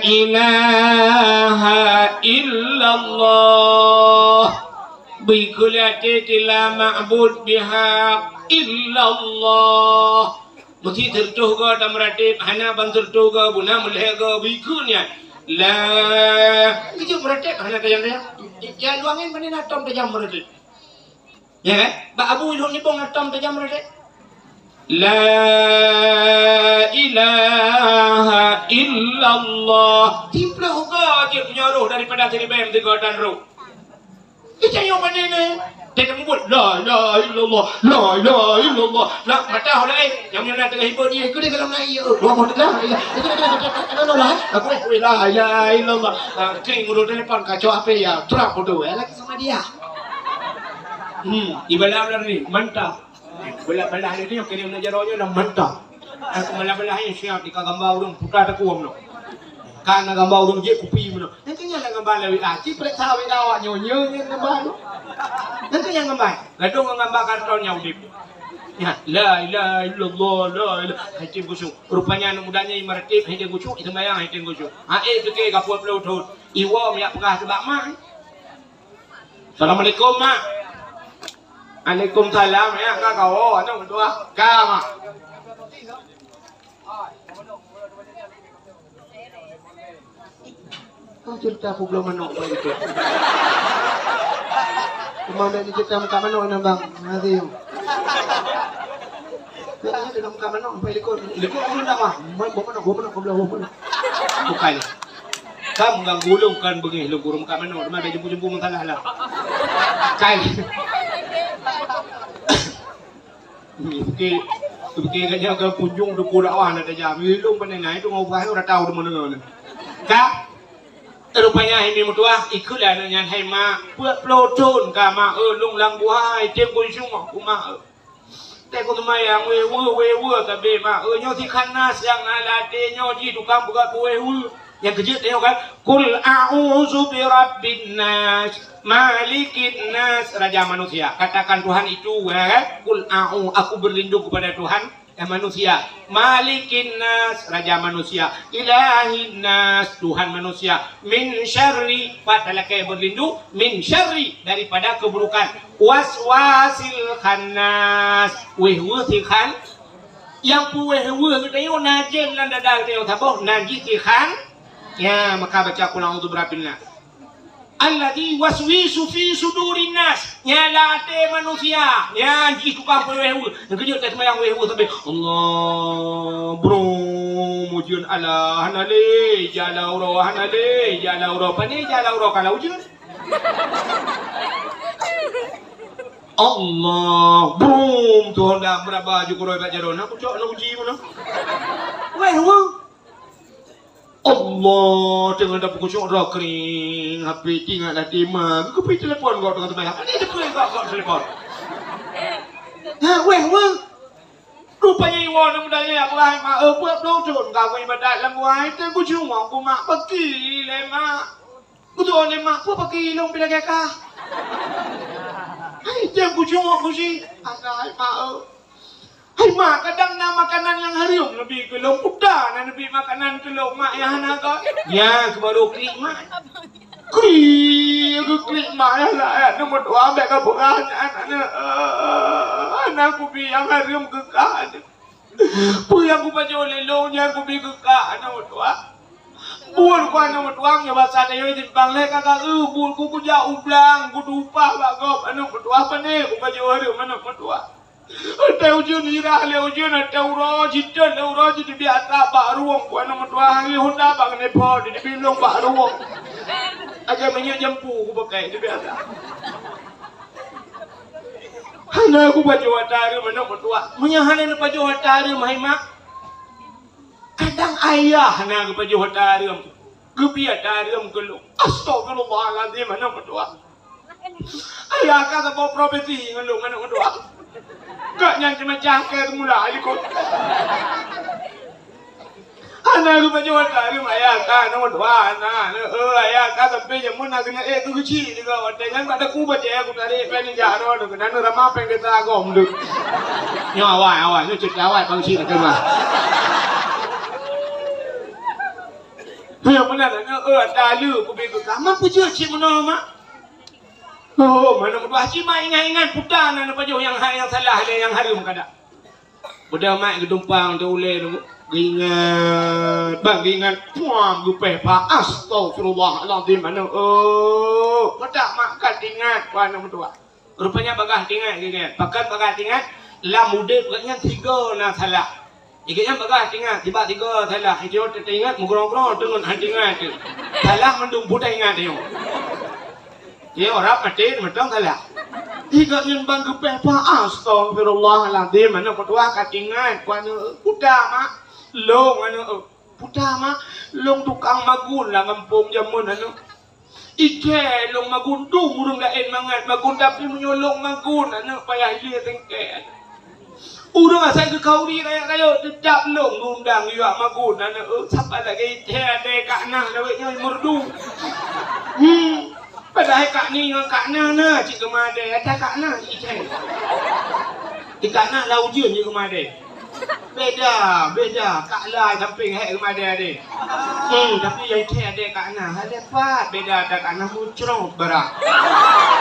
ilaha illallah. Bri keu lé até tila ma'bud bihaq illallah. Meusi sireutôh goe tameuratéb, hana ban sireutôh goe, beuna meulhèe goe, bri keu nyan. La, keujeuet meuratéb hana tajam-tajam. Ya, luang nyan bani na tom tajam meuratéb. Ya kan? Bak Abu Ilhom nibong atom tajam meuratéb. La ilaha illallah. Timploh goe jeuet meunyoe roh daripada siribèe sigoe dan roh. Ita nyoe pane nyoe? Teuka mubuet la ilaha illallah, la ilaha illallah. Lah mata ho laén, nyang nyoe na teungoh hibur dia, keu dia kalau naik ya. Dua boh teungoh. Aku la ilaha illallah. Kering urut telepon kacau apa ya? Trap bodoh ya lagi sama dia. Hmm, ibalah ular ni mantap. Belah-belah ni dia kirim nak jaroe nyoe dah mantap. Aku belah-belah ni siap di gambar urang putra tekuam tu. Kan gambar urang je kupi mana. Nanti nyala gambar lewat ah, cik pelik tahu awak nyonya ni gambar tu. Nanti yang gambar. Gaduh gambar karton yang udip. Nyan, la ilaha illallah, la ilaha, hai tem khusyuk. Rupanya aneuk muda nyan imeuratéb, hai tem khusyuk, iseumbahyang, hai tem khusyuk. Ha, eh, pike ka peuet ploh thon. Iwoe miak peugah keu bak mak. Assalamualaikum, Mak. Alaikumsalam, ya, ka kawoe, aneuk meutuah. Ka, Mak. Oh, cerita peubloe manok bak likot. Cuma bèk cerita muka manok nyan, Bang. Ngerti. Bèk cerita muka manok sampai likot. Likot ulôn dakwah. Mai boh manok, boh manok, boh manok. Bukan. Ka mengganggu ulôn, kan beungéh lôn gurèe muka manok. Cuma bèk jumpu-jumpu masalah lah. Kai. Oke, oke, gata nyoe ka kunjung teungku dakwah na tajam. Ilong pane na itu ngau bahai ora tau deungon nyoe. Ka? Rupanya hai meutuah, ikheun lé aneuk nyan, "Hai mak, peuet ploh thon ka mak, eu, lôn lam buhai, tem kunjung ku mak, eu." Teuku seumayang, weue-weue, weue-weue ka beh mak, eu, nyoe si Khannas nyang na lam até nyoe ji tukang peugah weue-weue. Nyang keujeuet tanyoe kan, "Qul a'udzu birabbin nas, malikin nas," raja manusia. Katakan Tuhan itu, ya kan? "Qul a'u-, aku berlindung kepada Tuhan dan manusia. Malikin nas, raja manusia. Ilahin nas, Tuhan manusia. Min syarri," pat talakée berlindung, "min syarri," daripada keburukan. "Waswasil khannas," weue-weue si khan-, Nyang peuweue-weue geutanyoe na jén lam dada geutanyoe saboh, na jih si khan-, ya, maka baca qul a'udzu birabbin nas. Alladzi waswisu fi sudurin nas. Nyang lam até manusia. Nyan jih tukang peuweue-weue. Nyang keujeuet ka seumayang weue-weue sampai, Allah, brum, ujeuen, alah, hana lé, jala uroe, hana lé, jala uroe. Pane jala uroe kalau ujeuen? Allah, brum, tu honda meuraba ju keudroe bak jaroe. Na kucok, na uji mana? Weh, weh. Allah, teungoh tapeukucok droe kring, H P tingat dah tema. Kupi telepon kau tengah terbahang. Ini telepon kau, kau telepon. Ha, weh, weh. Rupanya iwoe aneuk muda nyan, "Hai mak, eu, peuet ploh thon ka ku ibadat lam buhai, teuh kucungoh ku mak, paki lé mak." Kutoe lé mak, "Peue paki lôn pih lagèe kah?" Hai, teuh kucungoh ku si. Akai mak, eu. Hai mak, kadang na makanan nyang hareuem neubi keu lôn, peue na neubi makanan keu lôn mak nyang hana göt. Nyan keuh baru klik mak. Klik, klik mak nyang laén, aneuk meutuah, bèk kapeugah nyan, aneuk, eu, hana kubi nyang hareuem keu kah. Peue nyang kupajoh lé lôn nyan kubi keu kah, aneuk meutuah. Buet ku aneuk meutuah, nyoe basa tanyoe simpang lé ka ka, eu, buet ku kujak u blang, kuteupah bak gob, aneuk meutuah, pane kupajoh hareuem, aneuk meutuah. Watèe ujeuen, irah lé ujeuen, watèe uroe, jitot lé uroe, jiteubiet atra bak ruwong ku aneuk meutuah, hari honda bak keuneuk po, jiteubiet lôn bak ruwong. Lagèe minyeuk jampu kupakai, jiteubiet atra. Hana kupajoh atra hareuem aneuk meutuah. Meunyoe hana neupajoh atra hareuem, hai mak, kadang ayah hana geupajoh atra hareuem. Geubi atra hareuem keu lôn. Astagfirullahalazim, aneuk meutuah. Ayah ka saboh profesi ngon lôn, aneuk meutuah. Gobnyan ceumeucah keu seumula likot. Hana geupajoh atra hareuem ayah ka, aneuk meutuah, hana. Hana, eu, ayah ka sampoe jameun na keuneuk ék keu geuchik juga. Watèe nyan bak daku bajèe kutarek péng nijak droe, keunan rama péng geuta gom deuh. Nyoe awai, awai, nyoe cit awai bang cit keu mah. Nyoe meunan, eu, atra lé kubi keu ka. Mak peujeuet cit meunoe, mak. Oh, aneuk meutuah, cit mak ingat-ingat peue na neupajoh nyang ha-, nyang salah lé nyang hareuem kada. Peue mak geudumpang teuh ulèe geuingat, bang geuingat, puang geupéh pa, astagfirullahalazim, aneuk, eu, meudak mak ka teuingat, ku aneuk meutuah. Rupanya bagaih teuingat geuingat. Pakon bagaih teuingat, lam udép gobnyan sigoe na salah. Gobnyan bagaih teuingat, sibak sigoe salah. Itu teuingat, meugroe-groe teungon han teuingat. Salah mandum peue taingat nyoe. Nyoe rab maté mantong salah. Gobnyan bang geupéh pa, astagfirullahalazim, aneuk meutuah ka teuingat, ku aneuk, eu, peue mak, lôn aneuk, eu, peue mak, lôn tukang magun lam gampông jameun aneuk. Ithèe lôn magun, dum ureueng laén mangat magun, tapi meunyoe lôn magun, aneuk, payah ilèe singkèe. Ureueng asai geukhauri rayeuk-rayeuk, teutap lôn geundang yue magun, aneuk, eu, saban lagèe ithèe adèe Kak Nah lawét nyoe meureudu. Hmm. Padahai Kak Ni ngon Kak Nah na cit geumè adèe, ata Kak Nah cit ithèe. Di kak na lau ujeuen di rumah deh. Beda, beda. Kak lai samping hek rumah deh adeh. Hmm, tapi yang cek adeh kak na. Adeh pat beda dah kak na mucrong berak.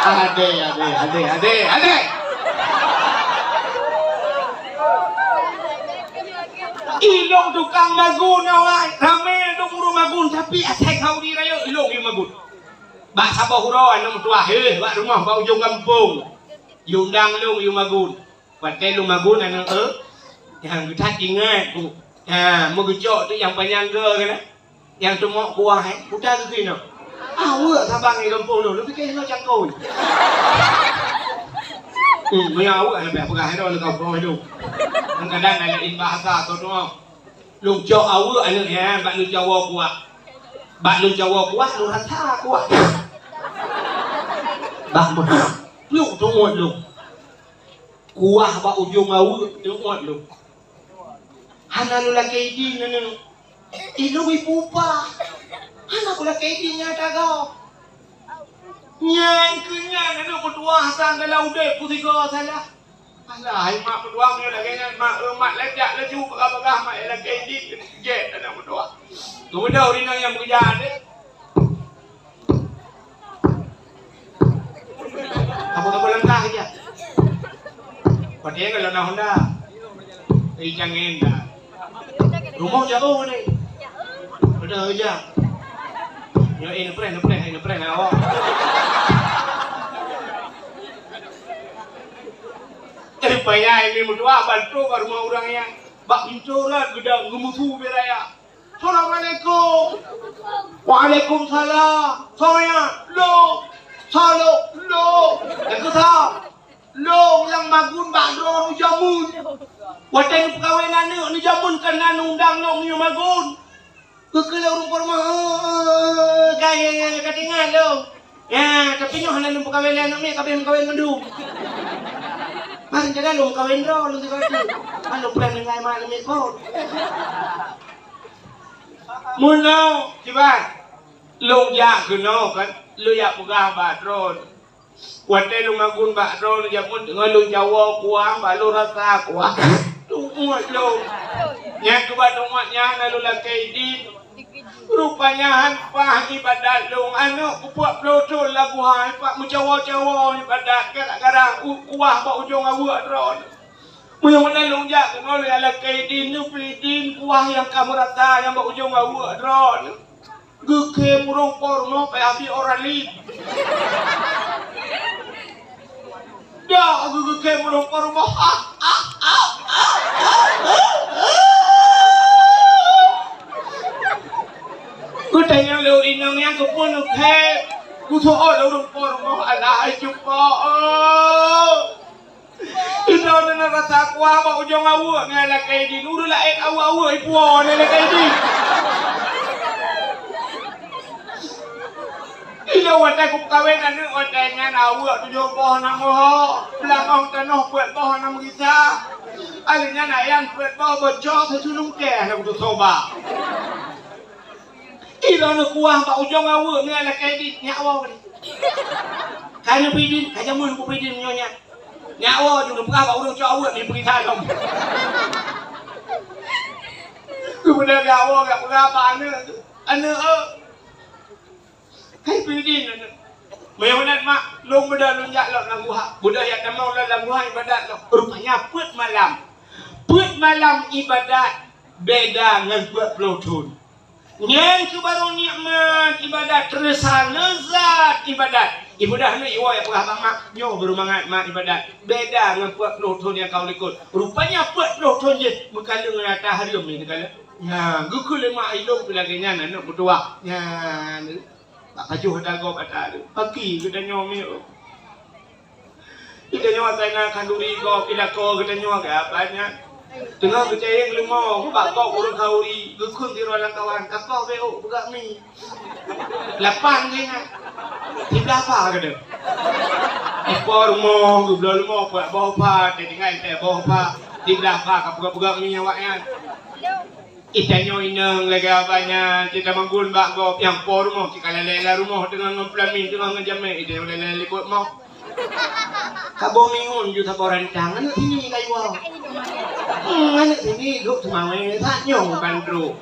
Adeh, adeh, adeh, adeh, adeh. Ilong tukang magun awai. Ramai dong ureueng magun tapi asai khauri raya ilong yue magun. Bak saboh uroe aneuk meutuah heh bak rumoh bak ujong gampông. Yue undang lôn yue magun. Watèe lôn magun aneuk eu, nyang geutat ingat ku. Ha, meugeucok tu nyang panyang ge keunan. Nyang teumok kuah eh, kuta geukheun. Aweuek sabang di gampông lôn, lôn pike hinoe cangkôi. Hmm, meunyoe aweuek hana payah peugah hinoe lôn gampông hinoe. Kadang-kadang na laén bahasa tu tu. Lôn cok aweuek aneuk nyan bak lôn cawoe kuah. Bak lôn cawoe kuah, lôn rasa kuah. Bak meuh. Pluek teungoh lôn. Kuah bak ujong aweuek teungoh lôn. Hana lôn lakèe idin aneuk. Ilôn ipupa. Hana kulakèe idin nyang tagau. Nyan keuh nyan aneuk meutuah sang dalam udép kusigoe salah. Alah, hai mak meutuah meunyoe lagèe nyan, mak, eh, mak lajak laju peugah-peugah mak, eh, lakèe idin gèt aneuk meutuah. Keumudian ureueng inong nyang meukeujah deh. Apa-apa langkah aja. Padahal kalau na Honda. Eh, jangan dah. Rumoh jauh ni. Udah aja. Yo, eh, nepreh, nepreh, eh, nepreh, awak. Eh, payah ini meutuah bantu bak rumoh ureueng nyan. Bak pintoe rot geudang geumusu bak raya. Assalamualaikum. Waalaikumsalam. Soe nyan? Lôn. Soe lôn? Lôn. Nyang keu soe? Lôn nyang magun bak droeneuh jameun. Watèe neupeukawen aneuk neujameun keunan undang lôn nyoe magun. Keu keu lôn rumpok rumoh, "Oh, oh, oh, ka, ya, ya, ya, ka teuingat lôn. Ya, tapi nyoe hana lôn peukawen lé aneuk miet, ka abéh meukawen mandum." Man, jadi lôn kawen droe lôn sigoe teuk. Man, lôn peugah deungon mak lôn miet phôn. Meunoe, kiban, lôn jak keunoe kan, lôn jak peugah bak droeneuh. Watèe lôn magun bak droeneuh jameun teungoh lôn cawoe kuah, bak lôn rasa kuah. Teungoh lôn. Nyang keubat teungoh nyan na lôn lakèe idin. Rupanya han paih ibadat lôn aneuk peuet ploh thon lagoe hai pat meucawoe-cawoe ibadat gara-gara u-, kuah bak ujong aweuek droeneuh. Meunyoe meunan lôn jak keunoe lôn lakèe idin, neupeuidin kuah nyang ka meurata nyang bak ujong aweuek droeneuh. Geukheun ureueng po rumoh payah bi orang lain. Dak geukheun ureueng po rumoh. Geutanyong lé inong nyan keupeue neukheun. Geuseuôt lé ureueng po rumoh, "Alah, hai cupo, oh." Inoe na rasa kuah bak ujong aweuek ngon lakèe idin. Ureueng laén aweuek-aweuek ipuwoe ngon lakèe idin. Inoe watèe kupeukawen aneuk watèe nyan aweuek tujoh boh na meuho, beulangöng tanoh peuet boh na meugisa. Alèh nyan ayam peuet boh bocor seusulung kèe hana kutosoba. Ilôn kuah bak ujong aweuek ngon lakèe idin, nyak woe. Ka neupeuidin, ka jameun neupeuidin nyoe nyan. Nyak woe ju neupeugah bak ureueng cok aweuek neupeugah lom. Keumudian nyak woe nyak peugah bak aneuk, "Aneuk, oh, hai peuidin aneuk." "Meunyoe meunan mak, lôn beudôh lôn jak lom lam guha." Beudôh jak tamong lom lam guha ibadat lom. Rupanya peuet malam. Peuet malam ibadat beda ngon peuet ploh thon. Nyan keuh barô nikmat ibadat, terasa lezat ibadat. Ibadat ni iwoe peugah bak mak, nyoe barô mangat mak ibadat. Beda ngon peuet ploh thon nyang ka u likot. Rupanya peuet ploh thon jih meukaleueng rata hareuem ni teukaleueng. Nya, geukheun lé mak ilôn pih lagèe nyan aneuk meutuah. Nya, bak pajoh ata gob ata tu. Paki geutanyoe miet. Geutanyoe asai na khanduri gob, ilako geutanyoe keu apa nyan. Teungoh geucayeng leumo, bak gob ureueng khanduri, geukheun sidroe lam kawan, "Kakoh bèk ôk peugah mi." Lapan geuh nyan. Siblah pha geutanyoe. Ipo rumoh, geubloe leumo, peuet boh pha, teutinggai teuh boh pha. Siblah pha ka peugah-peugah mi awaknyan. Geutanyoe inong lagèe abah nyan, cit tameugun bak gob, nyang po rumoh, cit ka lalè lam rumoh, teungoh ngon peulami, teungoh ngon jamèe, geutanyoe lalè likot moh. Kaboh minggu ju saboh rantang, aneuk sini kayu. Hmm, aneuk sini duek seumawé, that nyoe bukan trok.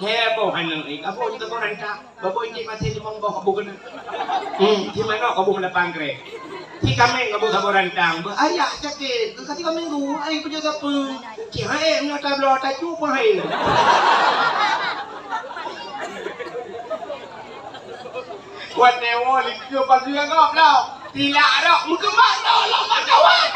Heboh aneuk ni, kaboh ju saboh rantang. Baboh injik maté limong boh kaboh keunan. Hmm, si manok kaboh meulapan krek. Si kaméng kaboh saboh rantang. Beuh, ayah sakét, keu ka tiga minggu, ai peujeuet sapeue. Cik hai, meunyoe tabloe tacu pun hai. Watèe woe likot pageue gob lom. Tilak rot meukeumah lom bak kawan.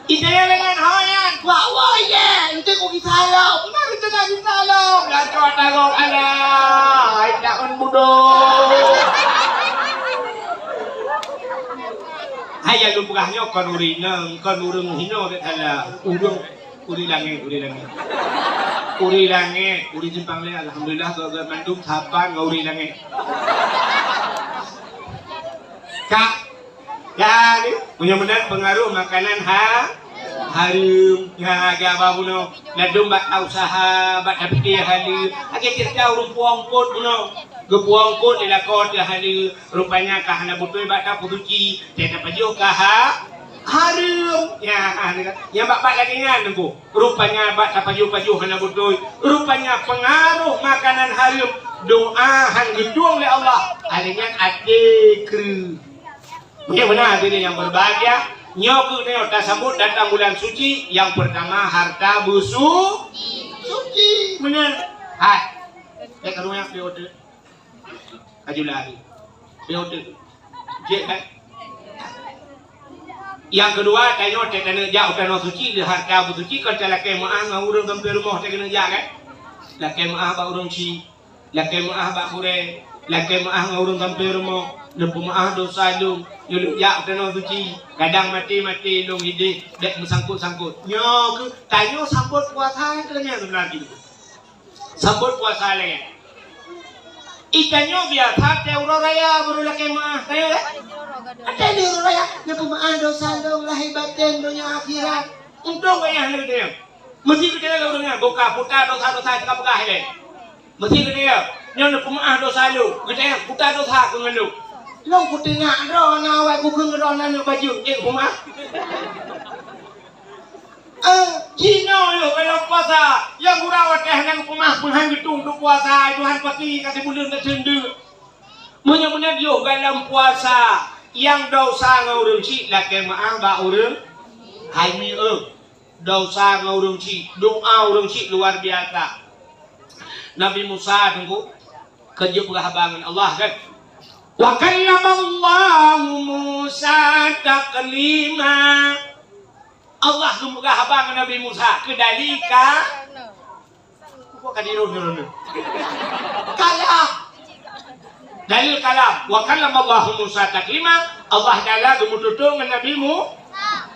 Itanyong deungon ho nyan, kuat woe ye, enteuk ku gisa lom. Meunan rencana gisa lom. Lakoe tarok alah, hai daun budok. Hai nyang lôn peugah nyoe kon ureueng inong, kon ureueng hinoe that salah. Ureueng Ureueng langét, ureueng langét. Ureueng langét, ureueng simpang lé, alhamdulillah, gét-gét mandum saban ngon ureueng langét. Kak, ya, ni, meunyoe meunan peungaruh makanan ha, hareuem. Ya, gaba bunoe. Ladôm bak usaha, bak tapike haleue. Lagèe ceurita ureueng puwoe eungkôt bunoe. Geupuwoe eungkôt lé lakoe teuh haleue. Rupanya ka hana beutôi bak tapeusuci, teuh tapajoh ka ha, hareuem. Ya, nyang bak-bak lagèe nyan teungku. Rupanya bak tapajoh-pajoh hana beutôi. Rupanya peungaroh makanan hareuem, doa han geutueng lé Allah. Alèh nyan até kreueh. Nyoe meunan hadirin yang berbahagia. Nyoe keuh nyoe tasambot datang bulan suci, yang pertama harta besu-, suci. Meunan. Hai. Eh, karu nyan, dia order. Ka jeuet lari. Dia order. Jeuet kan? Nyang keudua, tanyoe teuh taneuk jak u tanoh suci, le harta beusuci, kon talakèe meu'ah ngon ureueng sampoe rumoh teuh keuneuk jak kan? Lakèe meu'ah bak ureueng chik, lakèe meu'ah bak gurèe, lakèe meu'ah ngon ureueng sampoe rumoh, neupeumeu'ah dosa lôn, nyoe lôn jak u tanoh suci, kadang maté-maté lôn idéh, bèk meusangkot-sangkot. Nyoe keuh, tanyoe sambot puasa keuh nyan seubeunajih. Sambot puasa lagèe nyan. Itanyoe biasa teuh uroe raya baru lakèe meu'ah. Tanyoe, eh? Até di uroe raya, neupeumeu'ah dosa lôn lahé batén, donya akhirat. Untông payah lé geutanyoe. Meusti geutanyoe lé ureueng nyan, boh ka puta dosa-dosa nyang ka peugah ilèe. Meusti geutanyoe, nyoe neupeumeu'ah dosa lôn, geutanyoe puta dosa keu ngon lôn. Lôn kutingak droe na awai kukheun keu droe na neuk bajeueng, jeuet peumeu'ah. Eh, jinoe yoh gohlom puasa, nyang gura watèe hana geupeumah peue han geutueng keu puasa, Tuhan pasti ka sibuleuen teuseundeuk. Meunyoe meunan yoh gohlom puasa, nyang dosa ngon ureueng chik lakèe meu'ah bak ureueng hai mi, eh. Dosa ngon ureueng chik, doa ureueng chik luar biasa. Nabi Musa teungku, ka jeuet peugah haba ngon Allah kan? Wa kallamallahu Musa taklima. Allah geupeugah haba ngon Nabi Musa keu dalil ka-, kok ka dirun-run? Kalam. Dalil kalam. Wa kallamallahu Musa taklima. Allah Taala geumeututoe ngon Nabi Mu-,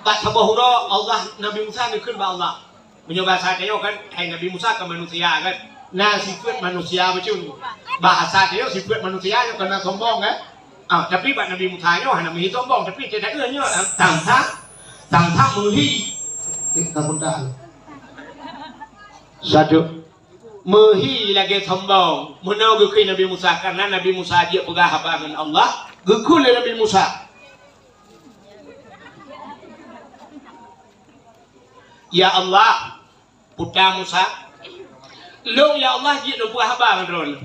bak saboh uroe Allah, Nabi Musa neukheun bak Allah. Meunyoe bahasa tanyoe kan, hai Nabi Musa kan manusia kan. Na sifeuet manusia bacut. Bahasa tanyoe sifeuet manusia nyoe keunan sombong kan. Ah, tapi bak Nabi Musa nyoe hana meuhi sombong, tapi teuh nyoe, ah, tang-tang, tang-tang meuhi. Eh, ka mudah. Satu. Meuhi lagèe sombong. Meunoe geukheun Nabi Musa, karena Nabi Musa jeuet peugah haba ngon Allah. Geukheun lé Nabi Musa. Ya Allah, puta Musa, lôn ya Allah jeuet lôn peugah haba ngon droeneuh.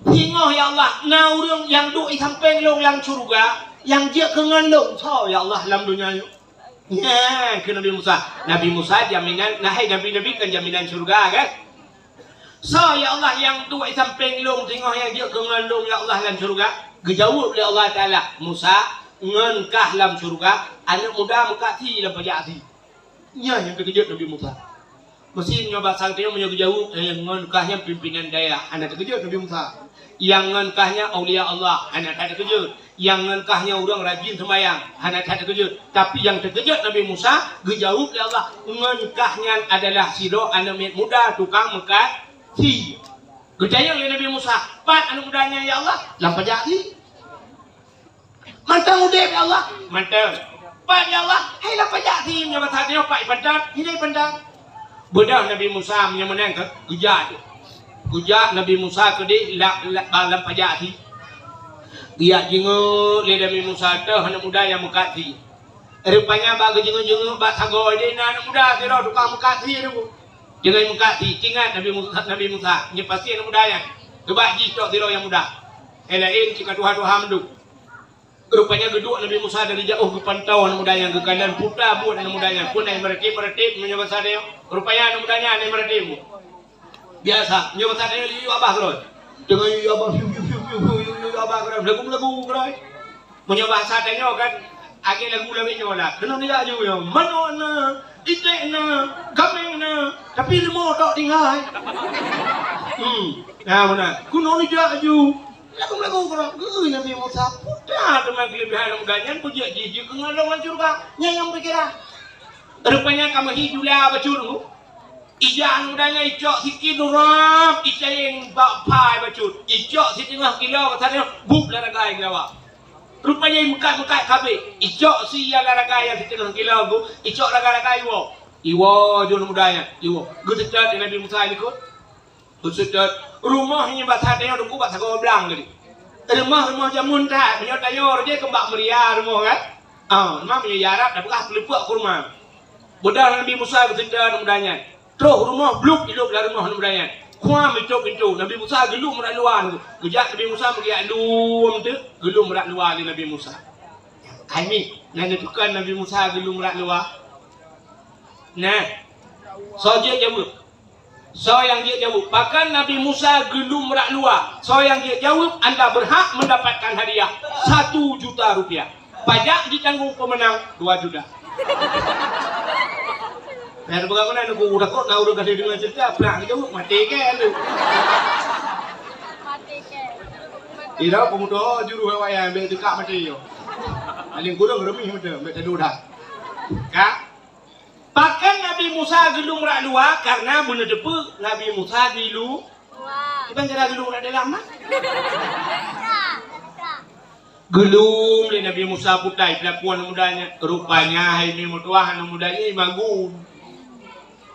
Singoh ya Allah, na ureueng nyang duek di sampéng lôn lam syeuruga, nyang jeuet keu ngon lôn, soe ya Allah lam donya nyoe? Nyan kheun Nabi Musa. Nabi Musa jaminan, nah hai nabi-nabi kan jaminan syeuruga kan? Soe ya Allah nyang duek di sampéng lôn singoh nyang jeuet keu ngon lôn ya Allah lam syeuruga? Geujaweueb lé Allah Taala, Musa, ngon kah lam syeuruga, aneuk muda meukat sie lam pajak sie. Nyan nyang teukeujot Nabi Musa. Meusti nyoe bak sang tanyoe meunyoe geujaweueb, eh, ngon kah nyan pimpinan dayah, hana teukeujot Nabi Musa. Nyang ngon kah nyan aulia Allah, hana that teukeujot. Nyang ngon kah nyan ureueng rajin seumayang, hana that teukeujot. Tapi nyang teukeujot Nabi Musa, geujaweueb lé Allah, ngon kah nyan adalah sidroe aneuk miet muda tukang meukat sie. Geutanyong lé Nabi Musa, "Pat aneuk muda nyan ya Allah?" "Lam pajak sie." "Mantong udép ya Allah?" "Mantong." "Pat ya Allah?" "Hai lam pajak sie." Nyoe bak sang tanyoe pat ipantan, hidai ipantan. Beudôh Nabi Musa meunyoe meunan ka geujak. Geujak Nabi Musa keudéh la-, la-, ba-, lam pajak sie. Geujak jingeuek lé Nabi Musa, toh aneuk muda nyang meukat sie. Rupanya bak geujingeuek-jingeuek bak sagoe jih na aneuk muda sidroe tukang meukat sie teungku. Jingeuek meukat sie, teuingat Nabi Musa, Nabi Musa, nyoe pasti aneuk muda nyan. Geuba jicok sidroe nyang muda. Eh, laén cit ka tuha-tuha mandum. Rupanya geuduek Nabi Musa dari jauh geupantau aneuk muda nyan, geukalon puta buet aneuk muda nyan. Pun ai meuratéb-meuratéb meunyoe basa tanyoe. Rupanya aneuk muda nyan ai meuratéb. Biasa, nyoe basa tanyoe yue-yue abah keudroe. Teungoh yue-yue abah, yue-yue abah keudroe. Lagu-lagu keudroe. Meunyoe basa tanyoe kan, lagèe lagu lam nyoe lah. Keunoe neujak aju nyoe. Manok na, iték na, kaméng na, tapi leumo tok tinggai. Hmm. Nah, meunan. Keunoe neujak aju. Lagu-lagu keudroe. Geu Nabi Musa, peue teuma keulebihan aneuk muda nyan, peue jeuet jih jeuet keu ngon lôn lam syeuruga. Nyan nyang pikiran. Rupanya ka meuhi jula bacut. Ija aneuk muda nyan icok sikén rab, icayeng bak pai bacut. Icok siteungoh kilo, ka sabe buet lam ragai geulawa. Rupanya imeukat-meukat kabeh. Icok si nyang lam ragai nyang siteungoh kilo, icok ragai-ragai iwoe. Iwoe ju aneuk muda nyan, iwoe. Geuseutôt lé Nabi Musa likot. Geuseutôt. Rumoh nyan basa tanyoe teungku bak sagoe blang tadi. Rumoh-rumoh jameun that, meunyoe tanyoe rot jih keu bak meuria rumoh kan. Ah, rumoh meunyoe Arab tapeugah peuleupeuk kurma. Beudôh Nabi Musa geuseutôt aneuk muda nyan. Troh rumoh, blub ilop lam rumoh aneuk muda nyan. Kuam itôp pintoe. Nabi Musa geulom rot luwa. Geujak Nabi Musa meugeuyak lom teuk, geulom rot luwa lé Nabi Musa. Hai mi, na neuteuka Nabi Musa geulom rot luwa? Nah. Soe jeuet jaweueb? Soe nyang jeuet jaweueb? Pakon Nabi Musa geulom rot luwa? Soe nyang jeuet jaweueb, anda berhak mendapatkan hadiah satu juta rupiah. Pajak ditanggung pemenang dua juta. Nah, bukan kena nunggu udah kok, nah, udah kasih dengar cerita, pernah jaweueb, mati kan tu. Tidak, pemuda juru wayang, ambil dekat mati yo. Paling kurang remih mata, ambil tadi udah. Kak, Pakon Nabi Musa geulom rot luwa? Karena beuneuteupeu Nabi Musa di lu-, kiban cara geulom rot dalam, ha? Geulom lé Nabi Musa putai peulakuan muda nyan. Rupanya hai mi meutuah aneuk muda nyan imagun.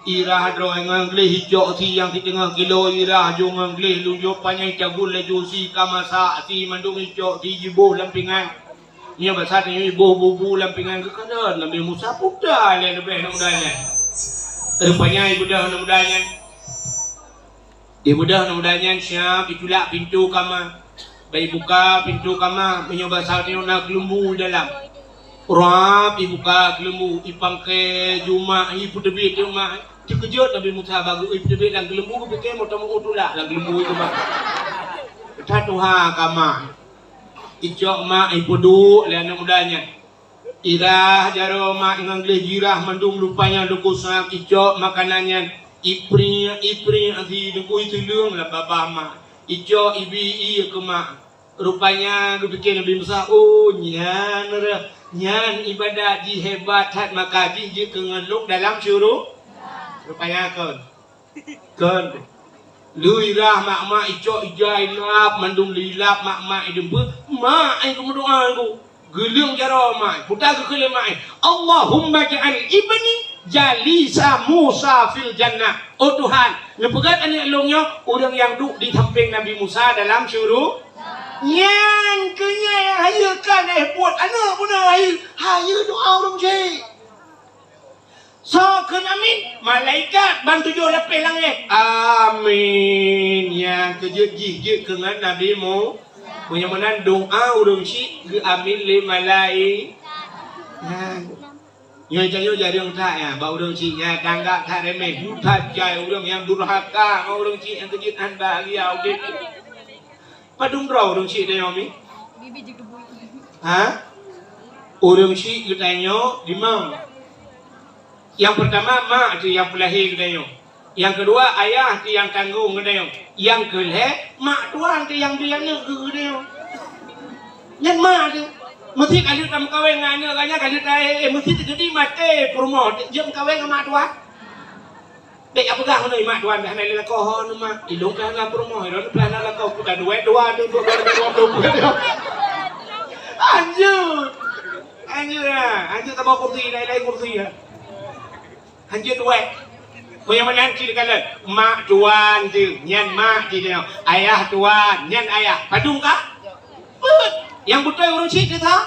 Irah droe ngon gleh icok si nyang siteungoh kilo, irah ju ngon gleh lujok panyang cabul laju si ka masak si mandum icok si jiboh lam pingan. Nyoe basa tanyoe iboh bubu lam pingan geukalon Nabi Musa puta lé leubeh aneuk muda nyan. Rupanya ibeudôh aneuk muda nyan. Ibeudôh aneuk muda nyan siab itulak pintoe kama. Bak ibuka pintoe kama, meunyoe basa tanyoe na keuleumbu dalam. Rab ibuka keuleumbu, ipangke ju mak, ipeuteubiet ju mak. Teukeujot Nabi Musa bak geu-, ipeuteubiet lam keuleumbu, geupike meuteumeu'ue tulak lam keuleumbu itu mak. Tatuha kama. Icok mak ipeuduek lé aneuk muda nyan. Irah jaroe mak ngon gleh jirah mandum rupanya lukosan icok makanan nyan. Ipriek-ipriek si dengkui tuleueng lam babah mak. Icok ibi ié keu mak. Rupanya geupike Nabi Musa, "Oh, nyan reuh, nyan ibadat jih hebat that maka jih jeuet keu ngon lôn dalam syuru-." Rupanya kon. Kon. Lheueh irah mak-mak icok ija ilap, mandum lheueh ilap mak-mak ideumbeuh, mak ai geumeudoa ngon geuleueng jaroe mak, puta geukheun lé mak ai, "Allahumma ja'al ibni jalisa Musa fil jannah." Oh Tuhan, neupeugét aneuk lôn nyoe ureueng nyang duek di sampéng Nabi Musa dalam syuru-. Nyan keuh nyan hayeue kan eh buet aneuk beuna hayeue, hayeue doa ureueng syik. Soe kheun amin? Malaikat ban tujoh lapéh langét. Amin. Nyang keu jeuet jih jeuet keu ngon Nabi Mu-, meunyoe meunan doa ureueng syik geuamin lé malai-, nah. Nyoe tanyoe jareueng that nyan, bak ureueng syik nyan tanggap that remeh, buta jai ureueng nyang durhaka ngon ureueng syik nyang keu jeuet han bahagia udép. Padum droe ureueng syik tanyoe mi? Ha? Ureueng syik geutanyoe limong. Nyang peurtama mak teuh nyang peulahé geutanyoe. Nyang keudua ayah teuh nyang tanggong geutanyoe. Nyang keulhèe mak tuan teuh nyang bri aneuk keu geutanyoe. Nyan mak teuh. Meusti ka lheueh tameukawen ngon aneuk geuh nyan ka lheueh ta-, eh, eh, meusti teukeudi maté peurumoh jeuet meukawen ngon mak tuan. Bèk jak peugah keunoe mak tuan, bèk hana lé lakoe ho neuh mak. Ilôn pih hana peurumoh, ilôn pih hana lakoe, peue ka duet dua tu, dua, dua, dua, dua, dua. Hanjeuet. Hanjeuet, ha. Hanjeuet saboh kursi, laén-laén kursi, ha. Hanjeuet duet. Meunyoe meunan cit kalon, mak tuan teuh, nyan mak teuh. Ayah tuan, nyan ayah. Padum ka? Peuet. Nyang beutôi ureuëng syiek teuh.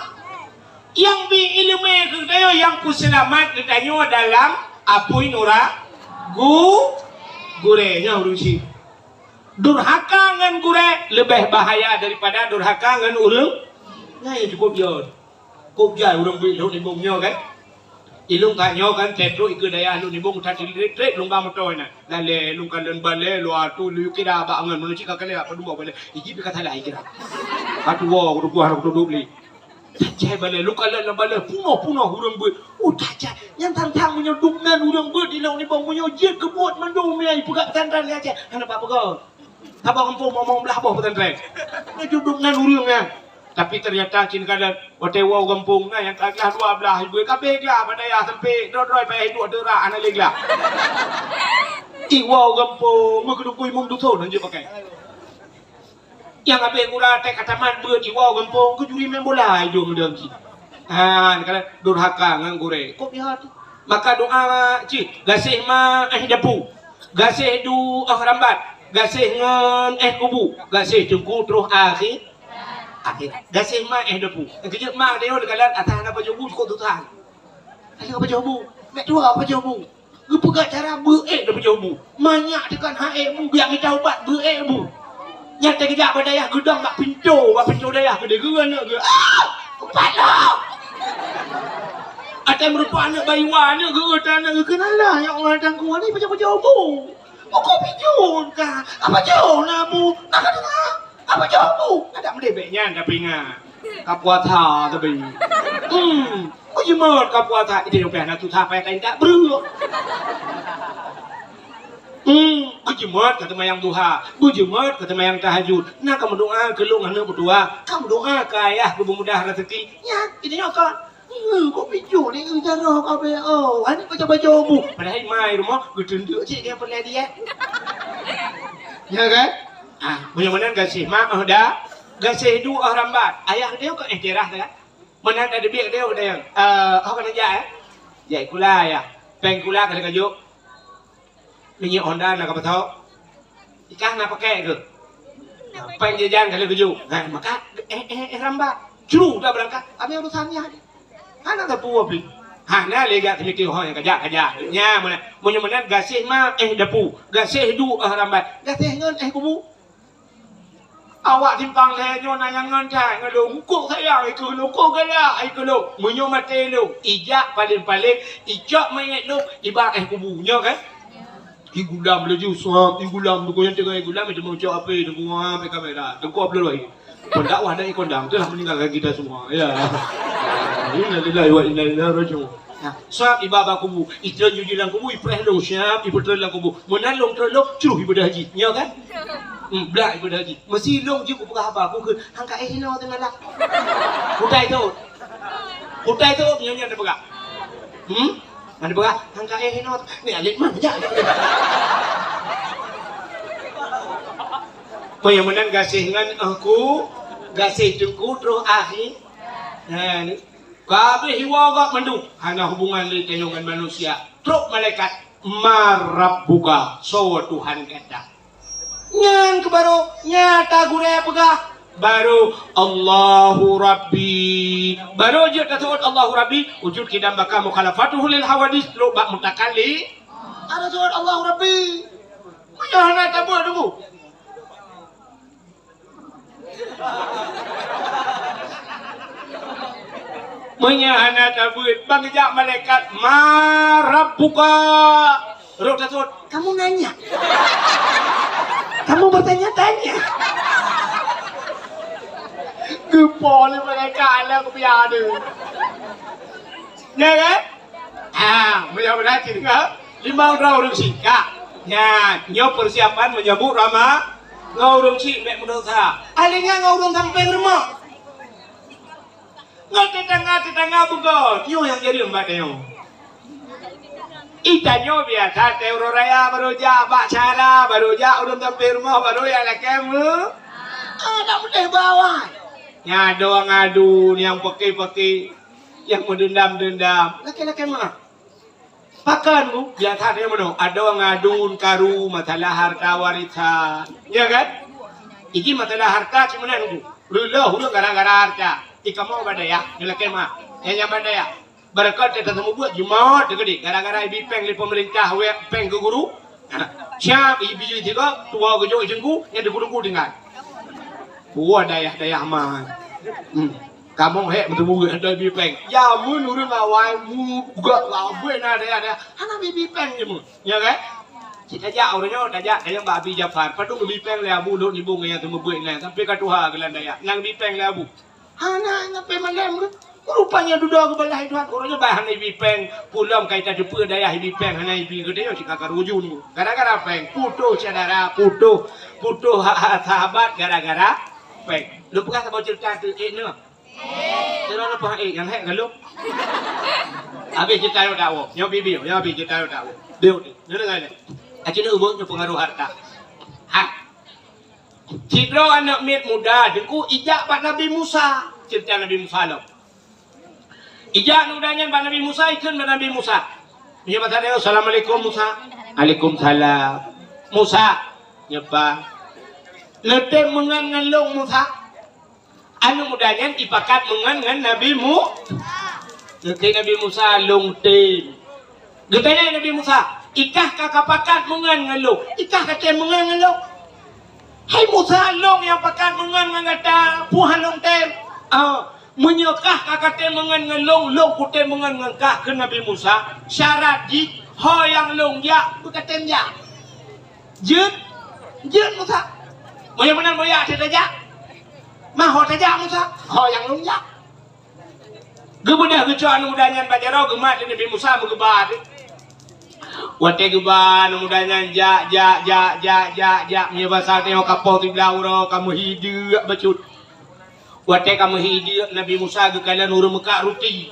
Nyang bi iéleumé keu geutanyoe, nyang peuseulamat geutanyoe dalam apui nura gu-, gurée nyoe ureuëng syiek. Durhaka ngon gurée leubeh bahaya daripada durhaka ngon ureuëng. Nyan nyang cukup jeuet. Kok jai ureuëng beuet lhok nibong nyoe kan? Ilung ka nyoe kan, trok ikeue dayah lôn nibong that trek-trek lôn ba moto na. Lalée lôn kalon balée luwa tu lôn kira bak angon meuneucik ka kalée bak padum balée. Iji pih ka salah ikira. Ka tuwoe ku tugoh ku tudok lé. Tajai balée lôn kalon lam balée punoh-punoh ureuëng beuet. Oh tajai. Nyang tantang meunyoe dum nan ureuëng beuet ilong nibong meunyoe jeuet keubuet mandum ya ipeugah tan-tan ya cai. Hana bak peugah. Saboh gampông momong blah boh pesantren. Nyoe juduk nan ureuëng nyan. Tapi ternyata cit kadang watée woe gampông na nyang ka glah dua blah ibu kabeh glah bak dayah sampai droe-droe payah hidup deurak hana lé glah. Iwoe gampông meukeudukui mum duthon hanjeuet pakai. Nyang habéh gura tée ka tamat beuet iwoe gampông keujuri main bola idong dong cit. Ha, kadang durhaka ngon gurée. Kok biha tu? Maka doa cit, gaséh ma éh dapu. Gaséh du óh rambat, gaséh ngon éh kubu, gaséh teungku troh akhi-, akhirat. Gaséh ma éh dapu. Keujeuet ma deungon dikalan atas hana pajoh bu cukôp susah. Hana pajoh bu. Mek tuha pajoh bu. Geupeugah cara beuék dan pajoh bu. Manyak tekan ha ék bu, biak mita ubat beuék bu. Nyang teukeujak bak dayah geudong bak pintoe, bak pintoe dayah keudeh geuh aneuk geuh. Ah! Upat lom! Atai meurumpok aneuk bayiwa aneuk geuh, aneuk geuh keunalah nyang urang tangku ni pajoh-pajoh bu. Moko pijun ka. Apa jauh namu? Nak kata apa jauh bu? Ada mendebek nyan tapi ingat. Ka puasa tapi. Hmm. Oh jemot ka puasa. Itu yang payah nak susah payah kain tak bro. Hmm, beujeumot ka teumayang duha, beujeumot ka teumayang tahajud. Na ka meudoa keu lôn aneuk meutuah, ka meudoa keu ayah keu beumudah rezeki. Nyan, itu nyoe kon. Nyoe kok picu ni, nyoe jaroe kabeh, oh. Aneuk baca-baca bu. Padahai mai rumoh, geuteundeuk cit dia pernah dia. Ya kan? Ah, meunyoe meunan gaséh mak, oh, dah. Gaséh du, oh, rambat. Ayah dia kok eh, cerah dah. Meunan dah dibiek dia, udah yang. Eh, oh, kena jak, eh? Jak kula, ya. Peng kula kena kajuk. Minyeuk Honda na ka patok. Ikah na pakai ke? Peng jajan kali keujok. Ha, maka eh, eh, eh, rambat. Cru dah berangkat. Habis urusan nya. Hana dapu habis. Hana lé gak semitik ho nyang kajak-kajak. Nya mana? Meunyoe meunan gaséh ma eh dapu. Gaséh du eh rambat. Gaséh ngon eh kubu. Awak simpang lhèe nyoe na nyang ngon that ngon lôn. Eungkôt sayang, i keuh lôn, eungkôt galak, i keuh lôn. Meunyoe maté lôn, ijak paleng-paleng, icok manyét lôn, iba éh kubu. Nyoe kan? Igulam laju, suap, igulam. Teungku nyang teungoh igulam, itu meucok api, teungku, ha, api kamera. Teungku upload lagi. Pendakwah dan ikondang, telah meninggalkan kita semua. Ya. Innalillahi wa inna ilaihi raji'un. Nah, swab iba bak kubu, itreun ju lam kubu, ipreh lôn siap, ipeutrön lam kubu. Meunan lôn trön lôn, cruh ibadah haji. Nyoe kan? Hmm, blak ibadah haji. Meusi lôn jeuet kupeugah haba, ku kheun, "Hangka éh hinoe teuh malam." Kutai tôt. Kutai tôt, nyoe nyan teupeugah. Hmm? Mana peugah, "Hangka éh hinoe teuh." Ni alit mah, jak. Meunyoe meunan gaséh ngon, eh, ku, gaséh teungku, troh akhé. Nah, ni. Ka habéh iwoe gop mandum, hana hubungan lé tanyoe ngon manusia. Trok malaikat, "Man rabbuka?" Soe Tuhan gata? Nyan keuh barô nyata gurée peugah. Barô, "Allahu Rabbi." Barô jeuet taseuôt, "Allahu Rabbi." Wujud kidam baka mukhalafatuhu lil hawadits, trok bak mutakallim. Ada seuôt, "Allahu Rabbi." Meunyoe hana tabeuet, tunggu. Meunyoe hana tabeuet, ban geujak malaikat, "Man rabbuka?" Roh taseuôt, "Kamu nanya? Kamu bertanya-tanya?" Geupo lé malaikat alam kupiah tu. Ya kan? Ah, meunyoe meunan cit deungoe, limong droe ureuëng syiek. Nyan, nyoe persiapan menyambut Rama-, ngon ureuëng syiek bék meudesya. Aléng nyan ngon ureuëng sampéng rumoh. Ngon tetangga-tetangga beugôt, nyoe nyang jadi umat nyoe. Itanyoe biasa teuh uroe raya barô jak bak syara, barô jak ureuëng sampéng rumoh, barô jak lakée meu-, ah, tak boleh bawa. Nyang adoe ngadun, nyang peuke-peuke, nyang meudendam-dendam. Lakée-lakée meuah. Pakon ku, biasa teuh meunoe, adoe ngadun karu masalah harta warisan. Ya kan? Iji masalah harta cit meunan ku. Reuloh ureueng gara-gara harta. Ikamoe bak dayah, nyoe lakée meu'ah. Nyang, nyang bak dayah. Barangkapeue tateumeubuet jeumaat teukeudi gara-gara ibi péng lé peumeurintah, wék péng keu guru. Siap ibi jeuet sigoe, tuwoe geujok i teungku, nyan teungku-teungku tinggai. Puwoe dayah-dayah ma. Hmm. Kamoe hék meuteumeubuet, ada ibi péng. Jameun ureueng awai muga labée na dayah-dayah. Hana ibi péng jameun. Ya kan? Cit tajak uroe nyoe, tajak, tajak bak Abi Jafar. Padub ibi péng lé Abu Lhok Nibong nyang teumeubuet nyan. Sampai ka tuha geulan dayah. Nang ibi péng lé Abu. Hana, hana pé malém tu. Rupanya dudoe geubalah Tuhan. Uroe nyoe bah hana ibi péng. Pulom kai tateupeue dayah ibi péng hana ibi geutanyoe cit ka karujun. Gara-gara péng. Putoh syedara, putoh, putoh ha-, ha-, sahabat gara-gara péng. Lôn peugah saboh ceurita tu, eh, nyoe. Kira leupah, eh, nyang hék galom. Habéh ceurita nyoe dakwah. Nyoe bibi, nyoe habéh ceurita nyoe dakwah. Biu ni. Nyoe dengar ni. Aci ni ubun nyoe pengaruh harta. Ha. Sidroe aneuk miet muda, teungku ijak bak Nabi Musa. Ceurita Nabi Musa lom. Ijak aneuk muda nyan bak Nabi Musa, ikheun bak Nabi Musa. Nyoe basa dia, "Assalamualaikum, Musa." "Waalaikumsalam." "Musa," nyeupah. "Neutem meungon ngon lôn, Musa." Aneuk muda nyan ipakat meungon ngon Nabi Mu-, Geukheun Nabi Musa, "Lôn tem." Geutanyong Nabi Musa, "Ikah ka kapakat meungon ngon lôn? Ikah ka tem meungon ngon lôn?" "Hai Musa, lôn nyang pakat meungon ngon gata, peue han lôn tem?" "Ah, meunyoe kah ka katem meungon ngon lôn, lôn kutem meungon ngon kah," kheun Nabi Musa. "Syarat jih, ho nyang lôn jak, beukatem jak." Jeuet, jeuet Musa. Meunyoe meunan boya até tajak. Mah ho tajak Musa, ho nyang lôn jak. Geubeudôh geucok aneuk muda nyan bak jaroe geumat lé Nabi Musa meugeuba teuh. Watée geuba aneuk muda nyan jak, jak, jak, jak, jak, jak, meunyoe basa teuh ka poh siblaih uroe ka meuhi deuk bacut. Watée ka meuhi deuk Nabi Musa geukalon ureuëng meukak ruti.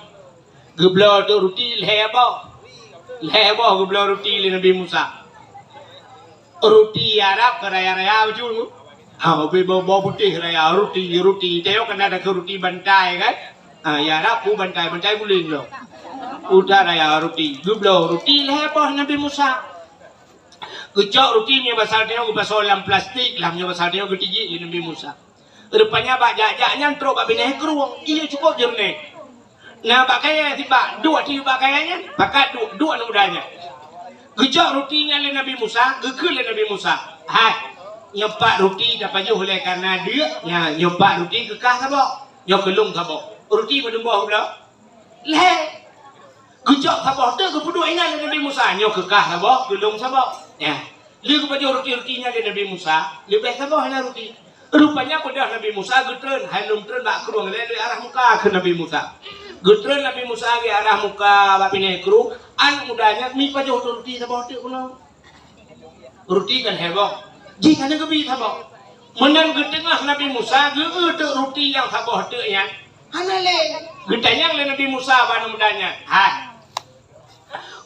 Geubloe teuk ruti lhée boh. Lhée boh geubloe ruti lé Nabi Musa. Ruti Arab keu raya-raya beujeuet. Ha, ubé boh, boh putéh raya, ruti, ruti. Tayok kana ada keu ruti bantai kan? Ha, ya Arab pu bantai, bantai guléng lom. Udah raya ruti. Geubloe ruti lhée boh Nabi Musa. Geucok ruti meunyoe basa tayok geupasoe lam plastik, lam meunyoe basa tayok geutijik lé Nabi Musa. Rupanya bak jak-jak nyan trok bak binéh krueng, ié cukôp jeureunéh. Na bak kayée sibak, duek tiyueb bak kayée nyan, pakat duek, duek aneuk muda nyan. Geucok ruti nyan lé Nabi Musa, geukheun lé Nabi Musa, "Hai, nyoe pat ruti tapajoh lé kareuna deuk, nya, nyoe pat ruti geukah saboh, nyoe keu lôn saboh." Ruti padum boh geubloe? Lhée. Geucok saboh teuk geupeuduek inan lé Nabi Musa, "Nyoe keu kah saboh, keu lôn saboh." Nya. Lheueh geupajoh ruti-ruti nyan lé Nabi Musa, leubeh saboh hana ruti. Rupanya beudôh Nabi Musa geutreun, hai lom treun bak krueng lé, lé arah muka keu Nabi Musa. Geutreun Nabi Musa lé arah muka bak binéh krueng, aneuk muda nyan mi pajoh ruti saboh teuk bunoe. Ruti kan heboh. Jih hana geubi saboh. Meunan geuteungoh Nabi Musa geu-eu teuk ruti nyang saboh teuk nyan. Hana lé. Geutanyong lé Nabi Musa bak aneuk muda nyan, "Hai,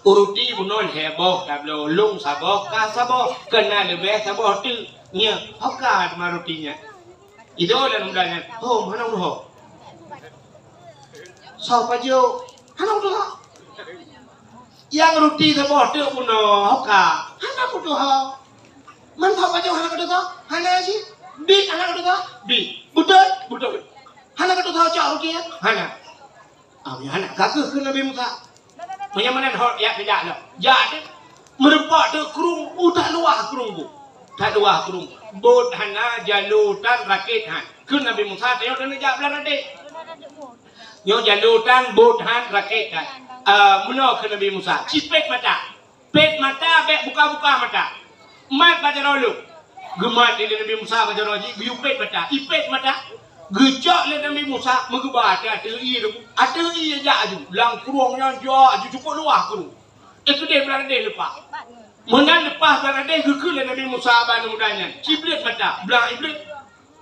ruti bunoe lhée boh tabloe, lôn saboh, kah saboh, keunan leubeh saboh teuk. Nyoe, ho ka teuma ruti nyan?" Idong lé aneuk muda nyan, "Hom, hana ulôn ho." "Soe pajoh?" "Hana ulôn ho." "Nyang ruti saboh teuk bunoe, ho ka?" "Hana kutuho." "Man soe pajoh hana kutuho?" "Hana cit." "Biet hana kutuho?" "Biet." "Beutôi?" "Beutôi." "Hana kutuho cok ruti nyan?" "Hana." Ah, meunyoe hana, ka keuh kheun Nabi Musa. Meunyoe meunan hot, jak teuh jak lom. Jak teuh, meurumpok teuk krueng, u that luwah krueng bu. That luwah krueng. Bot hana, jaloe tan, rakét han. Kheun Nabi Musa, tanyoe keuneuk jak Blang Ratéh. Nyoe jaloe tan, bot han, rakét han. Ah, meunoe kheun Nabi Musa, cipét mata. Pét mata, bék buka-buka mata. Mat bak jaroe lôn. Geumat lé Nabi Musa bak jaroe jih, geuyue pét mata. Ipét mata. Geucok lé Nabi Musa, meugeuba ateueh, ateueh ié tu. Ateueh ié jak aju. Lam krueng nyan jak aju, cukôp luwah krueng. Eh, keudeh Blang Ratéh leupah. Meunan leupah Blang Ratéh, geukheun lé Nabi Musa bak aneuk muda nyan, "Cibleuet mata, blang ibleuet.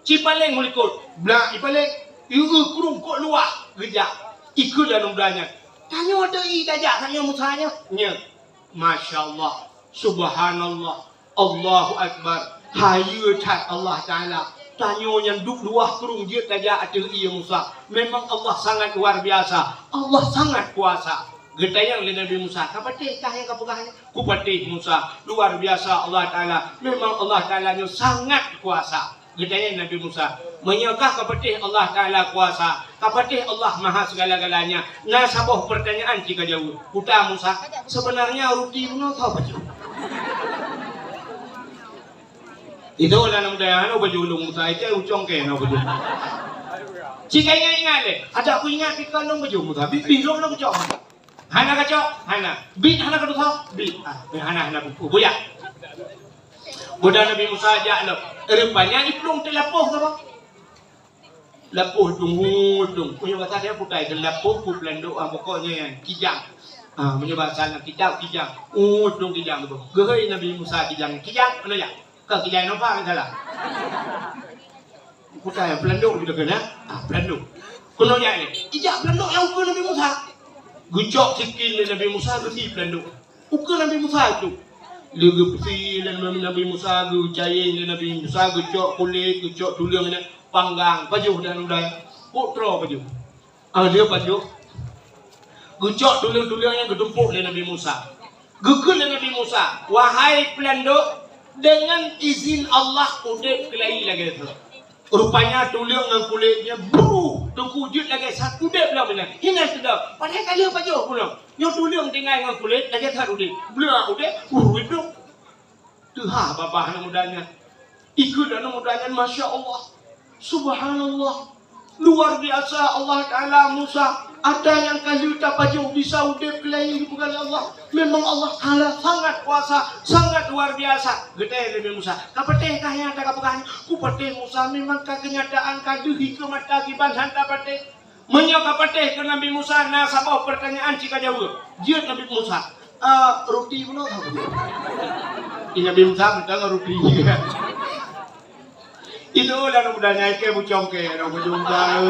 Cipaléng meulikot, blang ipaléng. Ieu krueng kok luwah geujak." Ikheun lé aneuk muda nyan, "Tanyoe ateueh ié tajak, tanyoe Musa nyoe." Nyoe. Masya Allah, subhanallah, Allahu Akbar. Hayeue that Allah Taala. Tanyoe nyan duek luwah krueng jeuet tajak ateueh ié Musa. Memang Allah sangat luar biasa. Allah sangat kuasa. Geutanyong lé Nabi Musa, "Ka patéh kah nyang ka peugah nyan?" "Kupatéh Musa. Luar biasa Allah Taala. Memang Allah Taala nyoe sangat kuasa." Geutanyong Nabi Musa, "Meunyoe kah ka patéh Allah Taala kuasa, ka patéh Allah Maha Segala-galanya, na saboh peurtanyaan ci ka jaweueb." Peugah Musa, "Seubeunarnya ruti bunoe ka pajoh?" Itu lah nama daya, hana pajoh lôn Musa, itu ucong ke, hana pajoh. Ci ka ingat-ingat lé, adak ku ingat, pih ka lôn pajoh Musa, bit-bit lôn, lôn ucong. Hana kacok? Hana. Bit hana kaduha? Bit. Ah, hana, hana buku. Buya. Buda Nabi Musa jak lom. Rupanya iplueng teulapoh sapa? Lapoh dung, dung. Meunyoe bahasa dia putai, teulapoh, ku pelandok, ah, pokoknya yang kijang. Ah, meunyoe bahasa nak kitab, kijang. Oh, dung kijang tu. Geuhôi Nabi Musa kijang. Kijang, mana ya? Ka kijang napa salah? Kutai pelandok juga kena. Ah, pelandok. Keunoe jak lé. Ijak pelandok nyang ukeue Nabi Musa. Geucok sikin lé Nabi Musa, geusi pelandok. Ukeue Nabi Musa tu. Lé geupeusi lé Nabi Musa, geucayeng lé Nabi Musa, geucok kulét, geucok tuleueng, panggang, pajoh dan udai. Putroe pajoh. Ah, dia pajoh. Geucok tuleueng-tuleueng nyang geutumpôk lé Nabi Musa. Geukheun lé Nabi Musa, "Wahai pelandok, deungon izin Allah udeb keulayi lagée that." Rupanya tuleueng ngon kulét nyan breuh, teungku jeuet lagée that udeb lom inan. Inan teuga, padahai ka lheueh pajoh bunoe. Nyoe tuleueng tinggai ngon kulét lagée that udeb. Bleue udeb, breuh, breuh. Teuhah babah aneuk muda nyan. Ikheun aneuk muda nyan, "Masya Allah. Subhanallah. Luar biasa Allah Ta'ala Musa. Ada nyang ka lheueh tapajoh bisa udeb keulayi," geupeugah lé Allah. "Memang Allah Ta'ala sangat kuasa, sangat luar biasa." Geutanyong lé Nabi Musa, "Ka patéh kah nyang ka tapeugah nyoe?" "Kupatéh Musa, memang ka keunyataan ka deuh ikeue mata kiban han tapatéh." "Meunyoe ka patéh," kheun Nabi Musa, "na saboh peurtanyaan ci ka jaweueb." Jeuet Nabi Musa, "Eh, ruti bunoe?" Di Nabi Musa mantong ruti. Itu lah aneuk muda nyan ke bucong ke, aneuk bajong Musa,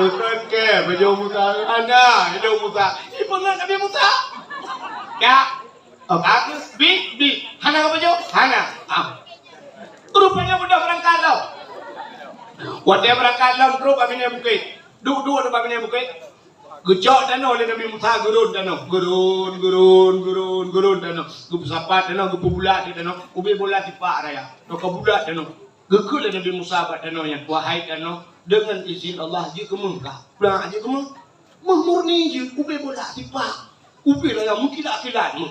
ke bajong Musa, hana, hidup Musa. Ipeungeut Nabi Musa. Ya. Oh, bagus, bi, bi. Hana ka pajoh? Hana. Ah. Rupanya budak berangkat lom. Watée berangkat lom, trok bak binéh bukét. Duek-duek bak binéh bukét. Geucok tanoh lé Nabi Musa, geuron tanoh. Geuron, geuron, geuron, geuron tanoh. Geupeusapat tanoh, geupeubulak di tanoh. Ubé bola tipak raya. Nyoe ka bulak tanoh. Geukheun lé Nabi Musa bak tanoh nyan, "Wahai tanoh, deungon izin Allah jeuet keu méuh kah?" "Blah jeuet keu méuh." "Méuh murni jeuet, ubé bola tipak. Ubé raya meukilat-kilat méuh."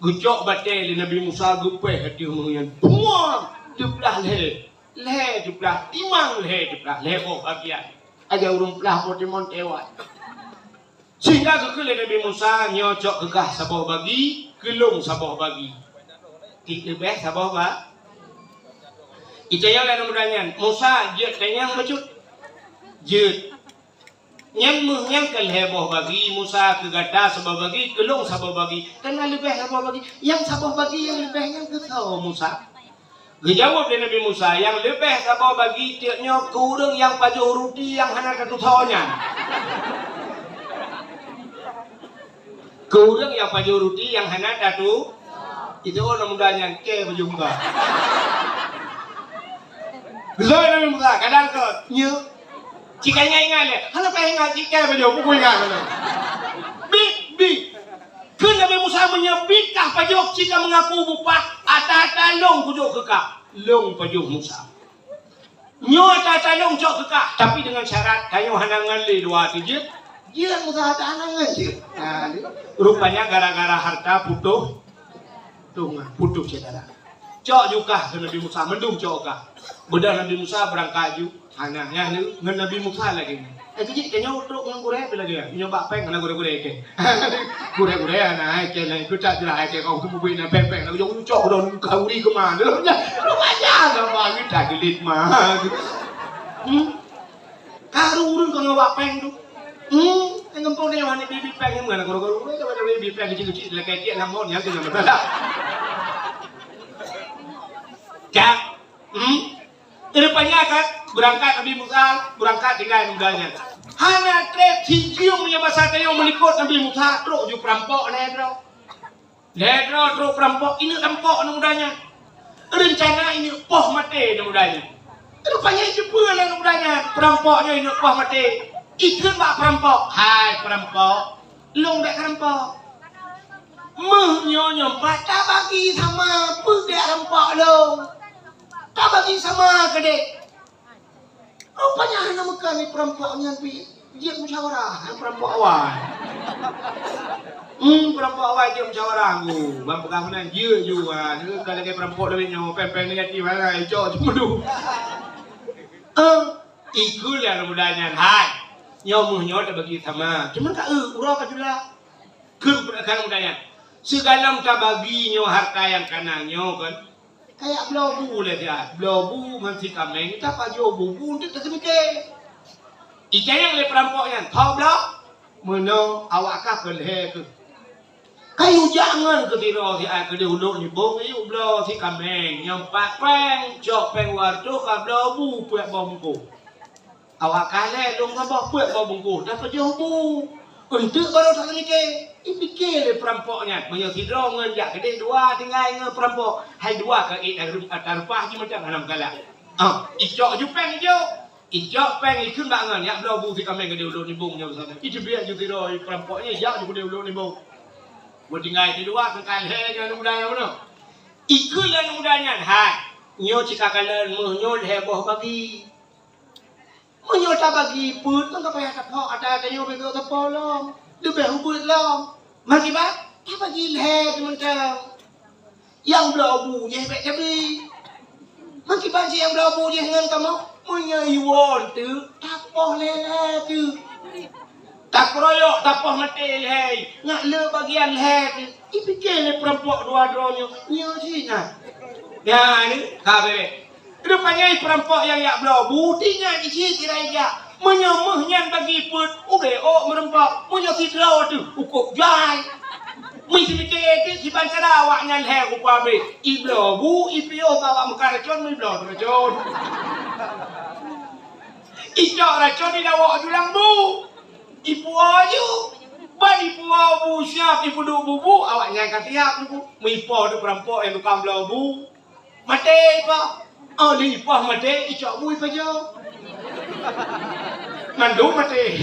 Geucok batée lé Nabi Musa, geupéh ateueh méuh nyan. Buang! Teuplah lhée. Lhée teuplah, timang lhée teuplah, lhée boh bagian. Aja ureuëng plah po timon teuwat. Sehingga geukheun lé Nabi Musa, "Nyoe cok keu kah saboh bagi, keu lôn saboh bagi." Ti leubeh saboh ba-, itanyong lé aneuk muda nyan, "Musa, jeuet tanyong bacut?" "Jeuet." "Nyan méuh nyan ka lhée boh bagi, Musa, keu gata saboh bagi, keu lôn saboh bagi. Kan na leubeh saboh bagi. Nyang saboh bagi nyang leubeh nyan keu soe, Musa?" Geujaweueb lé Nabi Musa, "Nyang leubeh saboh bagi teuk nyoe keu ureuëng nyang pajoh ruti nyang hana tatusoe nyan." Keu ureuëng nyang pajoh ruti nyang hana tatu, itu aneuk muda nyan ke pajoh muka. Geusoi Nabi Musa, kadang ke, "Nyo." Ci ka ingat-ingat lé, hana payah ingat, ci ke pajoh, buku ingat. Bit, bit. Kheun Nabi Musa, "Meunyoe bit kah pajoh, ci ka meungaku bupah, ata-ata lôn kujok keu kah." Lôn pajoh Musa. Nyoe ata-ata lôn cok keu kah, tapi deungon syarat, tanyoe hana ngon lé dua teuh jeuet. Jeuet Musa ata hana ngon jeuet. Nah, rupanya gara-gara harta putôh, putôh, putôh syedara. Cok ju kah keu Nabi Musa, mandum cok kah. Beudôh Nabi Musa beurangkat ju, hana, nyan ngon Nabi Musa lagée nyan. Eh, keujiek tanyoe trok ngon gurée pih lagée nyan. Nyoe bak péng hana gurée-gurée kée. Gurée-gurée hana, eh, kée laén keutak jeulaih, eh, kée kong teupeubeuet na péng-péng, na ujong ucok droe khauri keumah. Rupanya saban geutak geulit ma. Hmm? Karu ureuëng kong ngon bak péng tu. Hmm? Nyang gampông nyoe hana bi-bi péng, nyang mana gurée-gurée, coba-coba bi-bi péng keuciek-keuciek, lakée tiek lam mon, nyan keuh nyang beutôi. Cak. Hmm? Rupanya kan, beurangkat Nabi Musa, beurangkat tinggai muda nyan. Hana treb sijeuem nyang basa tanyoe meulikot Nabi Musa, trok ju peurampok lhée droe. Lhée droe trok peurampok, ineuk rampok aneuk muda nyan. Reuncana ineuk poh maté aneuk muda nyan. Rupanya jipeu lé aneuk muda nyan, peurampok nyoe ineuk poh maté. Ikheun bak peurampok, "Hai peurampok, lôn bék rampok. Méuh nyoe nyoe pat tabagi sama, peugét rampok lôn. Tabagi sama keudéh." Bukan ni perampok nyan pi, jeuet musyawarah, perampok awai. Hmm, perampok awai jeuet musyawarah. Oh, bang peugah meunan, jeuet ju, ah, ni ka lagèe perampok lagèe nyoe, pèng-pèng negatif, ah, icok ju meudum. Eh, ikheun lé aneuk muda nyan, "Hai, nyoe meuh nyoe tabagi sama. Cuman ka, eh, uroe ka jula." Kheun keunan aneuk muda nyan, "Sigohlom tabagi nyoe harta nyang kana nyoe kon, kayak bloe bu lé siat. Bloe bu ngon si kaméng, tapajoh bu-bu untuk taseumiké." Itanyong lé perampok nyan, "Tho bloe?" "Meunoe, awak kah keu lhèe keuh." Kayue jak ngon keu sidroe siat keudéh u Lhok Nibong, kayue bloe si kaméng nyang pat pèng, cok pèng dua reutôh ka bloe bu peuet boh bungkôh. Awak kah lhèe lôn saboh peuet boh bungkôh, tapajoh bu. Eunteuk barô taseumiké. Ipiké lé perampok nyan, meunyoe sidroe ngon jak keudéh dua tinggai ngon perampok, hai dua ka ék ata reupah jimeucang hana meukalak. Ah, icok ju pèng ijok. Icok pèng ikheun bak ngon, jak bloe bu si kaméng keudéh u Lhok Nibong nyoe sana. Iteubiet ju sidroe perampok nyan, jak ju keudéh u Lhok Nibong. Meutinggai sidua keu ka lhèe nyan aneuk muda nyan meunoe. Ikheun lé aneuk muda nyan, "Hai, nyoe cit ka kalon meuh nyoe lhèe boh bagi." Meunyoe tabagi peuet, meuka payah taphok ata tanyoe bèk sapo lom. Leubeh ubeuet lom. Meukiban tabagi lhèe teuh mantong. Nyang bloe bu jih bèk tabi. Meukiban cit nyang bloe bu jih ngon kamoe, meunyoe iwoe teuk, tapoh lhèe-lhèe teuk. Takeroyok, tapoh maté lhèe, ngat le bagian lhèe teuk. Ipiké lé perampok dua droe nyoe, nyoe cit nyan. Nyan, ka bèrèh. Rupanya perampok nyang jak bloe bu, tinggai di siat sira ijak. Meunyoe meuh nyan bagi peuet, ubé ôk meureumpok. Meunyoe sidroe teuh, ukôb jai. Meuseumiké teuk kiban cara awak nyan lhèe rupa abéh. Ibloe bu, ipiôh bak awak meukaracon, meubloe racon. Icok racon idawok julang bu. Ipuwoe ju. Ban ipuwoe bu siap, ipeuduek bu-bu, awak nyan ka siap teungku. Meuipoh teuk perampok nyang tukang bloe bu. Maté ipoh. Oh, lheuh ipoh maté, icok bu ipajoh. Mandum maté.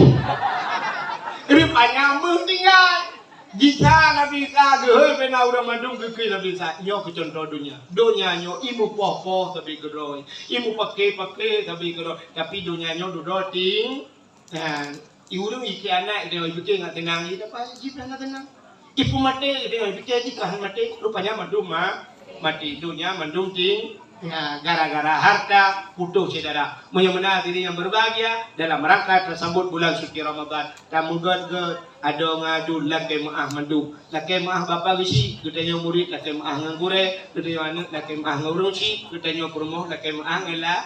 Rupanya meuh tinggai. Gisa Nabi Isa geuhôi bak na ureueng mandum geukheun Nabi Isa. Nyoe keuh cuntoh donya. Donya nyoe imeupoh-poh sabe keudroe. Imeupaké-paké sabe keudroe. Tapi donya nyoe dudoe ting-, Nah, i ureueng ikhianat geutanyoe, ipike ngat teunang, ih, dapat jih pih hana teunang. Ipeumaté geutanyoe, ipike jih ka hana maté, rupanya mandum ma-, maté, donya mandum ting-, ya, gara-gara harta putôh syedara. Meunyoe meunan hadirin yang berbahagia, dalam rangka tasambot bulan suci Ramadan, tameugöt-göt, adoe ngon aduen lakée meuáh mandum. Lakée meuáh bapak geuchik, geutanyoe murit lakée meuáh ngon gurée, geutanyoe aneuk lakée meuáh ngon ureueng chik, geutanyoe peurumoh lakée meuáh ngon la-,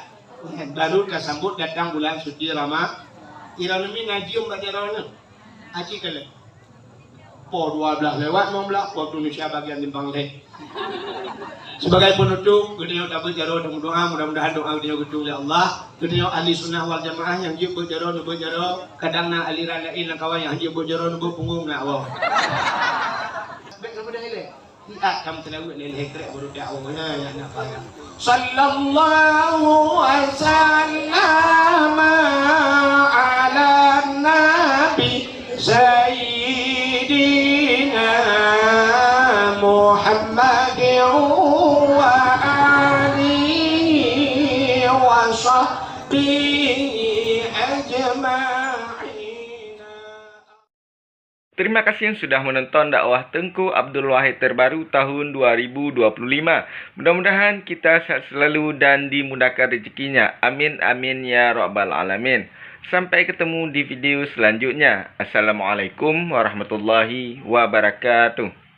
Baru tasambot datang bulan suci Rama-, Ironomi na jeuem bak jaroe nyoe. Aci kalon. Poh dua blaih lewat limong blaih, poh Indonesia bagian simpang lhèe. Sebagai penutup, geutanyoe tabeuet jaroe dan meudoa, mudah-mudahan doa geutanyoe geutueng lé Allah. Geutanyoe ahli sunnah wal jamaah nyang jeuet beuet jaroe, neubeuet jaroe. Kadang na aliran laén lam kawan nyang jeuet beuet jaroe, neubeuet punggong na Allah. Bèk na mudah ilèe. Siat ka meuseulaweuet lé lhèe krek baru dakwah, ya, ya, nak payah. Sallallahu wasallam ala nabi sayyidina Muhammad wa alihi wa sahbihi ajma'in. Terima kasih sudah menonton dakwah Teungku Abdul Wahid terbaru tahun dua ribu dua puluh lima. Mudah-mudahan kita sehat selalu dan dimudahkan rezekinya. Amin, amin, ya rabbal alamin. Sampai ketemu di video selanjutnya. Assalamualaikum warahmatullahi wabarakatuh.